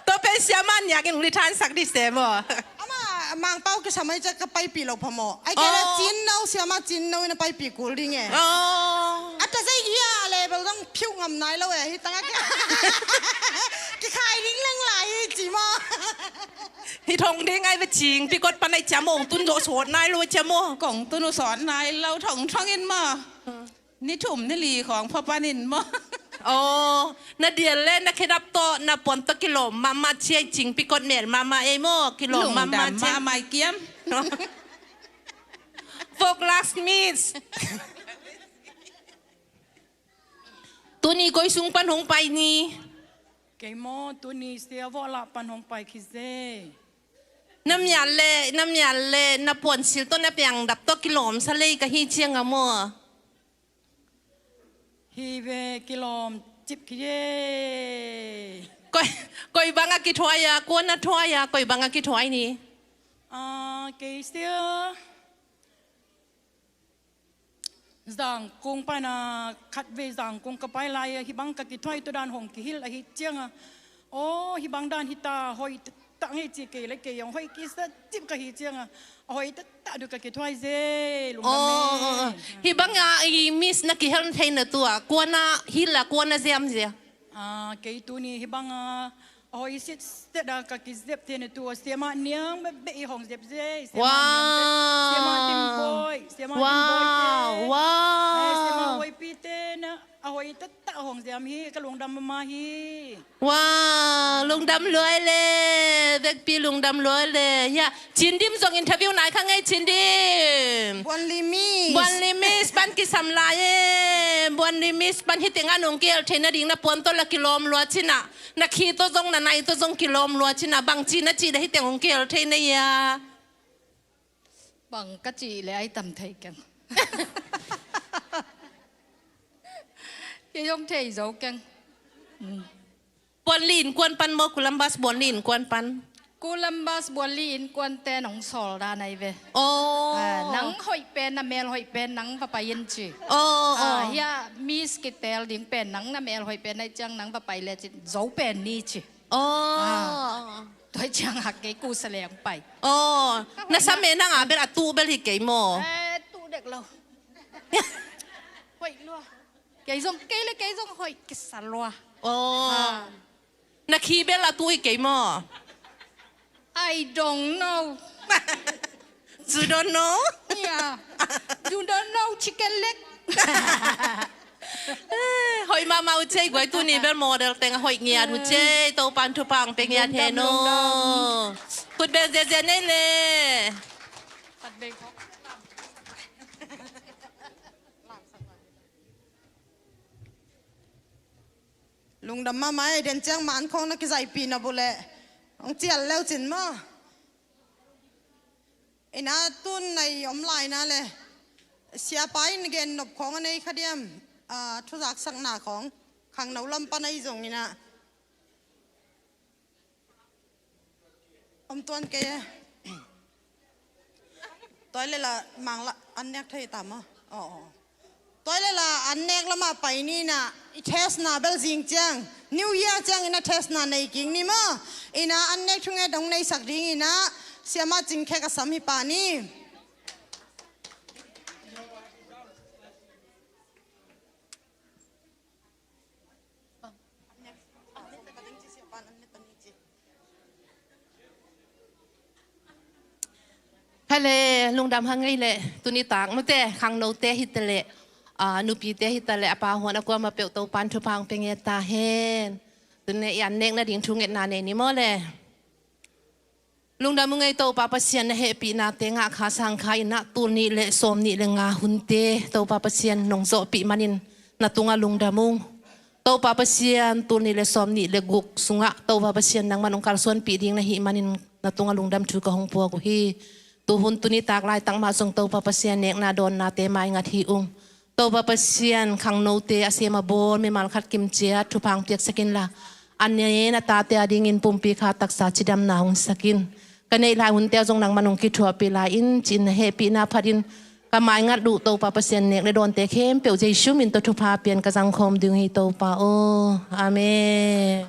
Tua pen siamah niak in rithan sak dih se maw. Amah Mangpau kisam ai ciang ka paipih loh phamawh. Ai kei le Cin no, siamah Cin no in a paipih kul ding e. Oh. A ta zei hia le bel dong phiuh ngam nai lo e, hi tangah kia. Kikhai ding leng lai hi ci maw. Hi thong ding ai ve Cing Pikot pan ai ciam ong tun zo sawt nai lo ciam maw. Kong tun u sawt nai lo thong thong in maw. Ni thum ni li khawng pha panin maw. Oh, na dial le na khedap tawh na puan tawh kilawm mahmah ci ei, Cing Pikot mel mahmah ei maw, kilawm mahmah ci ei. Lungdam mahmah kiam. Vok Lak Miss. Tuni koi sung pan hong pai ni? Kei maw, tuni sia Vok Lak pan hong pai khit ze. Na mial le, na mial le, na puan sil tawh na piang dap tawh kilawm sa lei ka hi ciang a maw. Hi ve kilawm cip khit ei. Koi, koi bang a kithuai a, kuan a thuai a, koi bang a kithuai ni? Ah, kei sia Zangkung pan a khat vei Zangkung ka pai lai a, hi bang ka kithuai tu dan hong kihil ahi ciang a. Oh, hi bang dan hi ta hoih ta ngei ci kei le kei hong hoih kisa cip ka hi ciang a. A hoih ta ta du ka kithuai ze lungdam e. Hi bang a i Miss na kihel theina tua kuan a hil a kuan a ziam zia. Ah, kei tuni hi bang a a hoih sit set a ka kizep theina tua siamah niang bebe i hong zep ze. Siamah niang bebe. Siamah Dim Boy, siamah Dim Boy te. Wow. Eh, siamah Boy pi te na a hoih ta ta hong ziam hi ka lungdam mahmah hi. Wow, lungdam luai le, vekpi lungdam luai le. Ya, Cin Dim zong interview nai kha ngei Cin Dim. Buan Li Miss. Buan Li Miss pan kisam lai e. Buan Li Miss pan hi tengah nong kihel theina ding na puan tawh la kilawm lua cina. Na khi tawh zong na nai tawh zong kilawm lua cina. Bang ci na ci da hi teng hong kihel theina ia. Bang ka ci le ai tam thei keng. Kei zong thei zo keng. Buan Li innkuan pan maw, Columbus Buan Li innkuan pan? Columbus Buan Li innkuan te nong sawl dan ai ve. Oh. Ah, nang hoih pen, na mel hoih pen nang va pai in ci. Oh, oh. Hia Miss kitel ding pen nang na mel hoih pen ai ciang nang va pai le ci. Zo pen ni ci. Oh. Ah. Tua ciang a kei kusa leng pai. Oh. Na sam e nang a bel a tu bel hi kei maw? Eh, tu dek lo. Hoih lua. Kei zong, kei le kei zong hoih kisa lua. Oh. Ah. Na khi bel a tu hi kei maw? I don't know. You don't know? Yeah. You don't know chicken leg. Hoih mahmah uh cei guai tuni bel model teng a hoih ngiat uh cei Topan thupha ang pe ngiat hen o. Kut bel ziazia nei le. Lungdam mahmah ei, den ciang man khong na kizaipih na bu leh hong cial leu cin maw? Na tun nei om lai na le, siapa in gen nop khawng a nei kha diam? Ah, thuzaksakna khawng khangno lam pan ahi zongin ah om tuan kei e. Tua le la mang la an nek thei ta maw? Aw, aw. Tua le la an nek lamah pai ni na, i test na bel zing ciang, New Year ciang ina test na nei kik ni maw? Ina an nek thunget dong neisak ding ina, siama Cing Khek a sam hi pa ni. Kha le, lungdam hang ei le, tuni tak mute, khangnote hi te le, ah, nupite hi te le, a pa huan a kuama peuh Topan thupha hong pia nge ta hen. Tuni i an nek nading thungetna nei ni maw le. Lungdam ung ei Topa Pasian, na hehpihnate ngah kha sang kha in ah tul nih le sawm nih le nga hunte Topa Pasian nong zawhpih manin na tungah lungdam ung. Topa Pasian, tul nih le sawm nih le guk sungah Topa Pasian nangmah nong kalsuanpih ding na hih manin na tungah lungdam thu ka hong puak uh hi. Tuhun tuni tak laitak mah zong Topa Pasian nekna dawnnate maingat hi ung. Topa Pasian, khangnote a sem a bawl mimal khat kimciat thupha hong piaksak inla, a ne na tate a dingin pumpi kha taksa cidamna hong sak in. Ka neih lai hunte ah zong nangmah nong kithuahpih lai in ci-in na hehpihna phatin ka maingat uh Topa Pasian nek le dawnte khempeuh Jesu min tawh thupha pian ka zangkhawm ding hi Topa aw. Amen.